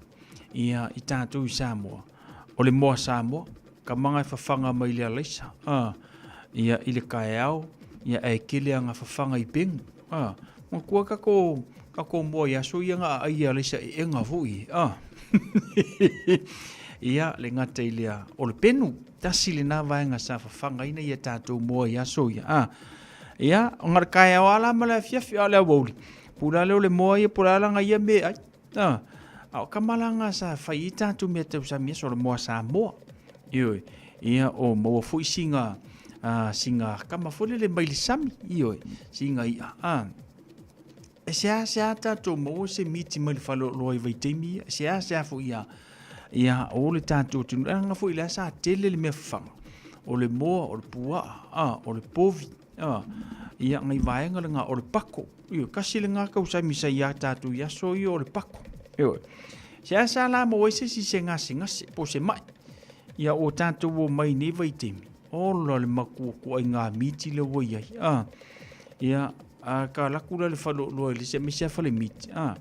ia i tātou i Samoa, o le moa Samoa, ka maga e fafaga mai le alaisa, a, ia i le kaeao, ia ae kele anga fafaga i pegu, a, matua kako, kako moa i aso ia nga ai alaisa e enga foi, a. Ia, le gata i lea, o le penu, tasi lena vaega sa fafagaina ia tātou moa i aso ia, a. Ia, o ngā kaeao ala ma le afiafi, a o le awauli, pula leo le moa ia, pula langa ia me ai, A, a o ka malaga sa fai i tātou mea tausami aso o le moa Samoa. Ioe, ia o maua foi singa, a, singa kama foi lele mai le sami, ioe, singa i'a. A, e se a se a tātou maua se miti mai le fale o loa i vaitaimi ia, se a se a foi ia, ia o le tātou tunu, e anga foi le asa tele le mea fafaga, o le moa, o le puaa, a, o le povi, a, ia ngai vaega le ngā, o le pako, Ioe, kasi le ngākau sa misa i a tātou i aso ia o le pako. Ioe. Se a sa la mo ese si se ngase ngase, po se mai. Ia o tātou o mai nei vaitemi. Ola le makua kua i ngā miti le ua iai. A, ia, a ka laku la le whalo loa i le se mese a whale miti. A,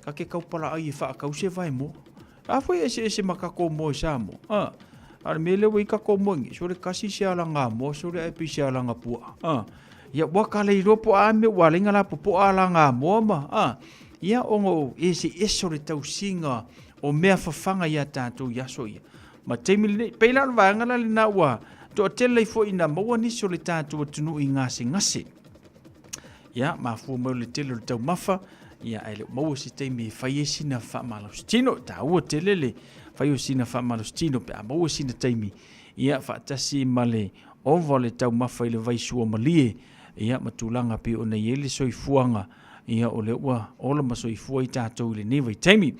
ka ke kaupala ai e whaakau se vai mo. A foi ese ese ma kako mo e sa mo. A, a le mele ua i kako mo ngi. So le kasi se ala ngā mo, so le epi se ala ngā pua. A, Ia, ua ka le iloa po a mea ua lenga la po a la ngā moa ma, a, ia ongo e se eso le tausiga o mea fafaga ia tātou i aso ia. Ma taimi lenei, pei la o le vaega la lena ua toatele ai foi ina maua nisi o le tātou atunuu i gasegase. Ia, mafua mai o le tele o le taumafa, ia, ae le o maua se taimi e fai ai sina faamalositino. Taua tele le fai o sina faamalositino pe a maua sina taimi, ia, faatasi ma le Ova le taumafa i le vai suamalie, ia, ma tulaga pei ona i ai le soifuaga, ia, o lea ua ola ma soifua ai tatou i lenei vaitaimi.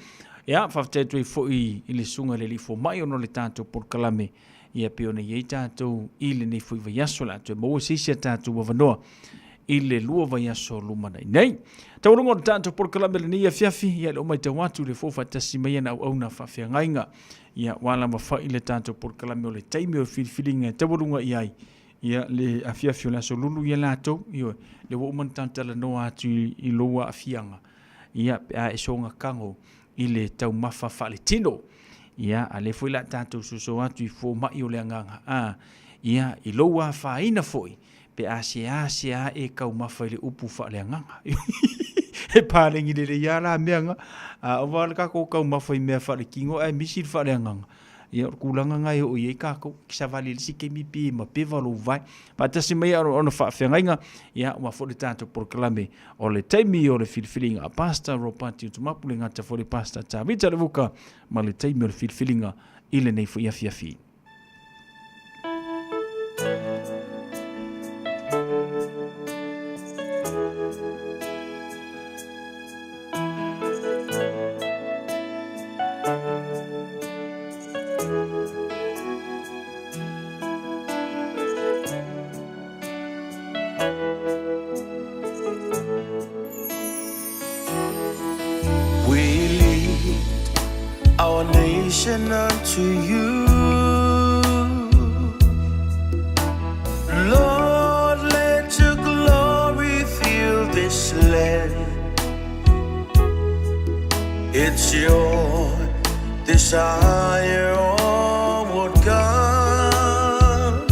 Ia, faafetai atu ai foi i le Susuga i le Alii Fomai ona o le tatou polokalame, ia, pei ona i ai tatou i lenei foi vaiaso, o le a toe maua se isi a tatou avanoa i le lua vaiaso lumanai nei. Taualuga o le tatou polokalame lenei afiafi, ia, le o matau atu le fou faatasi mai ana auauna faafeagaiga. Ia, ua lava fai le tatou polokalame o le taimi o le filifiliga e taualuga i ai, ia, le afiafi o le aso Lulu ia latou, ioe, lea ua uma ona talatalanoa atu i, i lou aafiaga, ia, pe a e soga kago i le taumafa faaletino. Ia, a lea foi la tatou soso atu i fomai o le agaga, a, ia, i lou afaina foi, Pe a seasea e kaumafa i le upu faaleagaga. E paleni lelei lava la mea na. A ova le tatou kaumafa i mea faalekino ae misi le faaleagaga. Ia o le tulaga na e oo i ai tatou. Ki savali i le isi taimi pe ma peva lou vae. Faatasi mai a ona faafeagaiga, ia ua foi le tatou polokalame o le taimi o le filifiliga a Pastor Ropati Utumapu le gata foi le Pastor Tavita Levuka ma le taimi o le filifiliga i lenei foi afiafi. We lead our nation unto you. Lord, let your glory fill this land. It's your desire, oh God,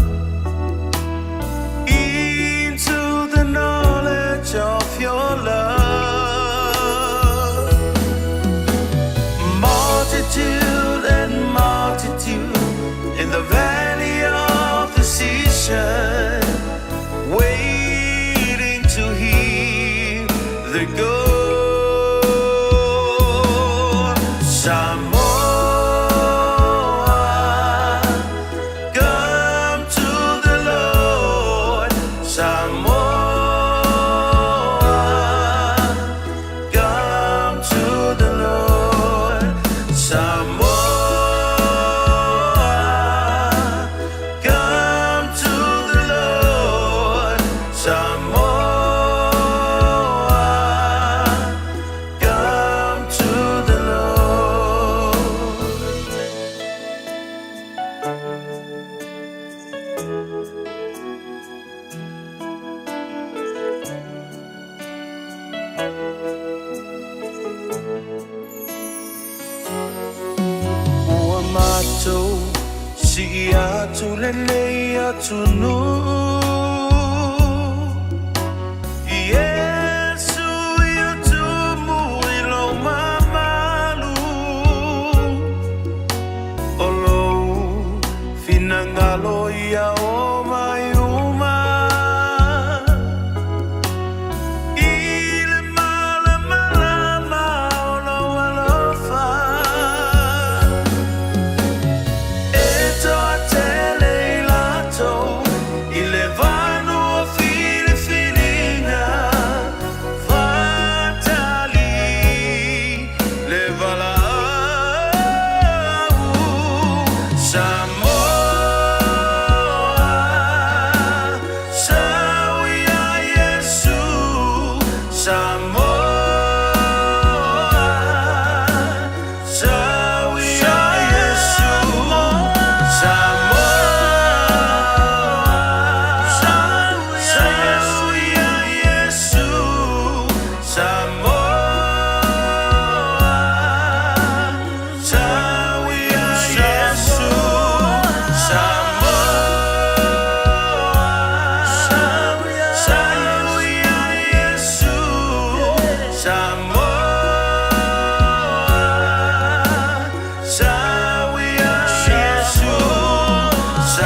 into the knowledge of your love. Multitude and multitude in the valley of decision. Sii atu lenei atunuu Iesu i o tumu i lou mamalu O lou finagalo ia o mai uma I le malamalama o lou alofa E toatele i latou i le vanua filifiliga Fatali le valaau Samoa Sau ia Iesu Samoa Sau ia Iesu Samoa Sau ia Iesu Samoa Sau ia Iesu Samoa Sau ia Iesu Samoa Sau ia Iesu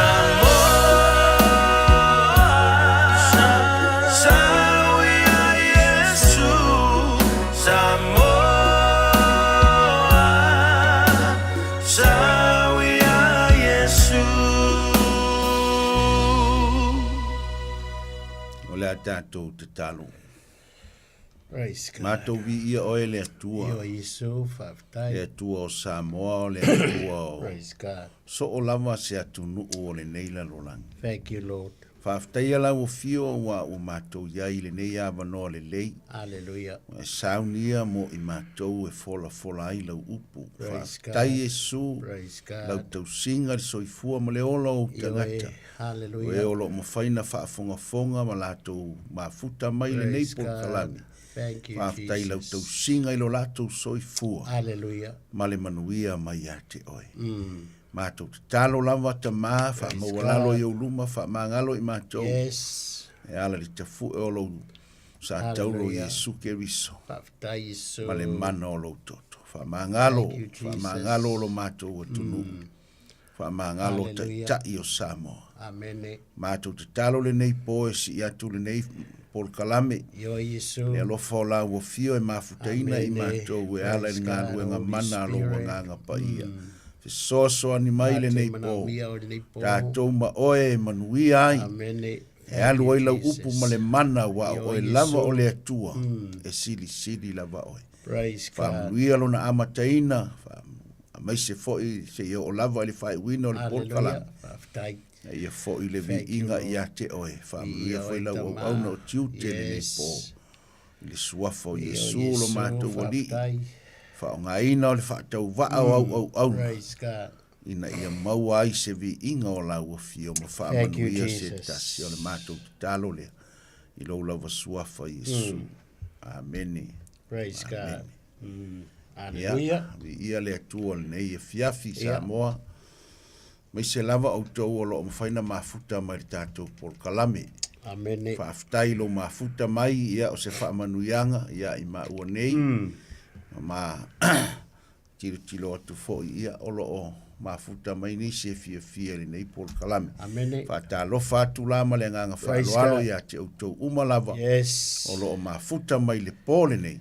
Samoa Sau ia Iesu Samoa Sau ia Iesu. O le a tatou tatalo. Praise God. Matou viia oe le Atua. Ioe Iesu, faafetai. Le Atua o Samoa, o le Atua o Praise God. soo lava se atunuu o lenei lalolagi. Thank you, Lord. Faafetaia lau afio aua ua matou i ai i lenei avanoa lelei. Hallelujah. Ua e saunia mo i matou e folafola ai lau upu. Praise God. Faafetai Iesu, Praise God. lau tausiga, le soifua ma le ola o ou tagata. Ioe. Hallelujah. O e o lo o mafai na faafogafoga ma latou mafuta mai lenei Praise God. polokalame. Thank you, Faafetai lau Jesus. tausiga i lo latou soifua. Hallelujah. Ma le manuia mai ia te oe. Mm. Matou tatalo lava Tama, faamaualalo God. i ou luma, faamagalo i matou. Yes. E ala i le tafue o lou sa taulo Hallelujah. Iesu Keriso. Faafetai Iesu. Ma le mana o lou toto. Faamagalo, Thank you, Jesus. faamagalo lo matou atunuu. Faamagalo Hallelujah. taitai o Samoa. Amene. Matou tatalo lenei po e sii atu lenei polokalame. Ioe Iesu. Le alofa o lau afio e mafutaina i Amene. matou e ala i le Praise God, galuega Holy mana a lou Spirit. agaga paia. Fesoasoani mai lenei Matou po. manaomia o lenei po. Tatou ma oe e manuia ai. Amene. E alu ai lau Jesus. upu ma le mana ua Ioe oe Iesu. lava o le Atua. E silisili lava oe. Praise God. Faamanuia lona amataina, aemaise foi seia oo lava i le faaiuina o le Hallelujah. polokalame. Faafetai. A ia foi le Thank you, viiga Lord. ia te oe. Faamanuia Ia foi oe, lau Tama. auauna o tiute lenei Yes. po. I le suafa o Ioe Iesu lo Iesu, matou alii. faafetai. Faaaogaina o le faatauvaa o au auauna. Praise God. Ina ia maua ai se viiga o lau afio ma Thank you, faamanuia se Jesus. tasi o le matou tatalo lea. I lou lava suafa Iesu. Amene. Praise God. Amene. Mm. Hallelujah. Ia, viia le Atua lenei afiafi Ia. Samoa. Maise lava outou o loo mafai na mafuta mai le tatou polokalame. Amene. Faafetai i lou mafuta mai, ia o se faamanuiaga ia i maua nei. Ma tilotilo atu foi ia o loo mafuta mai nisi e fiafia i lenei polokalame. Amene. Faatalofa atu la ma le agaga Praise faaaloalo God. ia te outou uma lava. Yes. O loo mafuta mai le po lenei.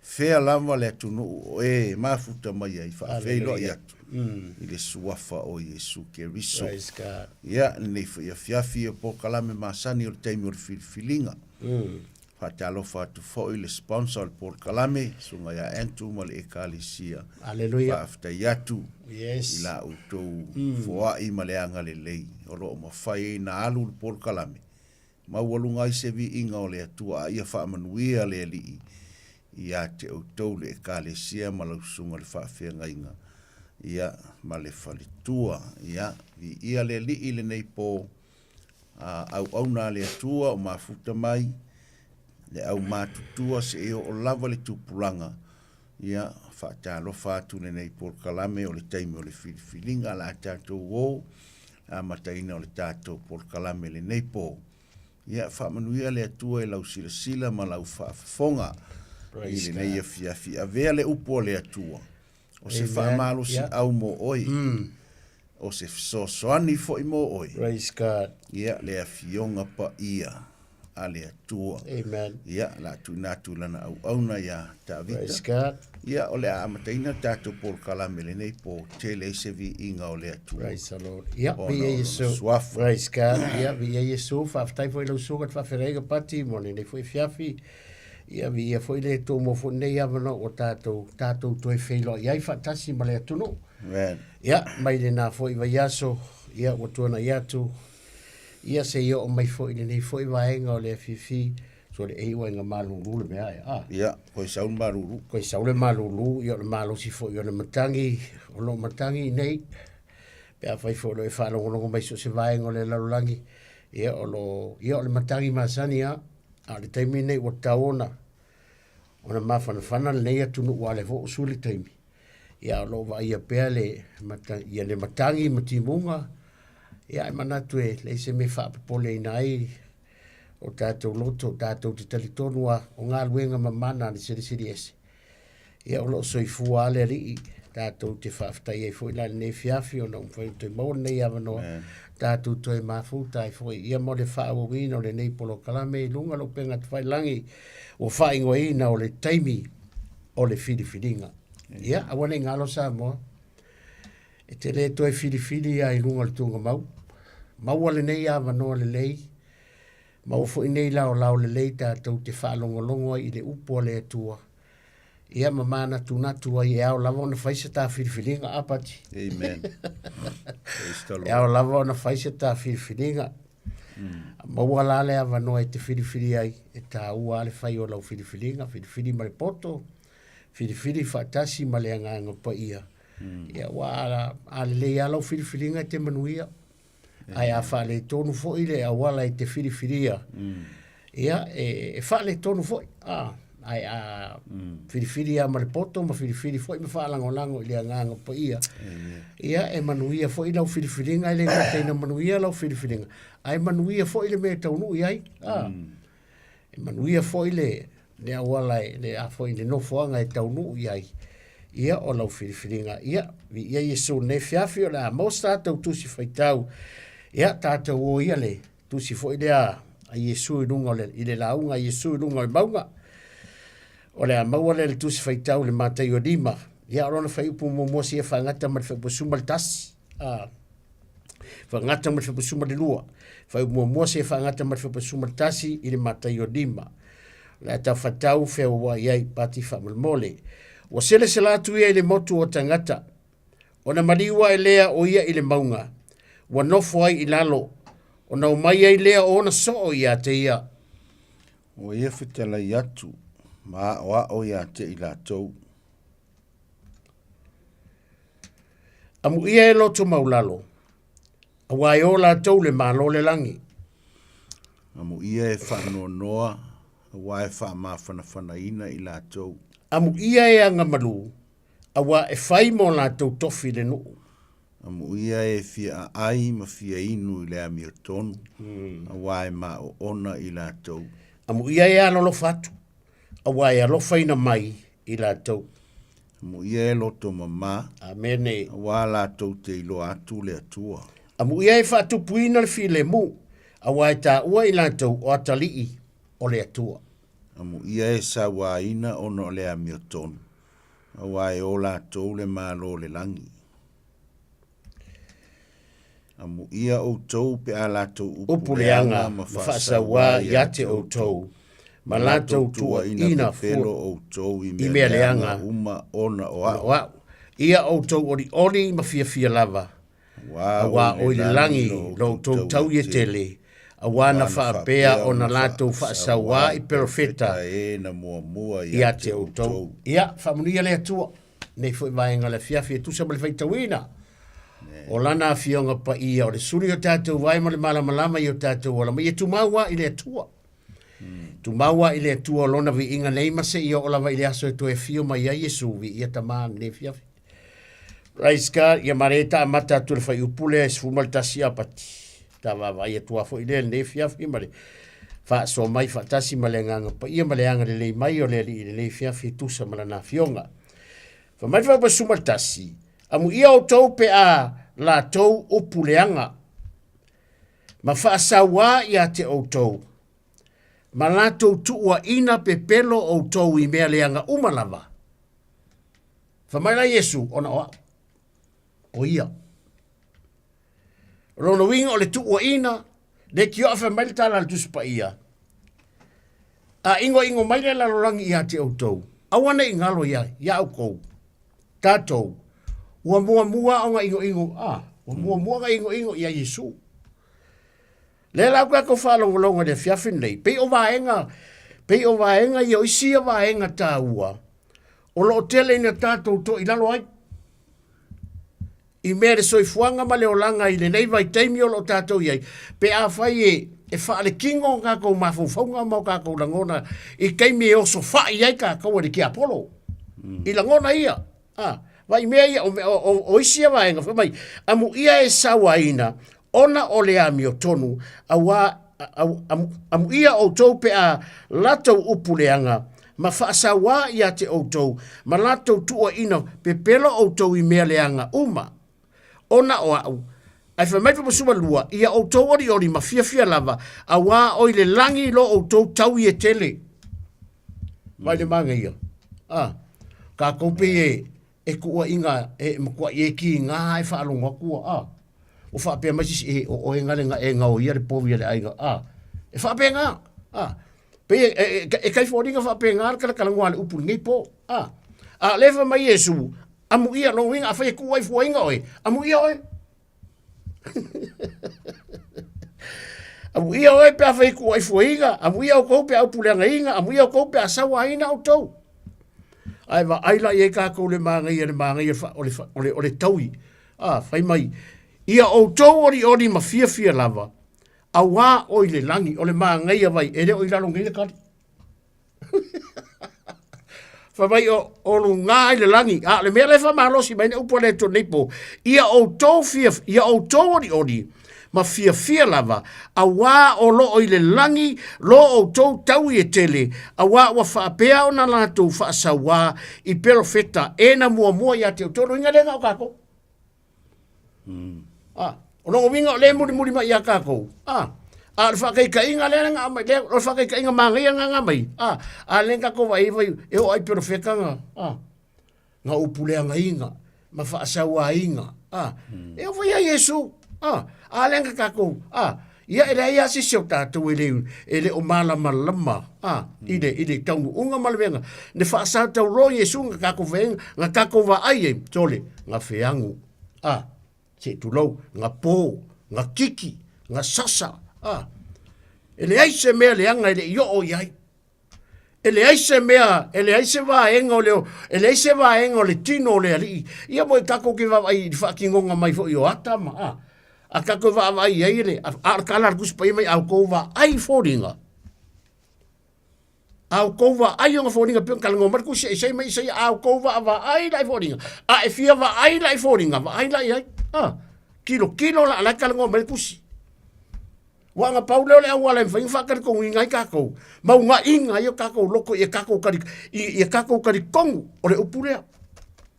Fea lava le atunuu o e mafuta mai ai faafeiloai Hallelujah. atu. I le suafa o Iesu Keriso. Praise God. Ia, lenei foi afiafi o polokalame masani o le taimi o le filifiliga. Faatalofa atu foi le sponsor o le polokalame, susuga ia Andrew ma le Ekalesia. Hallelujah. Faafetai atu Yes. i la outou foai ma le agalelei o loo mafai ai na alu le polokalame. Maualuga ai se viiga o le Atua a ia faamanuia le Alii ia te outou le Ekalesia ma lau susuga le faafeagaiga ia ma le faletua. Ia, viia le Alii lenei po auauna a le Atua o mafuta mai le au matutua seia oo lava le tupulaga. Ia, faatalofa atu lenei polokalame o le taimi o le filifiliga la tatou o. amataina o le tatou polokalame i lenei pō. Ia, faamanuia le Atua i lau silasila ma lau faafofoga i lenei afiafi. Avea le upu a le Atua o se faamalosiau mo oe, o se fesoasoani foi mo oe. Praise God. Ia, le Afioga Paia a le Atua. Amen. Ia, o le a tuuina atu i lana auauna ia Tavita. Praise God. Ia, o le a amataina le tatou polokalame i lenei pō, tele ai se viiga o le Atua. Praise the Lord. Ia, Ona viia o lona Iesu. suafa. Praise God. Ia, viia Iesu. Faafetai foi i lau susuga i le faafeagaiga Pati mo lenei foi afiafi. Ia, viia foi le Atua mo foi lenei avanoa ua tatou, tatou toe feiloai ai faatasi ma le atunuu. Amen. Ia, mai lena foi vaiaso, ia, ua tuanai atu, ia se i oo mai foi i lenei foi vaega o le afiafi, so le ei ua inga malulu le mea e, a. Ia, koe sau le malulu. Koe sau le malulu, ia o le malosi foi o le matagi, o lo o matagi i nei, pe afai foi o lo o e faalogologo mai so o se vaega o le lalolagi, ia o lo, ia o le matagi masani lava, a o le taimi lenei ua tatau ona, ona mafanafana lenei atunuu aua o lea foi ua sui le taimi. Ia o lo o vaaia pea le, ia le matagi ma timuga, ia e manatu e leai se mea e faapopoleina ai o tatou loto, tatou te talitonu lava o galuega mamana a le Silisili Ese. Ia o lo o soifua lava le Alii, tatou te faafetai ai foi la i lenei afiafi ona ua mafai ona toe maua lenei avanoa, tatou toe mafuta ai foi ia mo le faaauauina o lenei polokalame i luga o le upega tafailagi ua faaigoaina o le taimi o le filifiliga. Ia, aua ne i galo Samoa, e te le toe filifili lava i luga o le tuugamau. Maua lenei avanoa lelei, maua foi nei laolao lelei tatou te faalogologo ai i le upu a le Atua, ia ma manatunatu ai e ao lava ona fai se ta filifiliga, a Pati? Amen. Praise the Lord. E ao lava ona fai se ta filifiliga. Maua la le avanoa e te filifili ai, e taua lava le fai o lau filifiliga, filifili ma le poto, filifili faatasi ma le Agaga Paia. Ia, aua a, a lelei lava lau filifiliga e te manuia. Ae a faaletonu foi le auala e te filifilia, ia, e, e faaletonu foi. A, ae a filifili lava ma le poto ma filifili foi ma faalagolago i le Agaga Paia, ia, e manuia foi lau filifiliga, e le gata ina manuia lau filifiliga, ae manuia foi le mea e taunuu i ai. A, e manuia foi le, le auala e, le, a foi le nofoaga e taunuu i ai, ia o lau filifiliga. Ia, viia Iesu i lenei afiafi, o le a maua se tatou tusi faitau, ia, tatou o ia le tusi foi lea a Iesu i luga o le, i le lauga a Iesu i luga o le mauga. O le a maua lea le tusi faitau i le Mataio 5, ia o lona fuaiupu muamua seia faagata ma le fuaiupu 11. A, faagata ma le fuaiupu 12. Fuaiupu muamua seia faagata ma le fuaiupu 11 i le Mataio 5. O le a tau faitau feauauai ai Pati faamolemole. Ua selesela atu ia i le motu o tagata, Ona maliu ae lea o ia i le mauga, ua nofo ai i lalo, ona omai ai lea o ona soo ia te ia. Ua ia fetalai atu ma aoao ia te i latou. Amuia e loto maulalo, auā e o latou le Malo o le lagi. Amuia e faanoanoa, auā e faamafanafanaina i latou. Amuia e agamalu, Auā e fai mō latou tofi le nuu. Amuia e fia aai ma fia inu i le amiotonu, auā e maoona i latou. Amuia e alolofa atu, auā e alofaina mai i latou. Amuia e loto mama, Amene. auā latou te iloa atu le Atua. Amuia e faatupuina le filemu, auā e taua i latou o atalii o le Atua. Amuia e sauaina ona o le amiotonu, Aua e o latou le Malo o le lagi. Amuia outou pe a latou upu Upu leaga ma faasauā ia te outou, ma latou tuuaina pepelo outou i i mea leaga uma ona o ona a'u. o a'u. Ia outou olioli ma fiafia lava, Auā o i le lagi lo outou tau ia tele, auā na faapea ona latou faasauā i perofeta ia te outou. Ia, faamanuia le Atua nei foi vaega o le afiafi e tusa ma le faitauina o Lana Afioga Paia o le suli o tatou vae ma le malamalama i o tatou ola ma ia tumau lava i le Atua. Tumau lava i le Atua o Lona viiga nei ma seia oo lava i le aso e toe afio mai ai Iesu, viia Tama i lenei afiafi. Praise God, ia mare ta amata atu le whaiupu lea e 11 Apati. Ta vaavaai atu a foi lea lenei afiafi ma le faasoa mai faatasi ma le agaga paia ma le agalelei mai o le Alii i lenei afiafi e tusa ma lana afioga. Fai mai le fuaiupu 11, Amuia outou pe a latou upu leaga, ma faasauā ia te outou, ma latou tuuaina pepelo outou i mea leaga uma lava. Fai mai la Iesu, ona o au, o ia. O lona uiga o le tuuaina, le tioa fai mai le tala a le Tusi Paia, a igoigo mai le lalolagi ia te outou, aua ne i galo ia, ia outou, tatou, ua muamua ona igoigo, a, ua muamua ona igoigo ia Iesu. Lea la ua tatou faalogologo i le afiafi lenei, pei o vaega, pei o vaega ia o isi ia vaega taua, o lo o tele ina tatou toilalo ai i mea le soifuaga ma le olaga i lenei vaitaimi o lo o tatou i ai, pe afai e, e faalekino o tatou mafaufauga ma o tatou lagona i taimi e osofai ai tatou e le tiapolo. I lagona ia. A, vaai mea ia, o, o, o, o isi ia vaega, fai mai, amuia e sauaina, ona o le amiotonu, auā, au, amu, amuia outou pe a latou upu leaga, ma faasauā ia te outou, ma latou tuuaina pepelo outou i mea leaga uma, ona o a'u. Ae fai mai le 12, ia outou olioli ma fiafia lava, auā o i le lagi lo outou taui e tele. Vai le manaia. Ah, kākou pei e, e kuuaiga e matuai e kiga e faalogo atu a. Ua faapea mai se isi, e o oe gale na e gaoia le povi a le aiga. Ah, e faapena. Ah, pei e, e, e, e kai foliga faapena le kalakalanoa a le upu i lenei po. Ah, a o lea fai mai Iesu, amuia lona uiga afai e kuu ai fuaina oe, amuia oe. Amuia oe pe afai ku ai fuaina, amuia outou pe a upuleagaina, amuia outou pe a sauaina outou. Ae vaai la i ai kākou le manaia, le manaia o le, o le, o le taui. A, fai mai, ia outou olioli ma fiafia lava, auā o i le lagi, o le manaia vai, e le o i lalo nei le kali. Fai mai o, o lugā i le lagi. A o le mea lea e faamalosi mai le upu a le Atua nei po, ia outou fia, ia outou olioli ma fiafia lava, auā o lo o i le lagi lo outou taui e tele, auā ua faapea ona latou faasauā i perofeta e na muamua ia te outou. Lona uiga lea na o kākou. Ah, o lona uiga o lea e mulimuli mai ia kākou. Ah, a o le faataitaiga lea na aumai, lea, o le faataitaiga manaia lena na aumai. Ah, a lea na tatou vaai ai, e oo ai perofeta na, ah, na upuleagaina ma faasauaina. Ah, e oo foi ia Iesu. Ah, a lea na tatou, ah, ia e leai lava se isi o tatou e le, e le o malamalama, ah, i le, i le taunuuga ma le mea na faasataulo Iesu na tatou vaai, na tatou vaai ai, sole, na feagu, ah, se i tulou, na po, na kiki, na sasa, ah, e leai se mea leaga e le i oo i ai. E leai se mea, e leai se vaega o le, e leai se vaega o le tino o le alii. Ia mo i tatou ke vaavaai i le faatinoga mai foi o ata ma, a, a tatou vaavaai i ai le, a, a o le tala a le Tusi Paia mai, a outou vaai i foliga, a outou vaai ona foliga, pei ona talanoa mai le Tusi a Isaia mai Isaia, a outou vaavaai la i foliga, a e fia vaai la i foliga, vaai la i ai, a, tilotilo la, la e talanoa mai le Tusi. Ua na pau lea o le auala e mafai ona faatalitonuina ai tatou, ma unaiina ai o tatou loto i a tatou tali, i, i a tatou talitonu o le upu lea.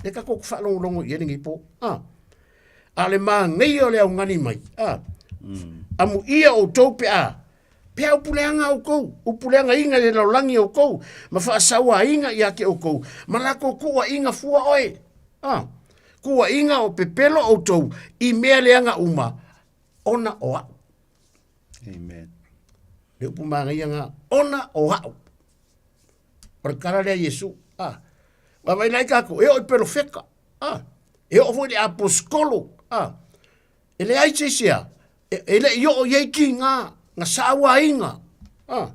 Lea tatou te faalogologo i ai lenei po. A, a o le manaia o le augani mai, a, amuia outou pe a, pe a upuleaga outou, upuleagaina i le lalolagi outou, ma faasauaina ia te outou, ma latou tuuaiga fua oe. A, tuuaiga o pepelo outou i mea leaga uma, ona o a'u. Amen. Le upu manaia na, ona o a'u. O le tala lea a Iesu. Ah. Vaavaai la i tatou, e oo i perofeta. Ah. E oo foi i le aposetolo. Ah. E leai se isi a, e, e le i oo i ai kiga, na sauaina. Ah.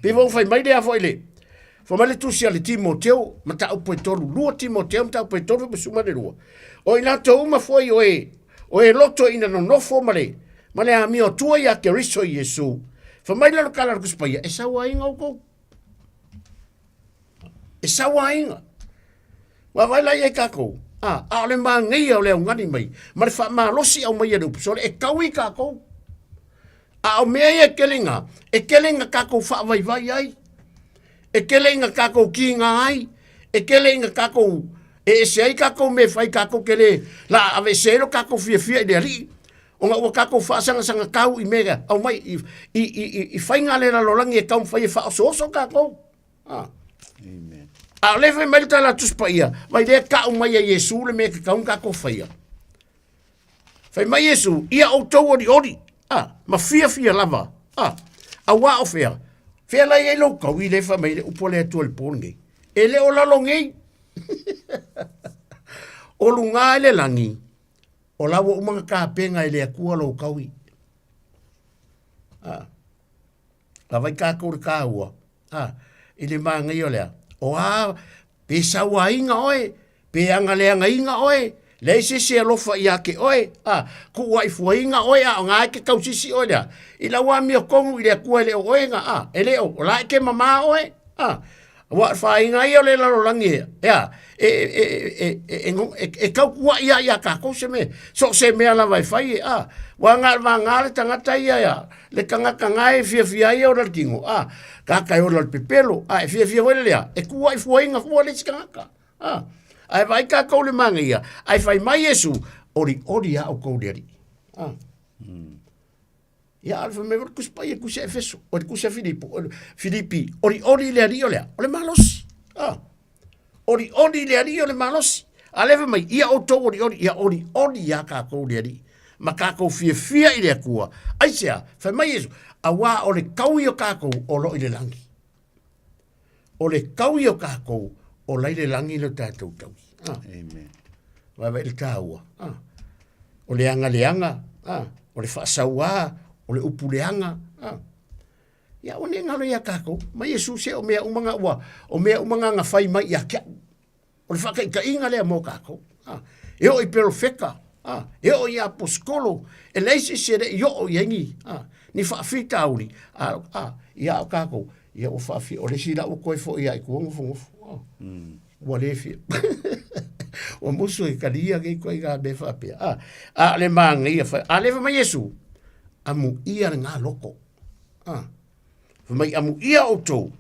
Pei foi ona fai mai lea foi le, fai mai le tusi a le Timoteo, mataupu e 3, 2 Timoteo mataupu e 3 ma le 2. O i latou uma foi o e, o e loto ina nonofo ma le, ma le amio atua ia Keriso Iesu. Fai mai lea o le tala a le Tusi Paia, e sauaina outou. E sauaina. Vaavaai la i ai tatou. A, a o le māgaia o le augani mai, ma le faamalosi aumaia le upu sole, e taui kākou. A o mea ia e tele ina, e tele ina kākou faavaivai ai, e tele ina kākou kīnā ai, e tele ina kākou e ese ai kākou mea e fai kākou ke lē la aveesea ai lo kākou fiafia i le Alii, ona ua kākou faasagasagakau i mea aumai i, i, i, i, i faiga a le lalolagi e taumafai e faaosooso kākou. Ah. Amen. A o le fai mai le tala Tusi Paia, vai lea kau mai a Iesu le mea e tatau ona tatou faia. Fai mai Iesu, ia outou olioli, ah, ma fiafia lava, ah, auā o fea, fea la i ai lou taui le fai mai le upu a le Atua i le pō lenei. E le o lalo nei. o luga i le lagi, o la ua uma ona tapena e le Atua lou taui. Ah. Lava i kākou le kāua, a, i le māgaia o lea, o a, pe sauaina oe, pe agaleagaina oe, leai se isi e alofa ia te oe, a, kuuaifuaina oe, a o ngā e ke tausisi oe lea, i lau amiotonu i le Atua e le o oe na, a, e le o, o la e ke mamā oe, a, Ua whāinga ia o le lalolagi e, ea, e, e, e, e, e, e, e taukuaʻi a iā kākou se mea, so o se mea lava e fai e, a, ua ngā wā ngā le tagata ia ia, le tagata ngā e fiafia ai e ola le tino, a, kāka e ola le pepelo, a, e fiafia foi le lea, e kuaʻi fuainga fua le isi tagata, a, a e vaai kākou le māgaia, ae fai mai Iesu, olioli a outou le Alii, a. Ia, a fai mai o le Tusi Paia, Tusi a Efeso, o le Tusi a Filipo, o le Filipi, olioli le Alii o le a? O le malosi. Ah. Olioli le Alii o le malosi. A lea fai mai, ia outou olioli, ia olioli iā kākou le Alii. Ma kākou fiafia i le Atua. Aisea, fai mai Iesu, auā o le taui o kākou o lo o i le lagi. O le taui o kākou, o la i le lagi lo tātou taui. Ah. Amen. Vaevae le tāua. Ah. O le aga leaga, ah. o le faasauā, o le upu leaga. Ah. Ia, o ne ngalo ia kākou. Mai Iesu se o mea uma ngā ua, o mea uma ngā ngā whai mai ia kia. O le faataitaiga lea mo kākou. Ah. E oo i perofeta, ah. e oo i aposetolo, e leai se isi e le i oo i ai ni, ah. ni faafitauli, ah, ah, ia o kākou, ia ua faafia, o le isi la ua toe foi lava i tua nofonofo. Ah. Ua le fia. Ua musu e kalia nei ituaiga mea faapea. Ah. A o le mānaia, a lea fai mai Iesu, amuia le ngā loko. Ah. Fai mai, Amuia outou,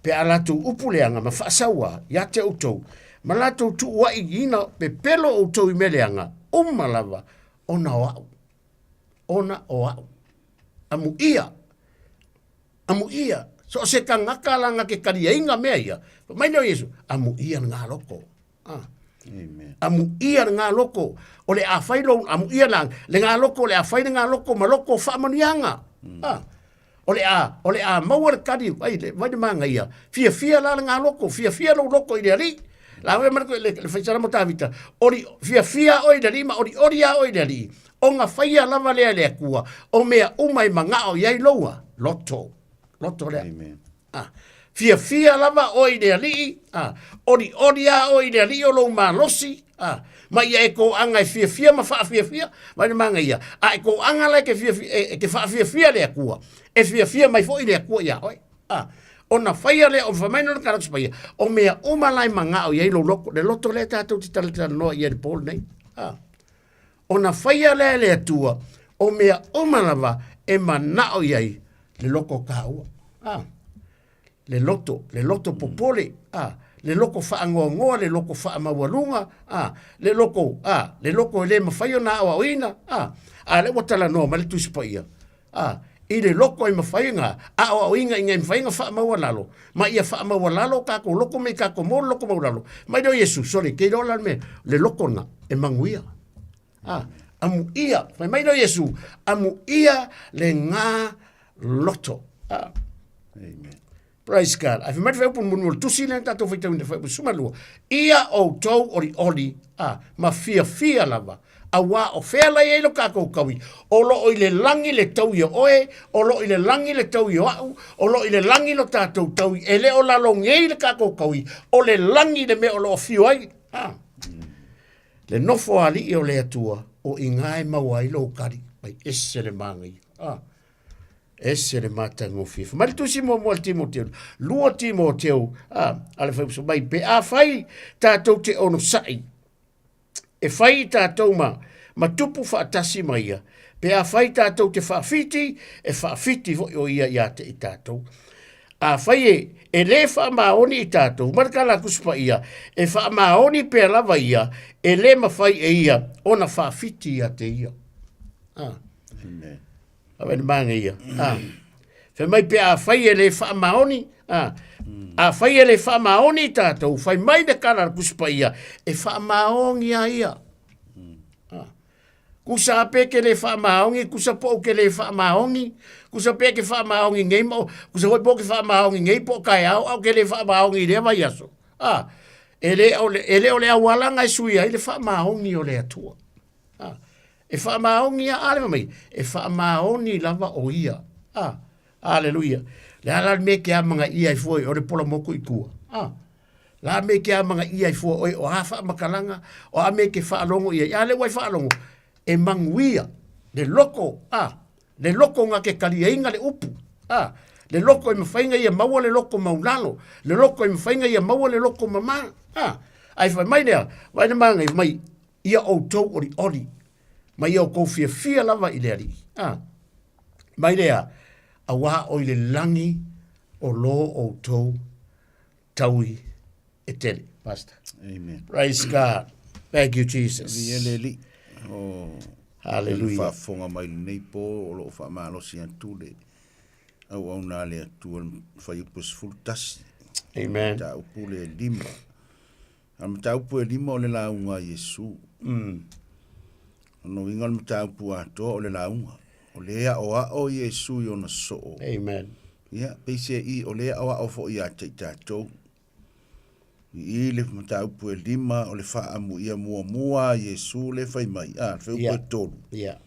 pe a latou upu leaga ma faasaua ia te outou, ma latou tuuaiina pepelo outou i mea leaga, uma lava ona o a'u, ona o a'u. Amuia, amuia, so o se tagata lana ke kaliaina mea ia, fai mai lea o Iesu, amuia le galoko. Ah. Amen. Amuia le galoko, o le a fai lou, amuia la, le galoko, o le a fai le galoko ma loko faamanuiaga. Ah. O le a, o le a maua le kali, vai le, vai le māgaia. Fiafia la le galoko, fiafia lou loko i le Alii. La oe ma le, le, le faisalamo Tavita, ori, fiafia oe i le Alii ma olioli a oe i le Alii. O nga faia lava lea e le Atua, o mea uma e magao i ai loua, loto. Loto lea. Amen. Ah, fiafia lava oe i le Alii, ah, olioli a oe i le Alii o lou malosi, ah, ma ia e kōaga e fiafia ma faafiafia, vai le māgaia, a e kōaga la e ke fiafia, e, e ke faafiafia le Atua, e fiafia mai foi le Atua iā oe. Ah, ona faia lea, o fai mai nō le Kalausi Paia, o mea uma la e magao i ai lou loko, le loto lea tātou te talatalanoa i ai le pō lenei. Ah, ona faia lea e le Atua, o mea uma lava e manao i ai le loko o kāua. Ah, le loto, le loto popole, ah, le loko whaangoangoa, le loko whaamaualuga, ah, le loko, ah, le loko e le mawhai ona aoaoina, ah, a le ua talanoa mai le Tusi Paia, ah, i le loko e mawhai ngā aoaoina i ngā mawhai ngā whaamaualalo, ma ia whaamaualalo kākou loko me kākou mō le loko maulalo. Mai leo Iesu, sole, kei loa la le mea, le loko na, e manuia. Ah, amuia, fai mai leo Iesu, amuia le ngā loto. Ah. Amen. Praise God. Ai fai mai le whaiupu munu o le tusi lea tātou whaitauina whaiupu sumalua. Ia outou olioli, ah, ma fiafia lava. Auā o fea la i ai lo kākou kaui. O loo i le lagi le taui o oe, o loo i le lagi le taui o a'u, o loo i le lagi lo tātou taui, e le o lalo nei le kākou kaui, o le lagi le mea o loo afio ai. Ah. Le nofo alii o le Atua, o i ngā e maua ai lou kari, mai ese le māgaia. Ah. Ese le matagofie. Fai mai le tusi muamua a le Timoteo, 2 Timoteo, ah, a le fai mai, pe afai tātou te onosai. E fai i tātou ma, ma tupu faatasi ma ia, pe afai tātou te faawhiti, e faawhiti foi o ia ia te i tātou. Afai e, e lē faamaoni i tātou, ma le tala a Tusi Paia, e faamaoni pea lava ia, e lē mawhai e ia ona faawhiti ia te ia. Ah. Amen. Awe le mānga ia. Ah. Fai mai pe afai e lē faamaoni, ah. Afai e lē faamaoni i tātou, fai mai le kala a le Tusi Paia, e faamaoni a ia. Ah. Kusa pe ke le faamaoni, kusa po o ke le faamaoni, kusa pe ke faamaoni nei ma, kusa foi po ke faamaoni nei po o kaeao, a o ke le faamaoni i lea vaiaso. Ah, e le o le, e le o le aualaga e sui ai le faamaoni o le Atua. Ah, e faamaoni a, a le mai, e faamaoni lava o ia. Ah, aleluia. Le ala le mea ke amanga ia i fua i o le pola moku i tua. Ah, La me ke amanga ia i fua oe o a faamakalaga, o a me ke faalogo i ai. A le ua i faalogo, e manuia le loko, a, le loko nga ke kaliaina le upu, a, le loko e mawhainga ia maua le loko maulalo, le loko e mawhainga ia maua le loko mama, a, ai whai mai lea, vai na manga i mai, ia outou oli oli, mai ia o kou fia fia lava i le alii, a, mai lea, a wā o i le langi o lo outou taui e tele. Pastor. Amen. Praise God. Thank you, Jesus. Viia le Alii. O Hallelujah. Faafofoga mai lenei po o lo o faamalosi atu le auauna a le Atua i le fuaiupu e 11. Amen. Mataupu le lima. A mataupu e lima o le lauga a Iesu. Ona uiga o le mataupu atoa o le lauga. O le aoao Iesu i ona soo. Amen. Ia, peiseai o le aoao foi ia te i tatou. I i le mataupu e lima o le faaamuia muamua a Iesu le fai mai, a, le fuaiupu e tolu. Ia.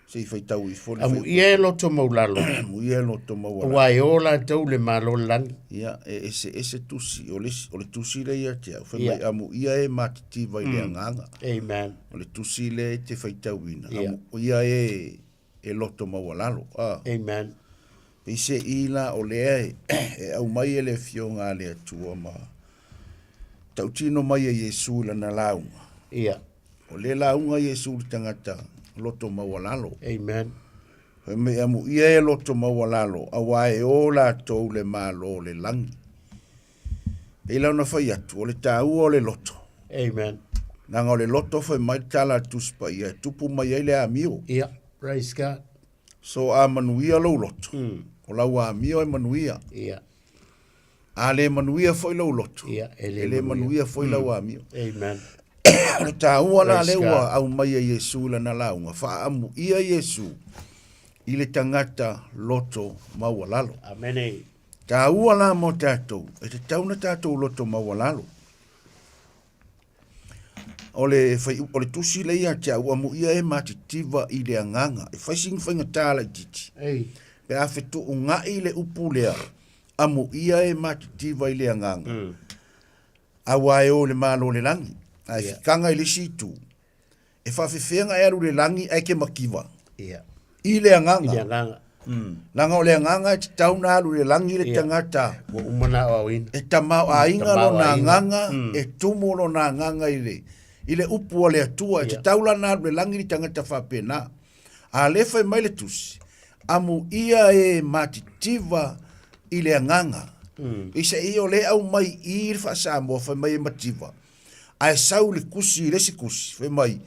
Se i faitau ifo le Amuia e loto maulalo. Amuia e loto maualalo. Aua e o latou le Malo o le lagi. Ia, e eseese tusi, o le, o le tusi lea ia te au, fai mai amuia e matitiva i le agaga. Amen. O le tusi lea e te faitauina, amuia e e loto maualalo. A. Amen. Peiseai la o lea e, e aumai e le Afioga a le Atua ma tautino mai e Iesu i lana lauga. Ia. O le lauga Iesu le tagata loto maualalo. Amen. Fai mai amuia e loto maualalo, auā e o latou le Malo o le lagi. Pei la ona fai atu, o le tāua o le loto. Amen. Leaga o le loto fai mai le tala a le Tusi Paia e tupu mai ai le amio. Ia, praise God. So a manuia lou loto, o lau amio e manuia. Ia. A le manuia foi lou loto, Ia, e le e le manuia foi lau amio. Amen. O le tāua la Praise lea ua God. aumai e Iesu i lana lauga, faaamuia Iesu i le tagata loto maualalo. Amene. Tāua la mo tatou, e tatau na tatou loto maualalo. O le, fai, o le tusi lea ia te au, amuia e matitiva i le agaga. E fai sina faigata laitiiti. Ei. Pe a fetuunai le upu lea, amuia e matitiva i le agaga. Auā e o i le Malo o le lagi. Ae fikaga i le isi itu, e faafefea ona e alu i le lagi ae ke mativa. Ia. I le agaga. I le agaga. Leaga o le agaga e tatau ona alu i le lagi le tagata. Ua uma ona aoaoina. E tamaoaiga lona agaga, e tumu lona agaga i le, i le upu a le Atua. E tatau la ona alu i le lagi le tagata faapena. A lea fai mai le tusi, amuia e matitiva i le agaga. Peiseai o lea e aumai i le faa-Samoa fai mai e mativa, ae sau le kusi i le isi kusi, fai mai,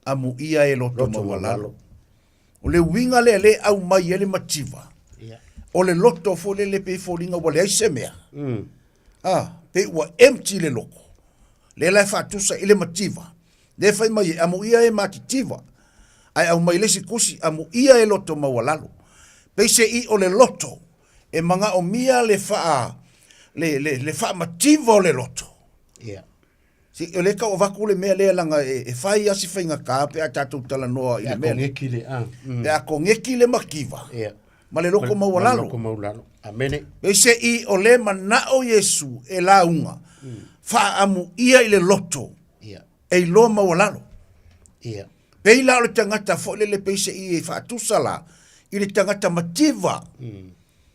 amuia e loto maualalo. O le uiga lea lea e aumai ai le mativa, o le loto foi lele pei e foliga ua leai se mea. A, pei ua empty le loko. Lea la e faatusa i le mativa. Lea fai mai e amuia e matitiva, ae aumai le isi kusi, amuia e loto maualalo. Peiseai o le loto e manaomia le faa, le, le, le faamativa o le loto. Ia. Si, o lea tau avatu le mea lea leaga e, e fai lava si faigata pe a tatou talanoa i le mea lea. Pe a kogeki le, a. Pe a kogeki le mativa. Ia. Ma le loko maualalo. Ma le loko maualalo. Amene. Peiseai o lea manao Iesu e lauga, faaamuia i le loto. Ia. E iloa maualalo. Ia. Pei la o le tagata foi lele peiseai e faatusa la i le tagata mativa.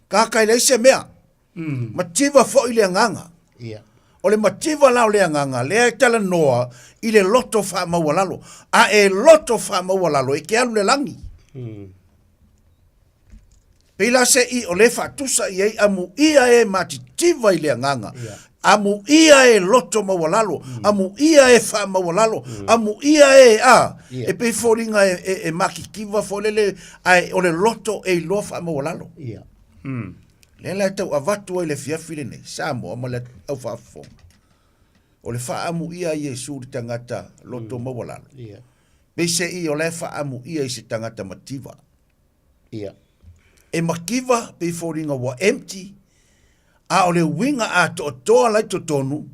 Kaka e leai se mea. Mativa foi le agaga. Ia. O le mativa la o le agaga, lea e talanoa i le loto faamaualalo. A e loto faamaualalo, e ke alu le lagi. Pei la se i o le faatusa i ai amuia e matitiva i le agaga. Amuia e loto maualalo, amuia e faamaualalo, amuia e a, e pei foliga e, e, e matitiva foi lele, ae o le loto e iloa faamaualalo. Lea la e tau avatu ai le afiafi lenei, Samoa ma le au faafofoga. O le faaamuia a Iesu i le tagata loto maualalo. Peiseai o la e faaamuia i se tagata mativa. E mativa pei foliga ua empty, a o le uiga atoatoa la i totonu,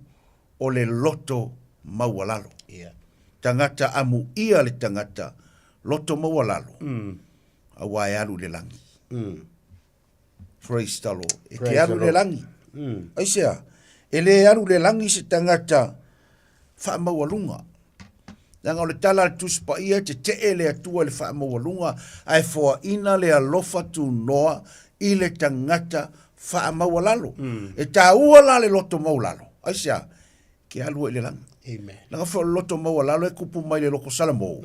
o le loto maualalo. Tagata amuia le tagata loto maualalo, aua e alu i le lagi. Praise the Lord. E ke alu le lagi. Aisea, e le alu le lagi se tagata faamaualuga. Leaga o le tala a le Tusi Paia, e tetee le Atua i le faamaualuga, ae foaina le alofa tunoa i le tagata faamaualalo. E taua la le loto maualalo. Aisea, ke alu ai i le lagi. Amen. Leaga foi o le loto maualalo e kupu mai le loko Salamo.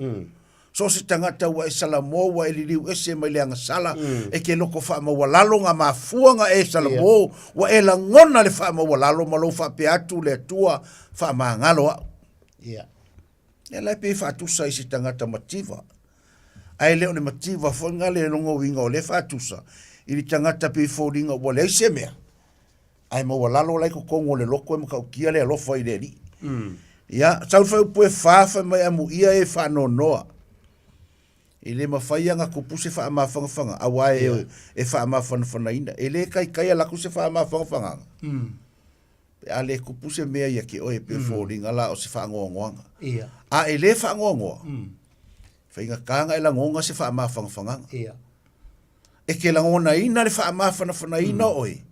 So o se tagata ua e Salamo ua e liliu ese mai le agasala, e ke loko faamaualalo nga mafua nga e Salamo, ua e lagona le faamaualalo ma lou faapea atu le Atua faamagalo au. Lea la e pei e faatusa i se tagata mativa. Ae le o le mativa foi nga le logo uiga o lea faatusa i le tagata pei foliga ua leai se mea. Ae maualalo la i totonu o le loto e matautia le alofa i le Alii. Ia, sau le faaiupu e fa fai mai amuia e faanoanoa. E le mafai lava ona tupu se faamafanafanaga, aua e, e faamafanafanaina. E le taitai alu atu se faamafanafanaga. Pe a le tupu se mea ia te oe pe foliga la o se faanoanoaga. A e le faanoanoa, faigata ona e lagona se faamafanafanaga. E te lagonaina le faamafanafanaina o oe,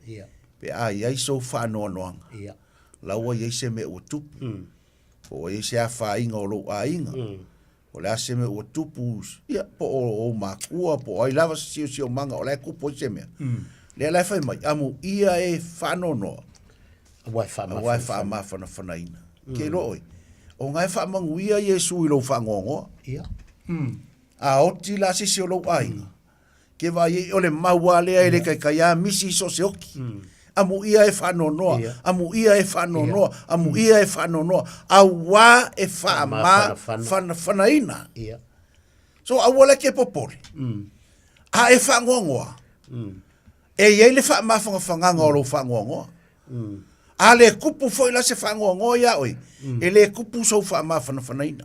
pe a i ai sou faanoanoaga. La ua i ai se mea ua tupu, po ua i ai se afaina o lou aiga, po o le a se mea ua tupu, ia, po o ou makua, po o ai lava se siosiomaga o la e tupu ai se mea. Lea la e fai mai, amuia e faanoanoa, aua e faamafanafanaina. Ke iloa oe, o na e faamanuia Iesu i lou faanoanoa. A oti la se isi o lou aiga, ke vaai ai o le mau a lea e le kaikai a misi i so o se oki. Amuia e faanoanoa, amuia e faanoanoa, amuia e faanoanoa, auā e faamafanafanaina. So aua la e ke popole, a e faanoanoa, e i ai le faamafanafanaga o lou faanoanoa. A le kupu foi la se faanoanoa iā oe, e le kupu sou faamafanafanaina.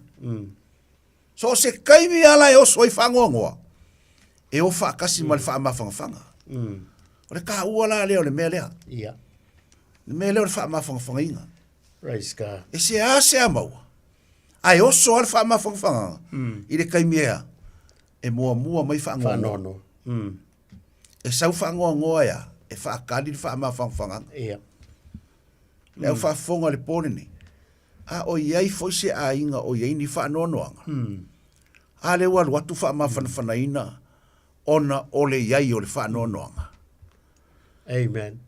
So o se taimi lava la e oso ai faanoanoa, e o faatasi ma le faamafanafanaga. O le taua la lea o le mea lea. Le mea lea o le faamafanafanaina. Praise God. E seasea maua, ae oso lava le faamafanafanaga i le taimi ea e muamua mai faanoanoa. Faanoanoa. E sau faanoanoa ea, e faatali le faamafanafanaga. Le au faafofoga i le po lenei, A o i ai foi se aiga o i ai ni faanoanoaga? A lea ua alu atu faamafanafanaina ona o le i ai o le faanoanoaga. Amen.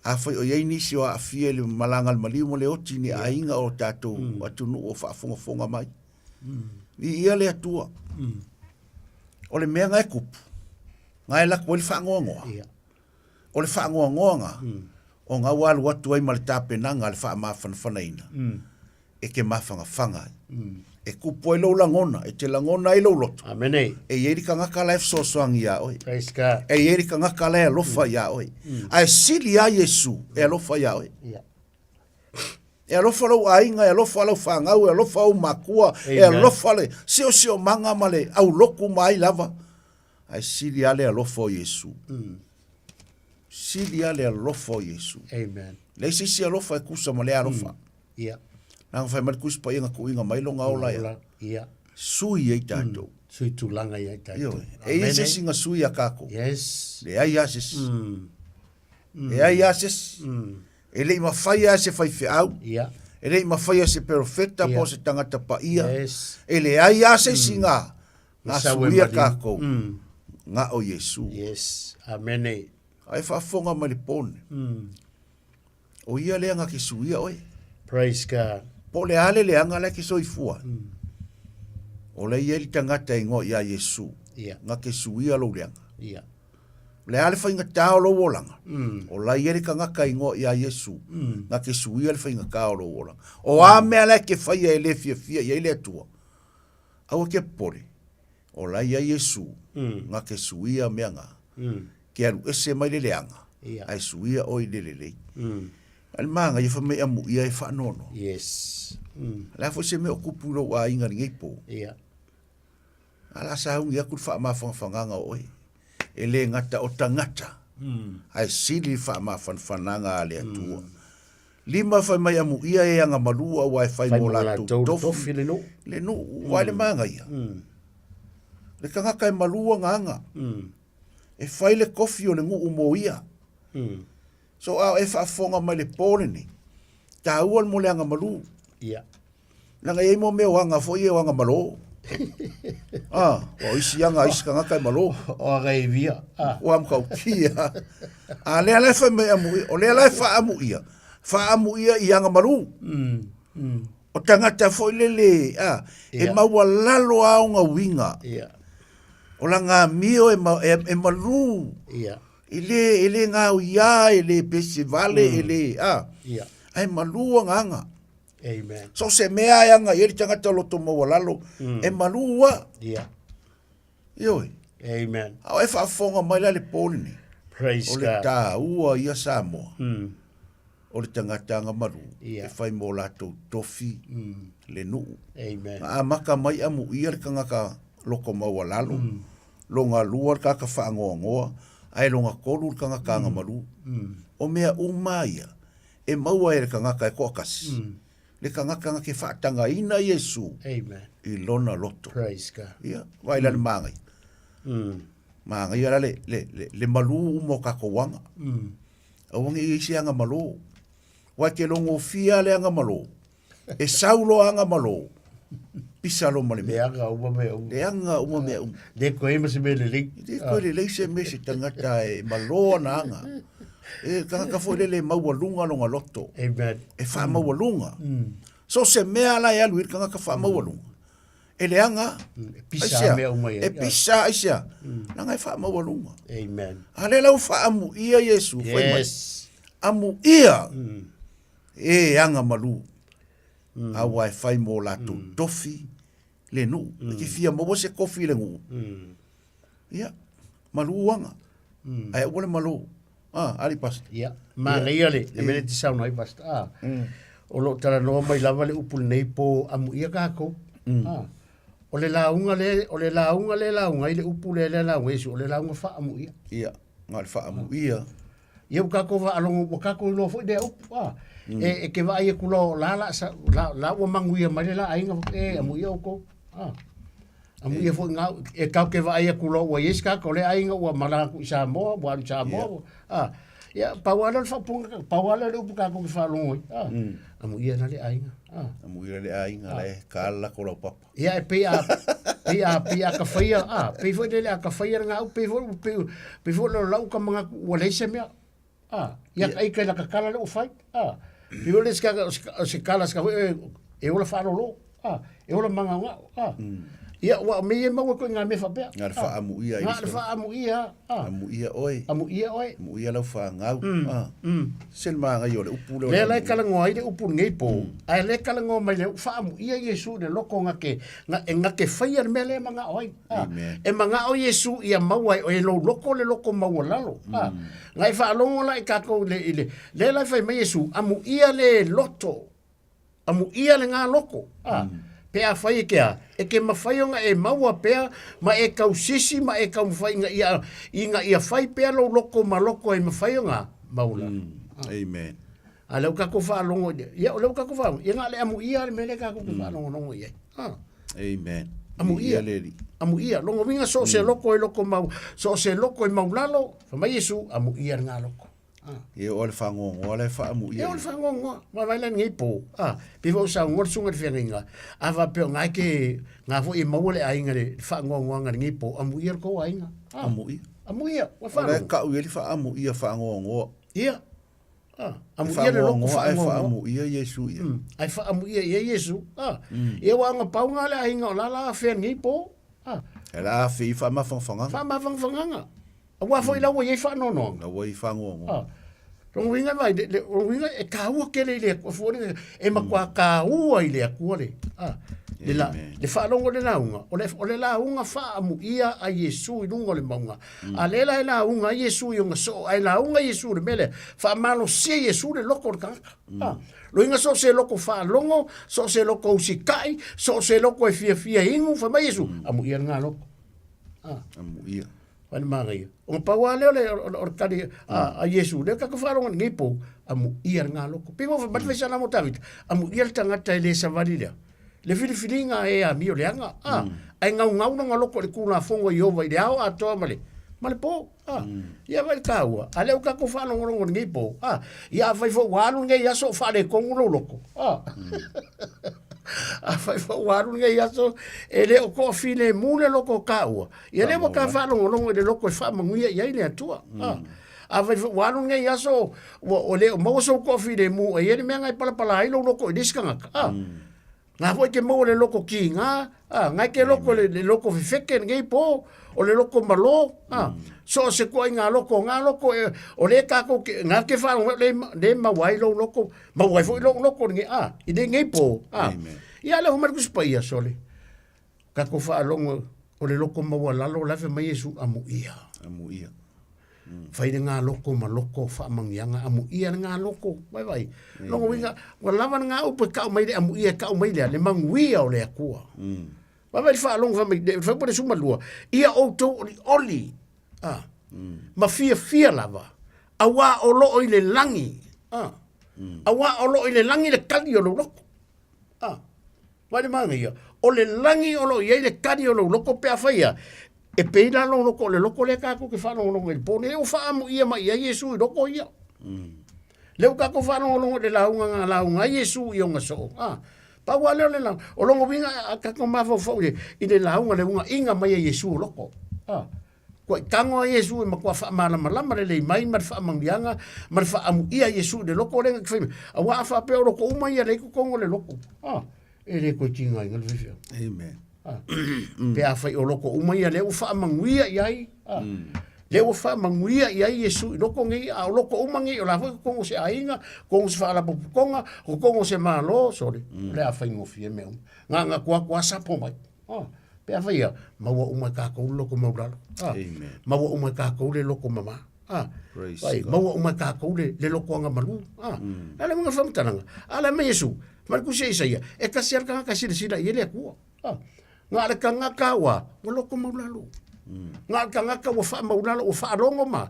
Afai o i ai nisi o aafia i le malaga a le maliu ma le oti i ni aiga o tatou atunuu o faafogafoga mai, viia le Atua. O le mea na e kupu, na e lako ai le faanoanoa. O le faanoanoaga, ona ua alu atu ai ma le tapenaga a le faamafanafanaina, e te mafanafana ai. E kupu ai lou lagona, e te lagona ai lou loto. Amene. E i ai le tagata la e fesoasoani iā oe. Praise God. E i ai le tagata la e alofa iā oe. Ae sili lava Iesu e alofa iā oe. E alofa lou aiga, e alofa lau fanau, e alofa ou makua, e alofa le siosiomaga ma le aulotu ma ai lava. Ae sili lava le alofa o Iesu. Sili lava le alofa o Iesu. Amen. Leai se isi alofa e tusa ma lea alofa. Ia. Leaga fai mai le Tusi Paia na tuuina mai lona ola ia. Ia. Sui ai tatou. Sui tulaga ia tatou. Ioe. E i ai se isi na sui a tatou. Yes. Leai lava se isi. Leai lava se isi. E le i mafai lava e se faifeau. Ia. E le i mafai e se perofeta po o se tagata paia. Yes. E leai lava se isi na na Sau e suia maliu. tatou na o Iesu. Yes. Amene. Ae faafofoga mai le po lenei. O ia lea na te suia oe. Praise God. Po o le a le leaga la e ke soifua ai. O la e i ai le tagata e igoa ia Iesu. Ia. Na ke suia lou leaga. Ia. O le a le faigata o lou olaga, o la e i ai le tagata e igoa ia Iesu, na ke suia le faigata o lou olaga. O a mea la e ke faia e le fiafia i ai le Atua, aua ke popole, o la e i ai Iesu, na ke suia mea na. Ke alu ese mai le leaga, ae suia oe i le lelei. A le magaia fai mai amuia e faanoanoa. Yes. O le a foi se mea o tupu i lou aiga i lenei po? Ia. A la sauni atu le faamafanafanaga o oe. E le gata o tagata, ae sili le faamafanafanaga a le Atua. Lima fai mai amuia e agamalu aua e fai mo latou tofi le nuu. Le nuu, aua e le magaia. Le tagata e malu agaga, e fai le kofi o le nuu mo ia. So a e faafofoga mai le po lenei, taua le mo le agamalu. Ia. Leaga e i ai mo mea o aga foi ia o aga malo. Ah, o isi aga a isi tagata e malo. O aga e via. Ah. Ua matautia. A lea la e fai mai amuia, o lea la e faaamuia, faaamuia i aga malu. O tagata foi lele, ah, e maualalo lava ona uiga. Ia. O lana amio e, ma, e, e malu. Ia. E le, e le gaoia, e le pese vale, e le, ah. Ia. Ae malu ona aga. Amen. So se mea e aga i ai le tagata loto maualalo, e malu lava. Ia. Ioe. Amen. A o e faafofoga mai la le po lenei. Praise O le God. taua ia Samoa. O le tagata agamalu Ia. e fai mo latou tofi le nuu. Amen. Na amata mai amuia le tagata loko maualalo, longa lua le tagata faanoanoa, ae longa tolu le tagata agamalu. O mea uma ia, e maua e le tagata e toatasi, le tagata na te faatagaina Iesu Amen. i lona loto. Praise God. Ia, vaai la le magaia. Magaia la le, le, le, le malu uma o tatou aga. Aua ne i i ai se aga malo. Aua e te logofia le aga malo. E sau loa aga malo, pisa loa ma le mea. Leaga uma mea uma. Leaga uma mea uma. Le koe ma se mea lelei. Le koe lelei se mea se tagata e malo ana aga. E tagata foi lele e maualuga lona loto. Amen. E faamaualuga. So se mea la e alu i le tagata faamaualuga. E leaga. E pisa mea uma ia. E pisa aisea. Leaga e faamaualuga. Amen. A lea la ua faaamuia Iesu fai mai. Yes. Amuia. E aga malu, aua e fai mō latou tofi le nuu. E te fia maua se kofi i le nuu, ia, malu aga, ae aua le malo. Ah, ali pastor. Ia, manaia le, le mea lea e te saunoa ai pastor. Ah, o lo o talanoa mai lava le upu lenei po amuia tatou. Ah, o le lauga lea, o le lauga lea e lauga ai le upu lea lea lauga ai Iesu, o le lauga faamuia. Ia, na o le faamuia. Ia ua tatou faalogo, ua tatou iloa foi lea upu, a. E, e ke vaai atu loa o la la sa, la, la ua manuia mai le la aiga, e amuia outou, a. Amuia foi ngā, e tau ke vaai atu loa ua i ai se tagata o lea aiga ua malaga atu i Samoa, ua alu i Samoa, ua, a. Ia, pau lava lea o le faaupuga, pau lava lea o le upu tatou te faalogo ai, a. Amuia la le aiga, a. Amuia le aiga, la e kala ko lau papa. Ia, e pei a, pei a, pei a ka faia, a, pei foi lele a ka faia le ngau, pei foi, pei, pei foi le lau ka mangaku, ua leai se mea. A, ia ka ika i la ka kala le ua fai, a. Pei foi le se ka, se kala se ka foi, e, e ola whaalolo, a, e ola mangaungao, a. Ia, ua me ia maua koe ngā mea whapea. Ngā le whaamuia i Ngā le whaamuia, a. Amuia oe. Amuia oe. Amuia lau whāngau, a. Se le maangai o le upu lea o le Lea la e amuia. kalangoa ai le upu lenei po, ae lea e kalangoa mai le whaamuia Iesu i le loko nga ke, nga, e nga ke whaia le mea lea e mangao ai. A. Amen. E mangao Iesu ia maua e oe lou loko le loko maualalo. A. Nga e whaalongo la i kākou le, i le, lea la e whai mai Iesu, amuia le loto. Amuia le ngā loko, ā, pe afai e ke a, e ke mawhai ona e maua pea, ma e kausisi ma e kaumawhai inga ia, inga ia whai pea lou loko ma loko e mawhai ona maula. Amen. A lea ua tatou faalogo i le, ia o lea ua tatou faalogo, ia na o le amuia le mea lea tatou te faalogologo i ai. A. Amen. Amuia. Le Alii. Amuia. Longa uiga so o se loko e loko mau, so o se loko e maulalo, fai mai Iesu, amuia le ngā loko. E oo le fagoagoa la e faamuia. E oo le fagoagoa. Vaavaai la lenei po, a, pei foi o saunoa le susuga i le feagaiga, a faapea o na e ke, na foi e maua le aiga le faagoagoaga i lenei po, amuia le tou aiga. Amuia. Amuia, ua O la e faalogo. kau i ai le faamuia faagoagoa. Ia. Ah, amuia le loko faagoagoa. Ae faamuia Iesu ia. Ae faamuia ia Iesu. Ah, ia ua aga pau nga le aiga o la la afea nei po. Ah. E la afe i faamafangafanganga. Faamafangafanganga. Aua foi la ua iai faanoanoaga. La ua i faanoanoaga. Ah. Lona uiga vai, le, le, lona uiga e tāua tele i le Atua, fua le, e matua tāua i le Atua le, ah, le, la, le faalogo le lauga, o le, o le lauga faamuia a Iesu i luga o le mauga. A lea la e lauga ai Iesu i ona soo, ae lauga Iesu i le mea lea, faamalosia Iesu le loko o le tagata. Ah, loiga so o se loko faalogo, so o se loko usitai, so o se loko e fiafia inu, fai mai Iesu, amuia lena loko. Ah. Amuia. Vai le manaia. Ona pau lava lea o le, o le, o le tali a, a Iesu, lea tatou faalogo nei pou, amuia lena loko. Pei ua fai mai le faisala mo Tavita, amuia le tagata e le savali lea. Le filifiliga e amio leaga, a, ae gaugau lona loko i le Tulafono a Ieova i le ao atoa ma le, ma le po, a. Ia vaai le taua, a lea ua tatou faalogologo i lenei po, a. Ia afai foi ua alu lenei aso o faaletonu lou loko, a. Afai foi ua alu lenei aso e le o toafilemu le loko o taua, ia lea ua ta faalogologo i le loko e faamanuia i ai le Atua, a. Afai foi ua alu lenei aso ua ua le o maua sou toafilemu e i ai le mea na e palapala ai lou loko i le isi tagata, a. Nga foi e te maua le loko kiga, a, nga e te loko le, le loko fefete lenei po, o le loko malo, a. So o se koaiga loko, nga loko e, o le tatou ke, nga ke faalogo mai, le, le maua ai lou loko, maua ai foi lou loko lenei, a, i lenei po, a. Ia le fai mai le Tusi Paia, sole, tatou faalogo o le loko maualalo la e fai mai Iesu, amuia. Amuia. Fai le loko ma loko faamanuiaga, amuia le loko, vaivai. Lona uiga, ua lava lena upu e tau mai le amuia e tau mai lea, le manuia o le Atua. Vaivai le faalogo fai mai, le fai mai le 12, ia outou olioli, a, ma fiafia lava, auā o loo i le lagi, a, auā o loo i le lagi le kali o lou loko. A, Vaai le manaia, o le lagi o lo o i ai le kali o lou loko pe afai ia, e pei la lou loko o le loko lea tatou te faalogologo i le po nei, ua faaamuia mai i ai Iesu i loko ia. Lea ua tatou faalogologo i le lauga na lauga ai Iesu i ona soo. A, pau lava lea o le lauga. O lona uiga a tatou mafaufau i le, i le lauga, le ugaiga mai a Iesu o loko. A, Kua i tago a Iesu e matua faamalamalama lelei mai ma le faamanuiaga ma le faaamuia a Iesu i le loko lea na te fai mai. Auā a faapea o loko uma ia lea i totonu o le loko, a, e le toe tigaina le faifeau. Amen. A, pe afai o loko uma ia lea ua faamanuia i ai, a, lea ua faamanuia i ai Iesu i loko nei, a o loko uma nei, o la foi totonu o se aiga, totonu o se faalapotopotoga, totonu o se Malo, sole, o le a faigofie mea uma. Na ona atu atu lava sapo mai. Ah, pe afai ia, maua uma e tatou le loko maulalo. Ah, Amen. maua uma e tatou le loko mama. Ah, Praise vai, God. maua uma e tatou le, le loko agamalu. Ah, mm. Ale mga whamtanaga. Ale me Yesu, ma le kusi Isaia, e kasi ale kangaka silasila i ai le Atua. Ah, nga le kangaka ua, ua loko maulalo. Nga le kangaka ua whaamaulalo, ua whaalongo ma,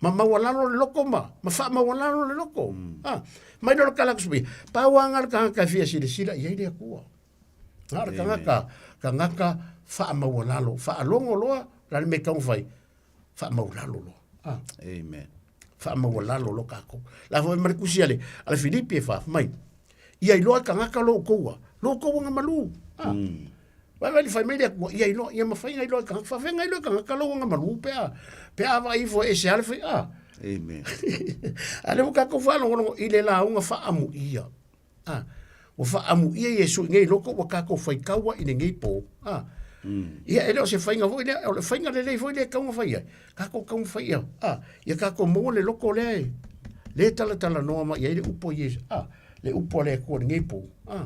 ma maualalo le loko ma, ma whaamaualalo le loko. Ah, mai lolo kala kusi, pau anga le kangaka e fia silasila i ai le Atua. Na o le tagata, tagata faamaualalo, faalogo loa, la le mea e tatau ona fai, faamaualalo loa. Ah. Amen. Faamaualalo loa tatou. La foi ma le tusi a le, a le Filipi e fa, mai, ia iloa e tagata lo outou a, lo outou agamalu. Ah. Vai vai le fai mai le Atua, ia iloa, ia mafai ona iloa e tagata, faafefea ona iloa e tagata lou agamalu pe a, pe a vaai ifo e ese lava le fai, ah. Amen. A lea ua tatou faalogologo i le lauga faaamuia. A, ua faaamuia Iesu i nei loko ua tatou faitaua i lenei po. A, ia e le o se faiga foi lea, o le faiga lelei foi lea e tatau ona fai ai, tatou taumafai ia, a, ia tatou maua le loko lea e le talatalanoa mai ai le upu a Iesu, a, le upu a le Atua i lenei po. A,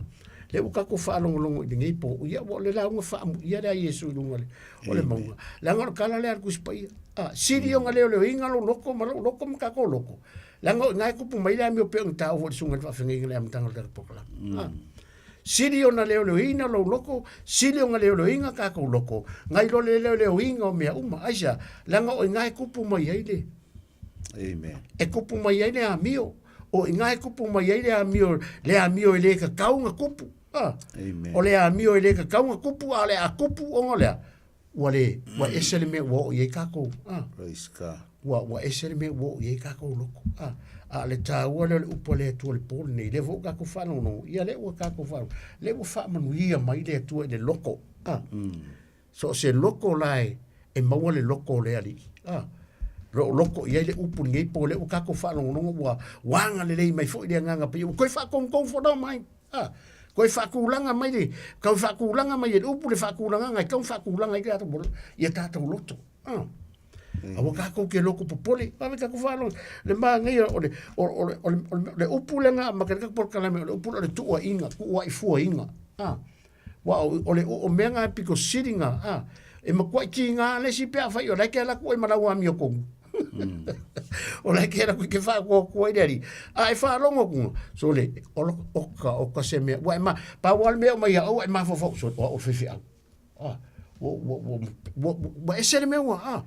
lea ua tatou faalogologo i lenei po, ia ua o le lauga faaamuia lea a Iesu i luga o le mauga. Leaga o le tala lea a le Tusi Paia, a, sili ona leoleoina lou loko ma lou loko ma tatou loko, Leaga o i ina e kupu mai le amio pei ona taua foi i le susuga i le faafeagaiga i le amataga o le tatou polokalame. Mm. Sili ona leoleoina lou loko, sili ona leoleoina tatou loko, nai lo le leoleoina o mea uma. Aisea? Leaga o i ina e kupu mai ai le Amen. E kupu mai ai le amio. O i ina e kupu mai ai le amio, le amio e le tatau ona kupu. Ah. Amen. O le amio e le tatau ona kupu, a o le a kupu ona o le a? Ua le, ua ese le mea ua oo i ai takou, a. Praise God. Ua, ua ese le mea ua oo i ai takou loko, a. A o le taua lea o le upu a le Atua i le po lenei, lea foi ua tatou faalogologo, ia lea ua tatou faalogo, lea ua faamanuia mai le Atua i le loko, a. So o se loko la e, e maua le loko o le Alii, a. Loo loko i ai le upu lenei po lea ua tatou faalogologo ua ua agalelei mai foi le Agaga Paia ua toe faatogitogi folau mai. A, toe faatulaga mai le toe faatulaga mai e le upu le faatulagaga e tatau ona faatulaga ai tatou ia tatou loto. A, aua tatou te loto popole, vave tatou faalogo le manaia o le o o le o le o le upu lea na amata ai le tatou polokalame o le upu lea o le tuuaiga, tuuaifuaina. A, Aua o le o mea na e pito sili na, a, e matuai tiga le isi pe afai o la e te alu atu oe ma lau amiotonu. O la e te alu atu e te faatoatoa i le alii, a e faalogo atu, sole, oka, oka se mea, ua e ma, pau lava le mea e oo mai ia au ua e mafaufau, sole, o au o le faifeau. A, ua, ua, ua, ua, ua ese le mea ua, a,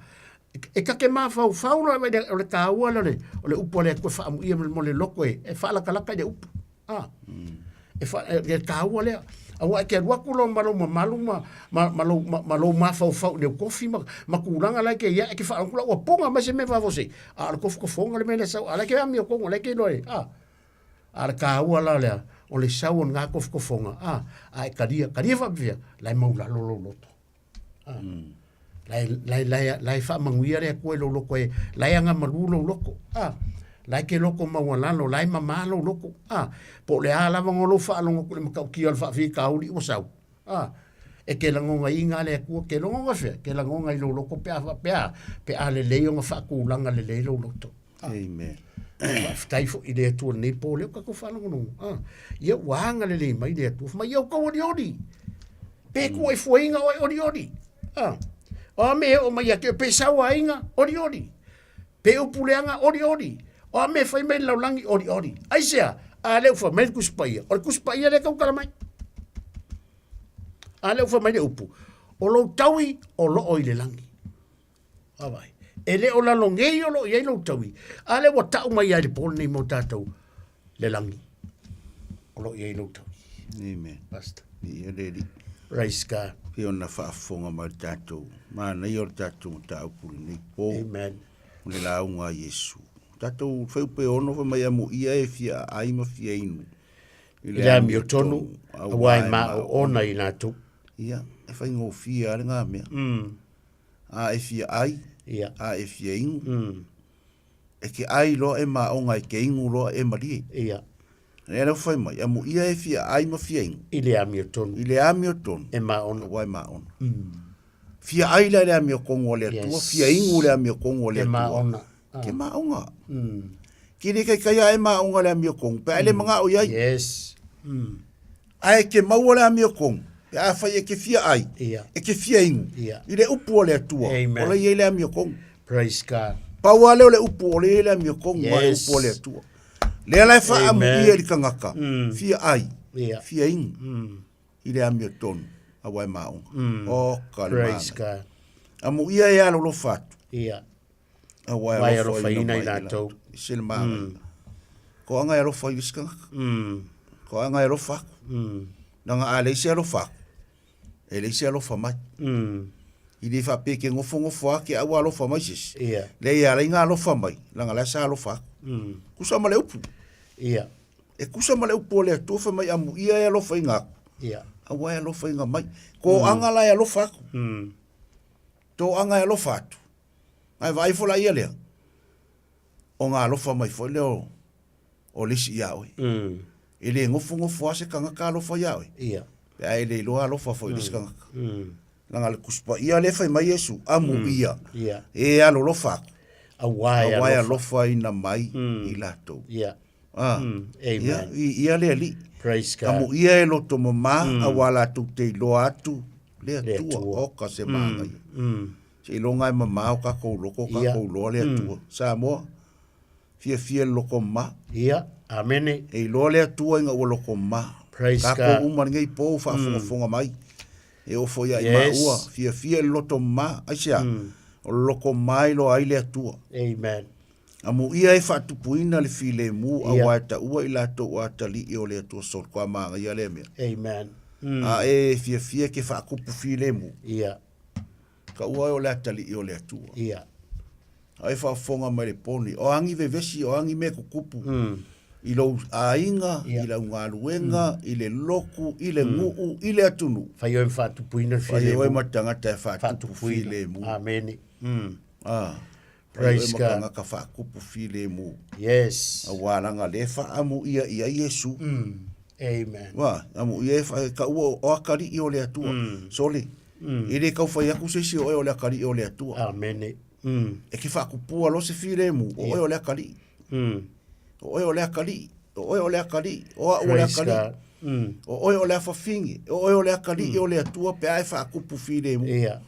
e ta te mafaufau loa o le taua lea o le upu a le Atua e faaamuia mo le loto e faalatalata i le upu. A, e, fa, e, e taua lea. Aua e te alu atu loa ma lou mamalu ma, ma, ma, lou, ma, ma lou mafaufau i le kofi ma, ma tulaga la e te i ai, e te faalogo atu la ua poga mai se mea faafuasei. A o le tofotofoga le mea lea e sau, a o la e te amiotonu, o la e te iloa e, a. A o le taua la lea, o le sau o lena tofotofoga, a, a e talia, talia faapefea, la e maulalo lou loto. Ah. Lai, lai, lai, lai faamanuia le Atua i lou loto e, lai agamalu lou loto. Ah. Lai ke loko maualalo, lai mamā lou loto. Ah. Po o le a lava ona lou faalogo atu i le matautia o le faafitauli ua sau. Ah. E te lagonaina le Atua, ke logona fea, ke lagona i lou loto pe a faapea, pe a lelei ona faatulaga lelei lou loto. Ah. Amen. Faafetai foi i le Atua i lenei po lea ua tatou faalogologo. Ah. Ia ua agalelei mai le Atua. Fai mai, ia outou olioli. Pe kua i fuainga oe olioli. Ah. O a mea e oo mai ia te oe, pe sau aiga, olioli. Pe upu leaga, olioli. O a mea e fai mai le lalolagi, olioli. Aisea? A lea ua fai mai le Tusi Paia. O le Tusi Paia lea e tautala mai. A lea ua fai mai le upu, o lou taui o loo i le lagi. Vaavaai. E le o lalo nei o lo o i ai lou taui, a lea ua tau mai ai le po lenei mo tatou le lagi o lo o i ai lou taui. Amen. Pastor. Ia le Alii. Praise God. Pei ona faafofoga mai le tatou manaia o le tatou mataupu i lenei po. Amen. O le lauga a Iesu. Tatou fuaiupu e 6 fai mai amuia e fia aai ma fia inu. I le amiotonu, aua e maoona i latou. Ia, e faigofie lava lena mea. A e fia ai, Ia. a e fia inu. E ke ai loa e maoga e ke inu loa e malie. Ia. Lea la ua fai mai, amuia e fia ai ma fia inu. I le amiotonu. I le amiotonu. E maona. Aua e maona. Fia ai la i le amiotonu a le Atua, Yes. fia inu i le amiotonu a le E Atua. maona. Ke maoga. Ke le kaikai a e maoga le amiotonu, pe a e le mangao i ai. Yes. Ae ke maua le amiotonu, pe afai e ke fia ai, Ia. e ke fia inu, Ia. i le upu a le Atua, Amen. o la i ai le amiotonu. Praise God. Pau lava lea o le upu, o la i ai le amiotonu, ma le Yes. upu a le Atua. Lea la e faaamuia i le tagata, fia ai, Ia. fia inu, i le amiotonu, aua e maoga. Oka le Praise manaia. God. Amuia e alolofa atu. Ia. Aua Aua e e alofaina alofaina mai i latou. I se le manaia. Ko anga e alofa i le isi tagata. Ko anga e alofa aku. Leaga a leai se alofa aku, e leai se alofa mai. I le faapea ke nofonofo lava ke au alofa mai se isi. Ia. Leai e ala ai ona alofa mai, leaga la sa alofa aku. Kusa ma le upu. Ia. E kusa ma le upu a le Atua fai mai amuia e alofaina aku. Ia. Aua e alofaina mai. Ko anga la e alofa aku. Tō anga e alofa atu. Ae vaai ifo la ia lea, o ngā alofa mai foi lea o, o le isi iā oe. E le nofonofo lava se tagata alofa iā oe. Ia. Pe a e le iloa alofa foi i le isi tagata. Leaga le Tusi Paia lea e fai mai Iesu, amuia, Ia. e alolofa atu, Aua e aua e alofa. alofaina mai i latou. Ia. Ah, Amen. Ia, i, ia le Alii. Praise God. Amuia e loto mamā, aua latou te iloa atu le Le Atua. Atua. Oka se manaia. Seiloga e mamao kakou loko, kakou loa le Atua. Samoa, fiafia le loko mama. Ia, amene. E iloa le Atua ina ua loko mama. Praise Kakou God. uma lenei po faafogafoga mai. E oo foi ia i Yes. maua, fiafia le loto mama. Aisea? O le loko mama e iloa ai le Atua. Amen. Amuia e faatupuina le filemu Ia. aua e taua i latou o atalii o le Atua solo koa manaia lea mea. Amen. A e fiafia ke faakupu filemu. Ia. Taua ai o le atalii o le Atua. Ia. A e faafofoga mai le poni, o agi vevesi, o agi mea tutupu i lou aiga, i lau galuega, i le lotu, i le nuu, i le atunuu. Fai oe ma faatupuina le Fai filemu. oe ma tagata e faatupu Faatupuina. filemu. Amene. Ah. Praise ma God. tagata fa'atupu filemu. Yes. Auā laga lē fa'amuia i ai Iesu. Amen. Ua, amuia e fa, taua o akali'i o le Atua. Sole, e lē tau fai atu se isi o oe o le akali'i o le Atua. Amene. E ke fa'atupua loa se filemu, o oe o le akali'i. O oe o le akali'i, o oe o le akali'i, o a'u o le Praise akali'i. God. O oe o le afafine, o oe o le akali'i o le Atua pe a e fa'atupu filemu. Ia.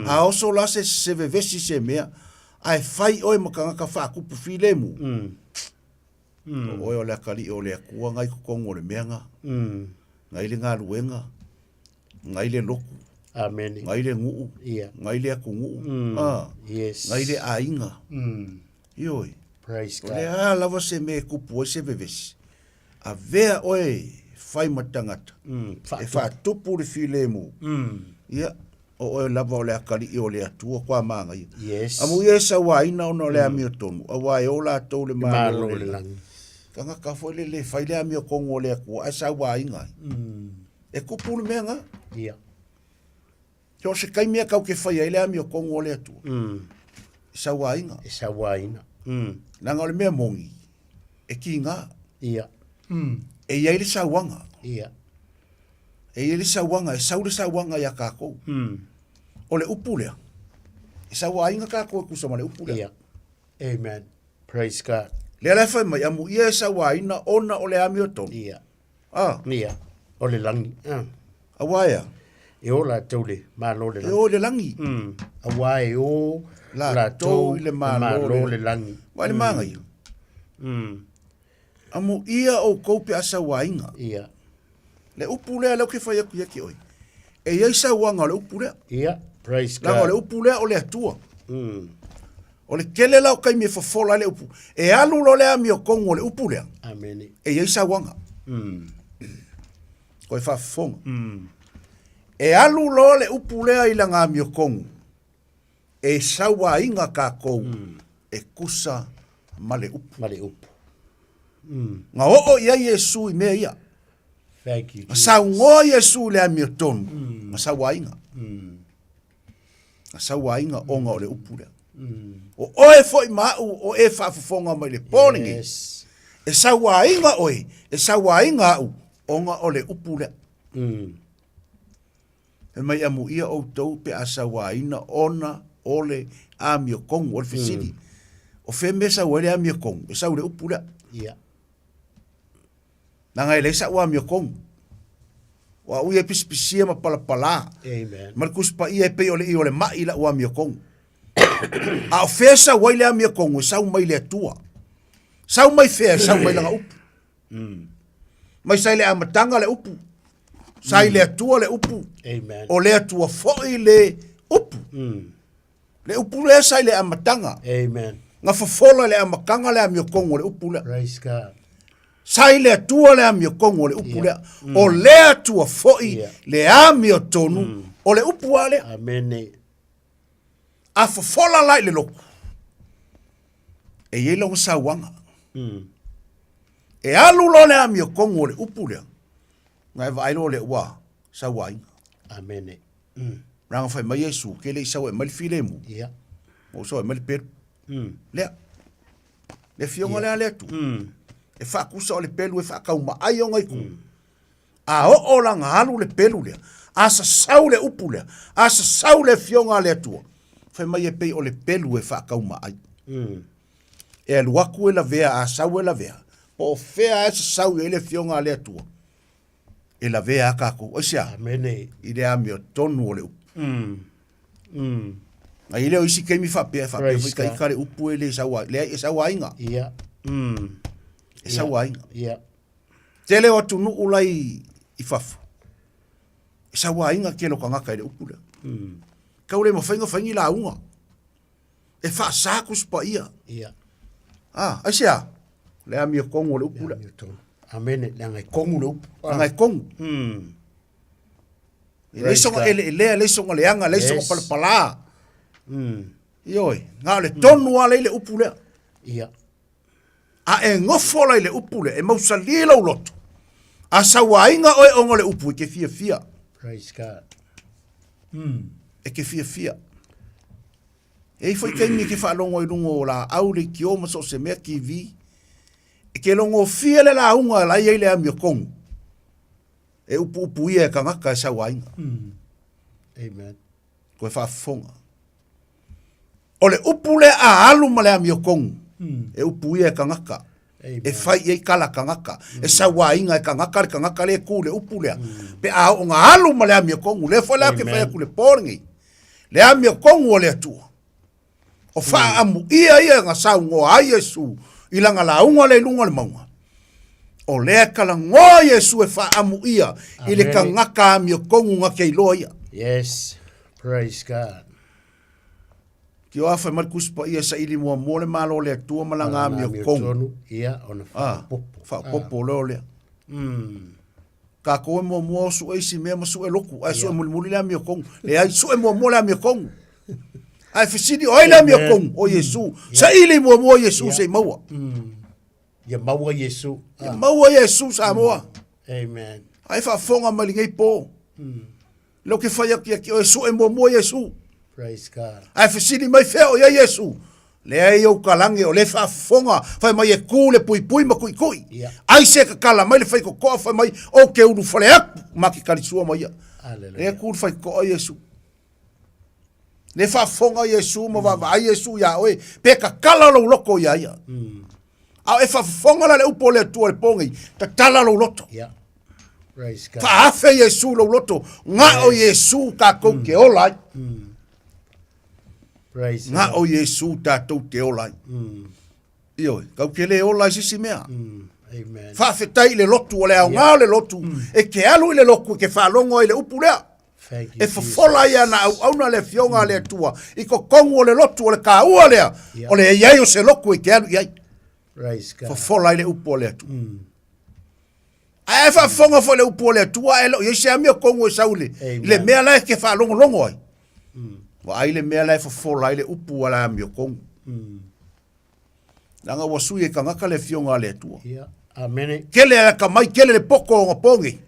A oso la se, se vevesi se mea, ae fai oe ma tagata fa'atupu filemu, o oe o le akali'i o le Atua na i totonu o le mea na, na i le galuega, na i le lotu, Amene. na i le nu'u, Ia. na i le atunu'u, a, Yes. na i le aiga. Ioe. Praise O God. le a lava se mea e kupu ai se vevesi, avea oe e fai ma tagata, e fa'atupu le filemu, ia, o oe lava o le akali'i o le Atua koa magaia. Yes. Amuia e sauāina ona o le amiotonu, auā e ō latou le Malo Malo o o le le lagi. lagi. Tagata foi le lē fai le amiotonu o le Atua ae sauāina ai. E kupu le mea gā. Ia. So o se taimi e kau ke fai ai le amiotonu o le Atua. E sauāina. E sauāina. Leaga o le mea moni, e kigā. Ia. E i ai le sauaga. Ia. E i ai le sauaga, e sau le sauaga iā kākou. O le upu lea, e sauāina kākou e tusa ma le upu lea. Ia. Amen. Praise God. Lea la e fai mai, amuia e sauāina ona o le amiotonu. Ia. Ah. Ia. O le lagi. Ah. Auā e a? E o latou le Malo le E lagi. o i le lagi. Auā e o Latou i le Malo Malo le lagi. Vaai le magaia. Amuia oukou pe a sauāina. Ia. Le upu lea lea ou te fai atu ia te oe. E i ai sauaga o le upu lea. Ia. Praise Leaga o God. le upu lea o le Atua. O le tele la o taimi e fofola ai le upu. E alu loa le amiotonu o le upu lea. Amene. E i ai sauaga. Koe faafofoga. E alu loa le upu lea i lana amiotonu, e sauāina kākou e tusa ma le upu. Ma le upu. Na oo i ai Iesu i mea ia. Thank you, Na saunoa Iesu i le amiotonu, na sauāina. Na sauāina ona o le upu lea. O oe foi ma a'u o e faafofoga mai le pō lenei, Yes. e sauāina oe, e sauāina a'u, ona o le upu lea. Fai mai amuia outou pe a sauāina ona o le amiotonu, o le fesili. O fea mea e sau ai le amiotonu? E sau i le upu lea. Ia. Leaga e leai sa'u amiotonu. O a'u ia e pisipisia ma palapalā. Amen. Ma le Tusi Paia e pei o le i o le ma'i la'u amiotonu. A o fea e sau ai le amiotonu? E sau mai le Atua. Sau mai fea? E sau mai lana upu. Mai sa i le amataga le upu. Sa i le Atua le upu. Amen. O le Atua fo'i le upu. Le upu lea sa i le amataga. Amen. Na fofola i le amataga le amiotonu o le upu lea. Praise God. Sa i le Atua le amiotonu o le upu lea. O le Atua fo'i le amiotonu o le upu a lea. Amene. A fofola la i le lotu, e i ai lona sauaga. E alu loa le amiotonu o le upu lea, na e vaai loa lea ua sauaina. Amene. Leaga fai mai Iesu, ke le i sau e aumai le filemu, Ia. ma ua sau e aumai le pelu. Lea. Le afioga lea a le Atua. E faatusa o le pelu e faataumaai ona itu. A oo la na alu le pelu lea, a sasau le upu lea, a sasau le afioga a le Atua, fai mai e pei o le pelu e faataumaai. E alu atu e lavea, a sau e lavea, po o fea lava e sasau i ai le afioga a le Atua, e lavea lava kākou. Aisea? Amene. I le amiotonu o le upu. A i le o isi taimi faapea, faapea foi taita le upu e le sau, leai, e sauaina. Ia. E sauaina. Ia. Tele o atunuu la i fafo, e sauaina tele o tagata i le upu lea. Tau le mafai ona fai ni lauga. E faasa Tusi Paia. Ia. Ah, aisea? Le amiotonu o le upu lea. Amene, leaga e kogu le upu. Leaga e kogu. E leai soga eleelea, e leai soga leaga, e leai soga palapalā. Ioe, na o le tonu lava lea i le upu lea. Ia. A e nofo la i le upu lea, e mausali lou loto. A sauaina oe ona o le upu, e te fiafia. Praise God. E te fiafia. E i foi taimi ke faalogo i luga o laau, leitio ma so o se mea, TV. E ke logofie le lauga la e i ai le amiotonu e upuupuia e tagata e sauaina. Amen. Toe faafofoga. O le upu lea a alu ma le amiotonu, e upuia e tagata. E fai i ai tala tagata. E sauaina e tagata le tagata lea e tu i le upu lea. Pe a oo ina alu ma le amiotonu, lea foi la ou te fai atu i le po lenei, le amiotonu a le Atua, o faaamuia ia na saunoa ai Iesu i lana lauga lea i luga o le mauga. O lea e talanoa Iesu e faaamuia i le tagata amiotonu na te iloa ia. Yes, praise God. Tio a fai mai le Tusi Paia e saili muamua le Malo o le Atua ma lana amiotonu. Ia, ona faaopoopo. Faaopoopo loa lea. Tatou e muamua o sue isi mea ma sue lotu, ae sue mulimuli le amiotonu. Leai, sue muamua le amiotonu. Ae fesili, o ai le amiotonu? O Iesu. Saili muamua Iesu se i maua. Ia maua Iesu. Ia maua Iesu Samoa. Amen. Ae faafofoga mai lenei po. Lea ou te fai atu ia te oe, sue muamua Iesu. Praise God. Ae fesili mai fea o i ai Iesu? Leai ou talange o lea e faafofoga, fai mai e ku le puipui ma tuitui. Yeah. Ai se tatala mai le faitotoa fai mai ou te ulufale atu ma te talisua ma ia. Hallelujah. Lea ku le faitotoa Iesu. Lea faafofoga Iesu ma vaavaai Iesu ia oe, pe tatala lou loto ia ia. A o e faafofoga la le upu o le Atua i le po nei, tatala lou loto. Yeah. Praise God. Faafe Iesu lou loto, na o Iesu tatou te ola ai. Praise Na o Iesu tatou te ola ai. Ioe, kau te le ola i se isi mea. Amen. Faafetai i le lotu, o le aoga o le lotu, e te alu i le lotu e te faalogo ai i le upu lea. Thank you, E fofola ai ana auauna le afioga a le Atua i totonu o le lotu, o le taua lea, o le i ai o se lotu e te alu i ai. Praise God. Fofola ai le upu a le Atua. Ae faafofoga foi le upu a le Atua, ae le o i ai se amiotonu e sau i le, i le mea la e te faalogologo ai. Vaai le mea la e fofola ai le upu a le amiotonu. Leaga ua sui e tagata le afioga a le Atua. Ia, amene. Tele le atamai, tele le poto o ona po nei.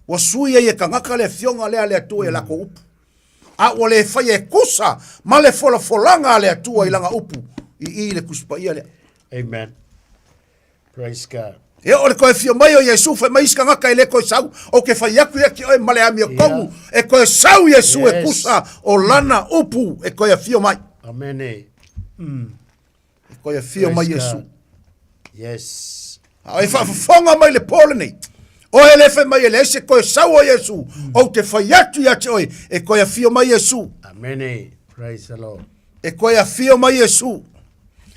Ua sui ai e tagata le afioga lea a le Atua i a latou upu. A ua le faia e tusa ma le folafolaga a le Atua i lana upu i i i le Tusi Paia lea. Amen. Praise God. E oo i le toe afio mai o Iesu, fai mai isi tagata e le toe sau, ou te fai atu ia te oe ma le amiotonu, e toe sau Iesu e tusa o lana upu e toe afio mai. Amene. E toe afio mai Iesu. Yes. A o e faafofoga mai le po lenei, oe le fai mai e leai se toe sau o Iesu, ou te fai atu ia te oe, e toe afio mai Iesu. Amene. Praise the Lord. E toe afio mai Iesu.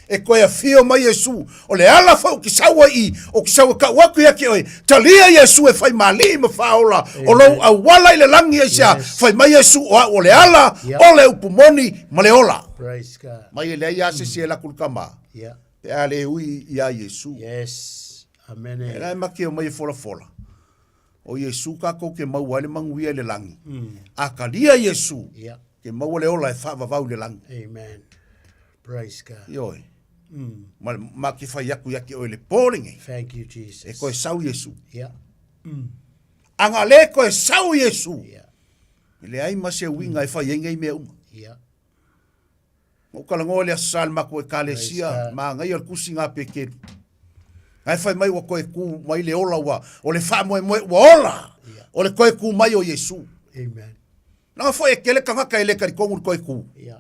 E toe afio mai Iesu. O le ala foi ou te sau ai i, ou te sau e tau atu ia te oe, talia Iesu e fai ma alii ma faaola, o lou auala i le lagi aisea, Yes. fai mai Iesu o au o le ala, o le upu moni ma le ola. Praise God. Mai e leai lava se isi e alu atu i le Tama, Yeah. pe a le ui iā Iesu. Yes. Amene. E la e make o mai e folafola. O Iesu tatou te maua ai le manuia i le lagi. A talia Iesu, Yeah. te maua le ola e faavavau i le lagi. Amen. Praise God. Ioe. Ma, ma te fai atu ia te oe le po lenei. Thank you, Jesus. E koe sau Iesu. Yeah. A na le koe sau Iesu. Yeah. E leai ma se uiga e fai ai nei mea uma. Yeah. Na ou talanoa i le Aso Sa i le matou Ekalesia, manaia le tusi na Petelu. Ae fai mai ua toe tu mai le ola ua, o le faamoemoe ua ola, o le toe tu mai o Iesu. Amen. Leaga foi e tele tagata e le talitonu i le toe tu. Yeah.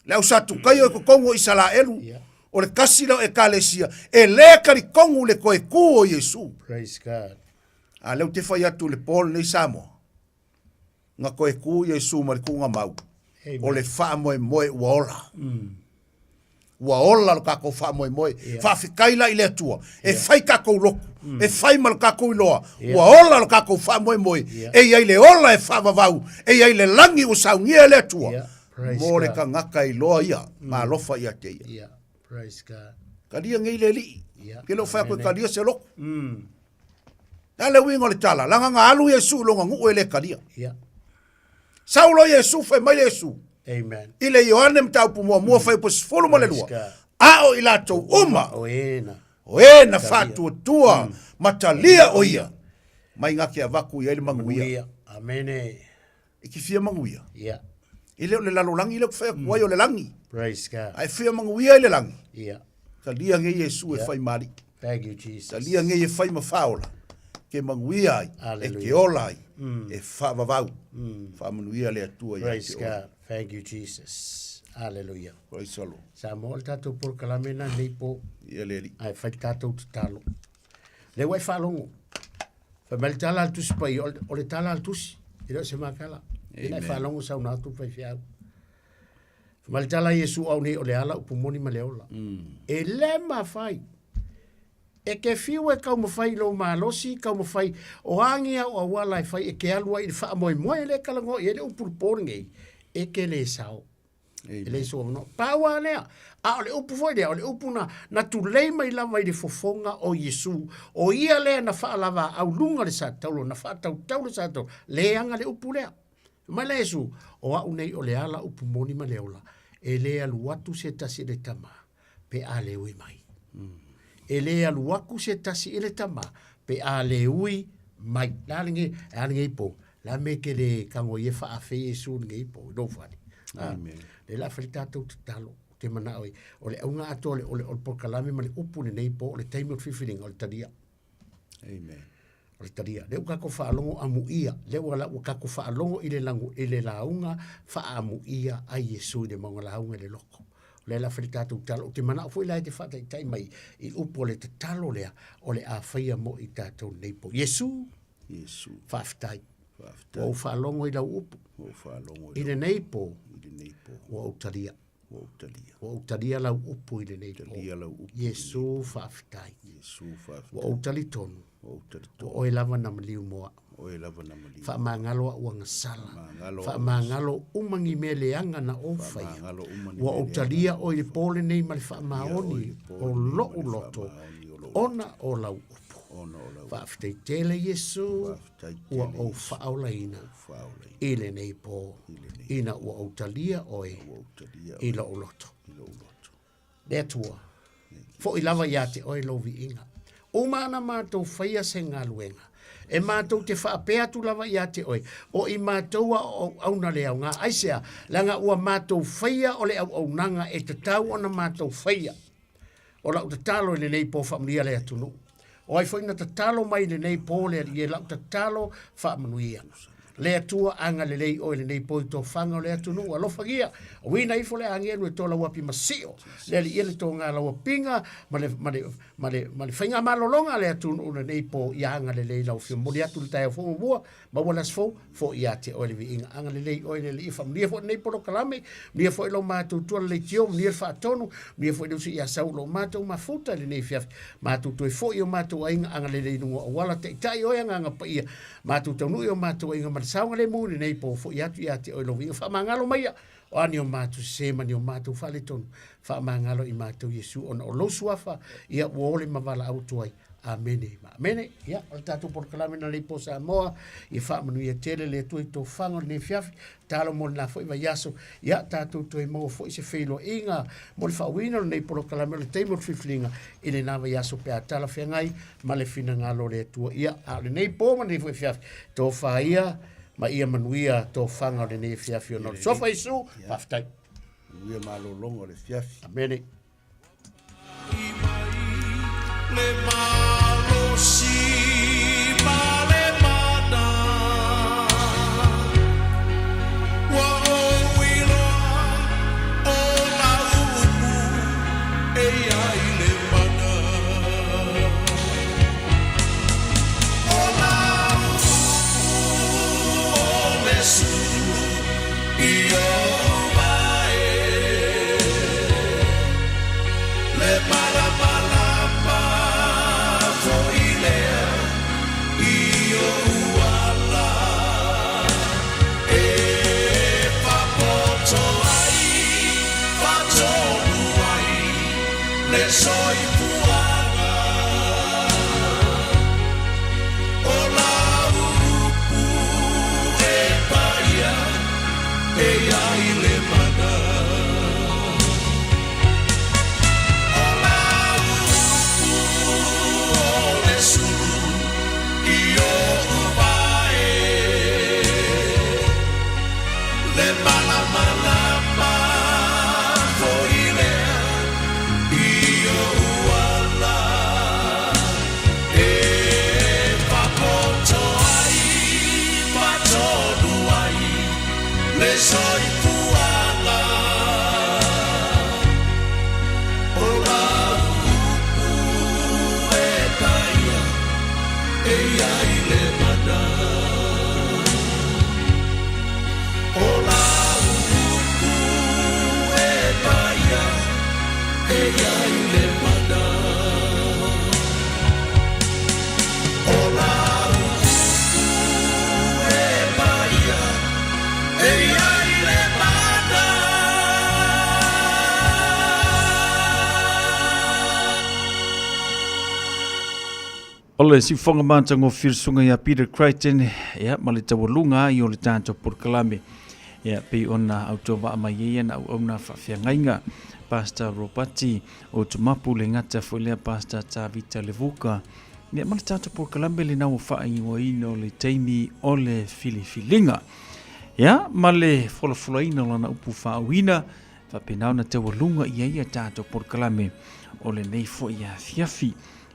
Le au Satukaio i totonu o Isalaelu, o le tasi lea o Ekalesia, e le talitonu i le toe tu o Iesu. Praise God. A lea ou te fai atu i le po lenei Samoa, Na toe ku Iesu ma le tuuga mau, o le faamoemoe ua ola. Ua ola lo tatou faamoemoe. Faafetai la i le Atua, e fai tatou lotu, e fai ma lo tatou iloa, ua ola lo tatou faamoemoe, e i ai le ola e faavavau, e i ai le lagi ua saunia e le Atua, mo le tagata iloa ia, ma alofa ia te ia. Talia nei le Alii, ke le o fai atu e talia se lotu. Le a le uiga o le tala? Leaga na alu Iesu i lona nuu e le talia. Yeah. Sau loa Iesu, fai mai le Iesu. Amen. I le Ioane mataupu muamua fuaiupu 12. A o i latou uma. O e na. O e na faatuatua ma talia o ia. Mai na te avatu i ai le manuia. Amene. E te fia manuia. Yeah. E le o le lalolagi lea ou te fai atu ai o le lagi. Praise God. A e fia manuia i le lagi. Ia. Talia nei Iesu e Yeah. fai ma alii. Thank you, Jesus. Talia nei e fai ma faaola. Ke manuia ai, e Hallelujah. ke ola ai, Mm. e faavavau. Mm. Faamanuia le Atua ia Praise te oe. God. Thank you, Jesus. Hallelujah. Praise the Lord. Samoa o le tatou polokalame na nei po. Ia le alii. Ae fai le tatou tatalo. Lea ua e faalogo. Fai mai le tala a le Tusi Paia, o le tala a le Tusi, e le o se makala. Ina e faalogo sauna atu le faifeau. Fai mai le tala a Iesu au nei o le ala upu moni ma le ola. E le mafai. E ke fiu e kaumafai i lou malosi, kaumafai o agi au auala e fai e ke alu ai i le faamoemoe lea e talanoa i ai le upu i le po lenei, e ke le sao. E le so no. Pau lava lea. A o le upu foi lea, o le upu na, na tulei mai lava i le fofoga o Iesu. O ia lea na faalavaau luga le sataulo, na faatautau le sataulo. Leaga le upu lea. Fai mai la Iesu, o au nei o le ala upu moni ma le ola, e le alu atu se tasi i le Tama, pe a le ui mai. E le alu aku se tasi i le Tama, pe a le ui mai. La lenei, a lenei po, la me ke le kago ia faafe Iesu lenei po, i lou fale. Amen. Le la fai le tatou tatalo, ou te manao ai, o le auga atoa o le, o le, o le polokalame ma le upu lenei po, o le taimi o le filifiliga, o le talia. Amen. O le talia. Lea ua tatou faalogo amuia, lea ua, ua tatou faalogo i le lagu, i le lauga faaamuia a Iesu i le mauga lauga i le loko. O lea la fai le tatou tatalo. Ou te manao foi la e te faataitai mai i upu o le tatalo lea o le a faia mo i tatou nei po. Iesu, Iesu. Faafetai. Faafetai. Ua ou faalogo i lau upu. Ua ou faalogo i I lenei po. I lenei po. Ua ou talia. Ua ou talia. Ua ou talia lau upu i lenei po. Talia lau upu. Iesu, faafetai. Iesu, faafetai. Ua ou talitonu. Ua ou talitonu. O oe lava na maliu mo au. Oe lava na maliu. Faamagalo a'u agasala. Faamagalo a'u Faamagalo uma ni mea leaga na ou faia. Faamagalo uma ni Ua mea ou leaga talia na oe i le po lenei ma le faamaoni o lo'u loto ona o lau upu. Ona o lau Faafetai tele Iesu Faafetai ua tele ou Iesu. faaolaina Faaolaina. i lenei po ina ua ou talia oe Ua ou talia i lo'u loto. i lou loto. Le Atua, foi lava ia te oe lou viiga. Uma ana matou faia se galuega, e matou te faapea atu lava ia te oe, o i matou a o auauna le aoga. Aisea? Leaga ua matou faia o le auaunaga e tatau ona matou faia. O lau tatalo i lenei po faamanuia le atunuu. O ai foi na tatalo mai i lenei po le Alii e lau tatalo faamanuia. Le Atua agalelei oe i lenei po i tofaga o le atunuu. Alofagia, uina ifo le agelu e to lau api masio. Le Alii e le toga lau apiga ma le, ma le, ma le, ma le faigamalologa a le atunuu lenei po ia agalelei lau afioga. Momoli atu le taeao fou muamua, maua le aso fou, foi ia te oe le viiga. Agalelei oe le Alii, faamanuia foi lenei polokalame, manuia foi lo matou tua le leitio, manuia le faatonu, manuia foi le uso ia Sau lo matou mafuta i lenei afiafi. Matou toe foi i o matou aiga, agalelei i luga o auala, taitai oe Agaga Paia, matou taunuu i o matou aiga ma le saogalemu i lenei po, foi atu ia te oe lou viiga. Faamagalo maia, o a ni o matou sese ma ni o matou faaletonu, faamagalo i matou Iesu ona o lou suafa, ia ua ole ma valaau atu ai. Amene ma amene. Ia, o le tatou polokalame na leipo Samoa, ia faamanuia tele le Atua i tofaga o lenei afiafi, talo mo lena foi vaiaso. Ia, tatou toe maua foi se feiloaiga mo le faauiina o lenei polokalame o le taimi o le filifiliga i lena vaiaso pe a talafeagai ma le finagalo o le Atua. Ia, a o lenei po ma lenei foi afiafi, tofa ia ma ia manuia tofaga o lenei afiafi ona o le suafa o Iesu. Faafetai. Manuia malologa o le afiafi. Amene. Le malosi ma le mana ua ou iloa o lau upu e i ai le mana. O lau upu o le sulu i ou mae. Le malamalama O le siufofoga matagofie le susuga ia Peter Crichton, ia, ma le taualuga ai o le tatou polokalame, ia, pei ona autovaa mai ai ana auauna faafeagaiga, Pastor Ropati Otumapu, le gata foi lea Pastor Tavita Levuka, ia, ma le tatou polokalame lena ua faaigoaina o le taimi o le filifiliga. Ia, ma le folafolaina o lana upu faauuina, faapena ona taualuga i ai a tatou polokalame o lenei foi afiafi.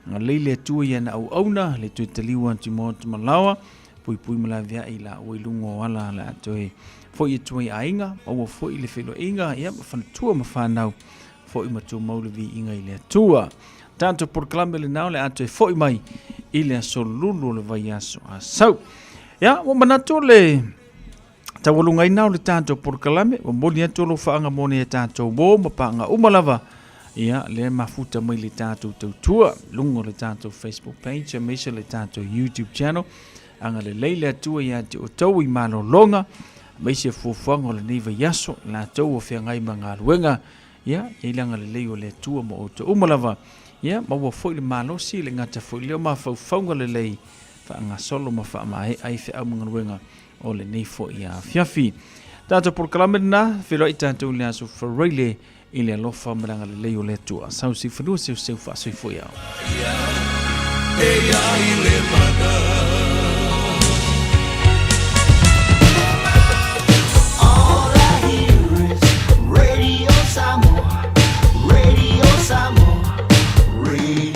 Agalelei le Atua i ana auauna, le toe taliu atu i maota ma laoa, puipui ma laveai i laua i luga o ala le a toe foi atu ai aiga, maua foi le feiloaiga, ia ma faletua ma fanau, foi ma tumau le viiga i le Atua. Tatou polokalame lena o le a toe foi mai i le aso lulu o le vaiaso Asau. Ia, ua manatu le taualugaina o le tatou polokalame, ua momoli atu alofaaga mo nai a tatou uo ma paaga uma lava, ia, lea mafuta mai le tatou tautua, luga o le tatou Facebook page, aemaise le tatou YouTube channel. Agalelei le Atua ia te outou i malologa, aemaise fuafuaga o lenei vaiaso, latou o feagai ma galuega, ia, i ai le agalelei o le Atua mo outou uma lava, ia, maua foi le malosi, le gata foi lea o mafaufauga lelei, faagasolo ma faamaea ai feau ma galuega o lenei foi afiafi. Tatou polokalame lena, feiloai tatou i le aso Faraile i le alofa ma le agalelei o le Atua. Sau se fanua seuseu faasoifua iao. E ai le mana. All I hear is Radio Samoa, Radio Samoa, Radio.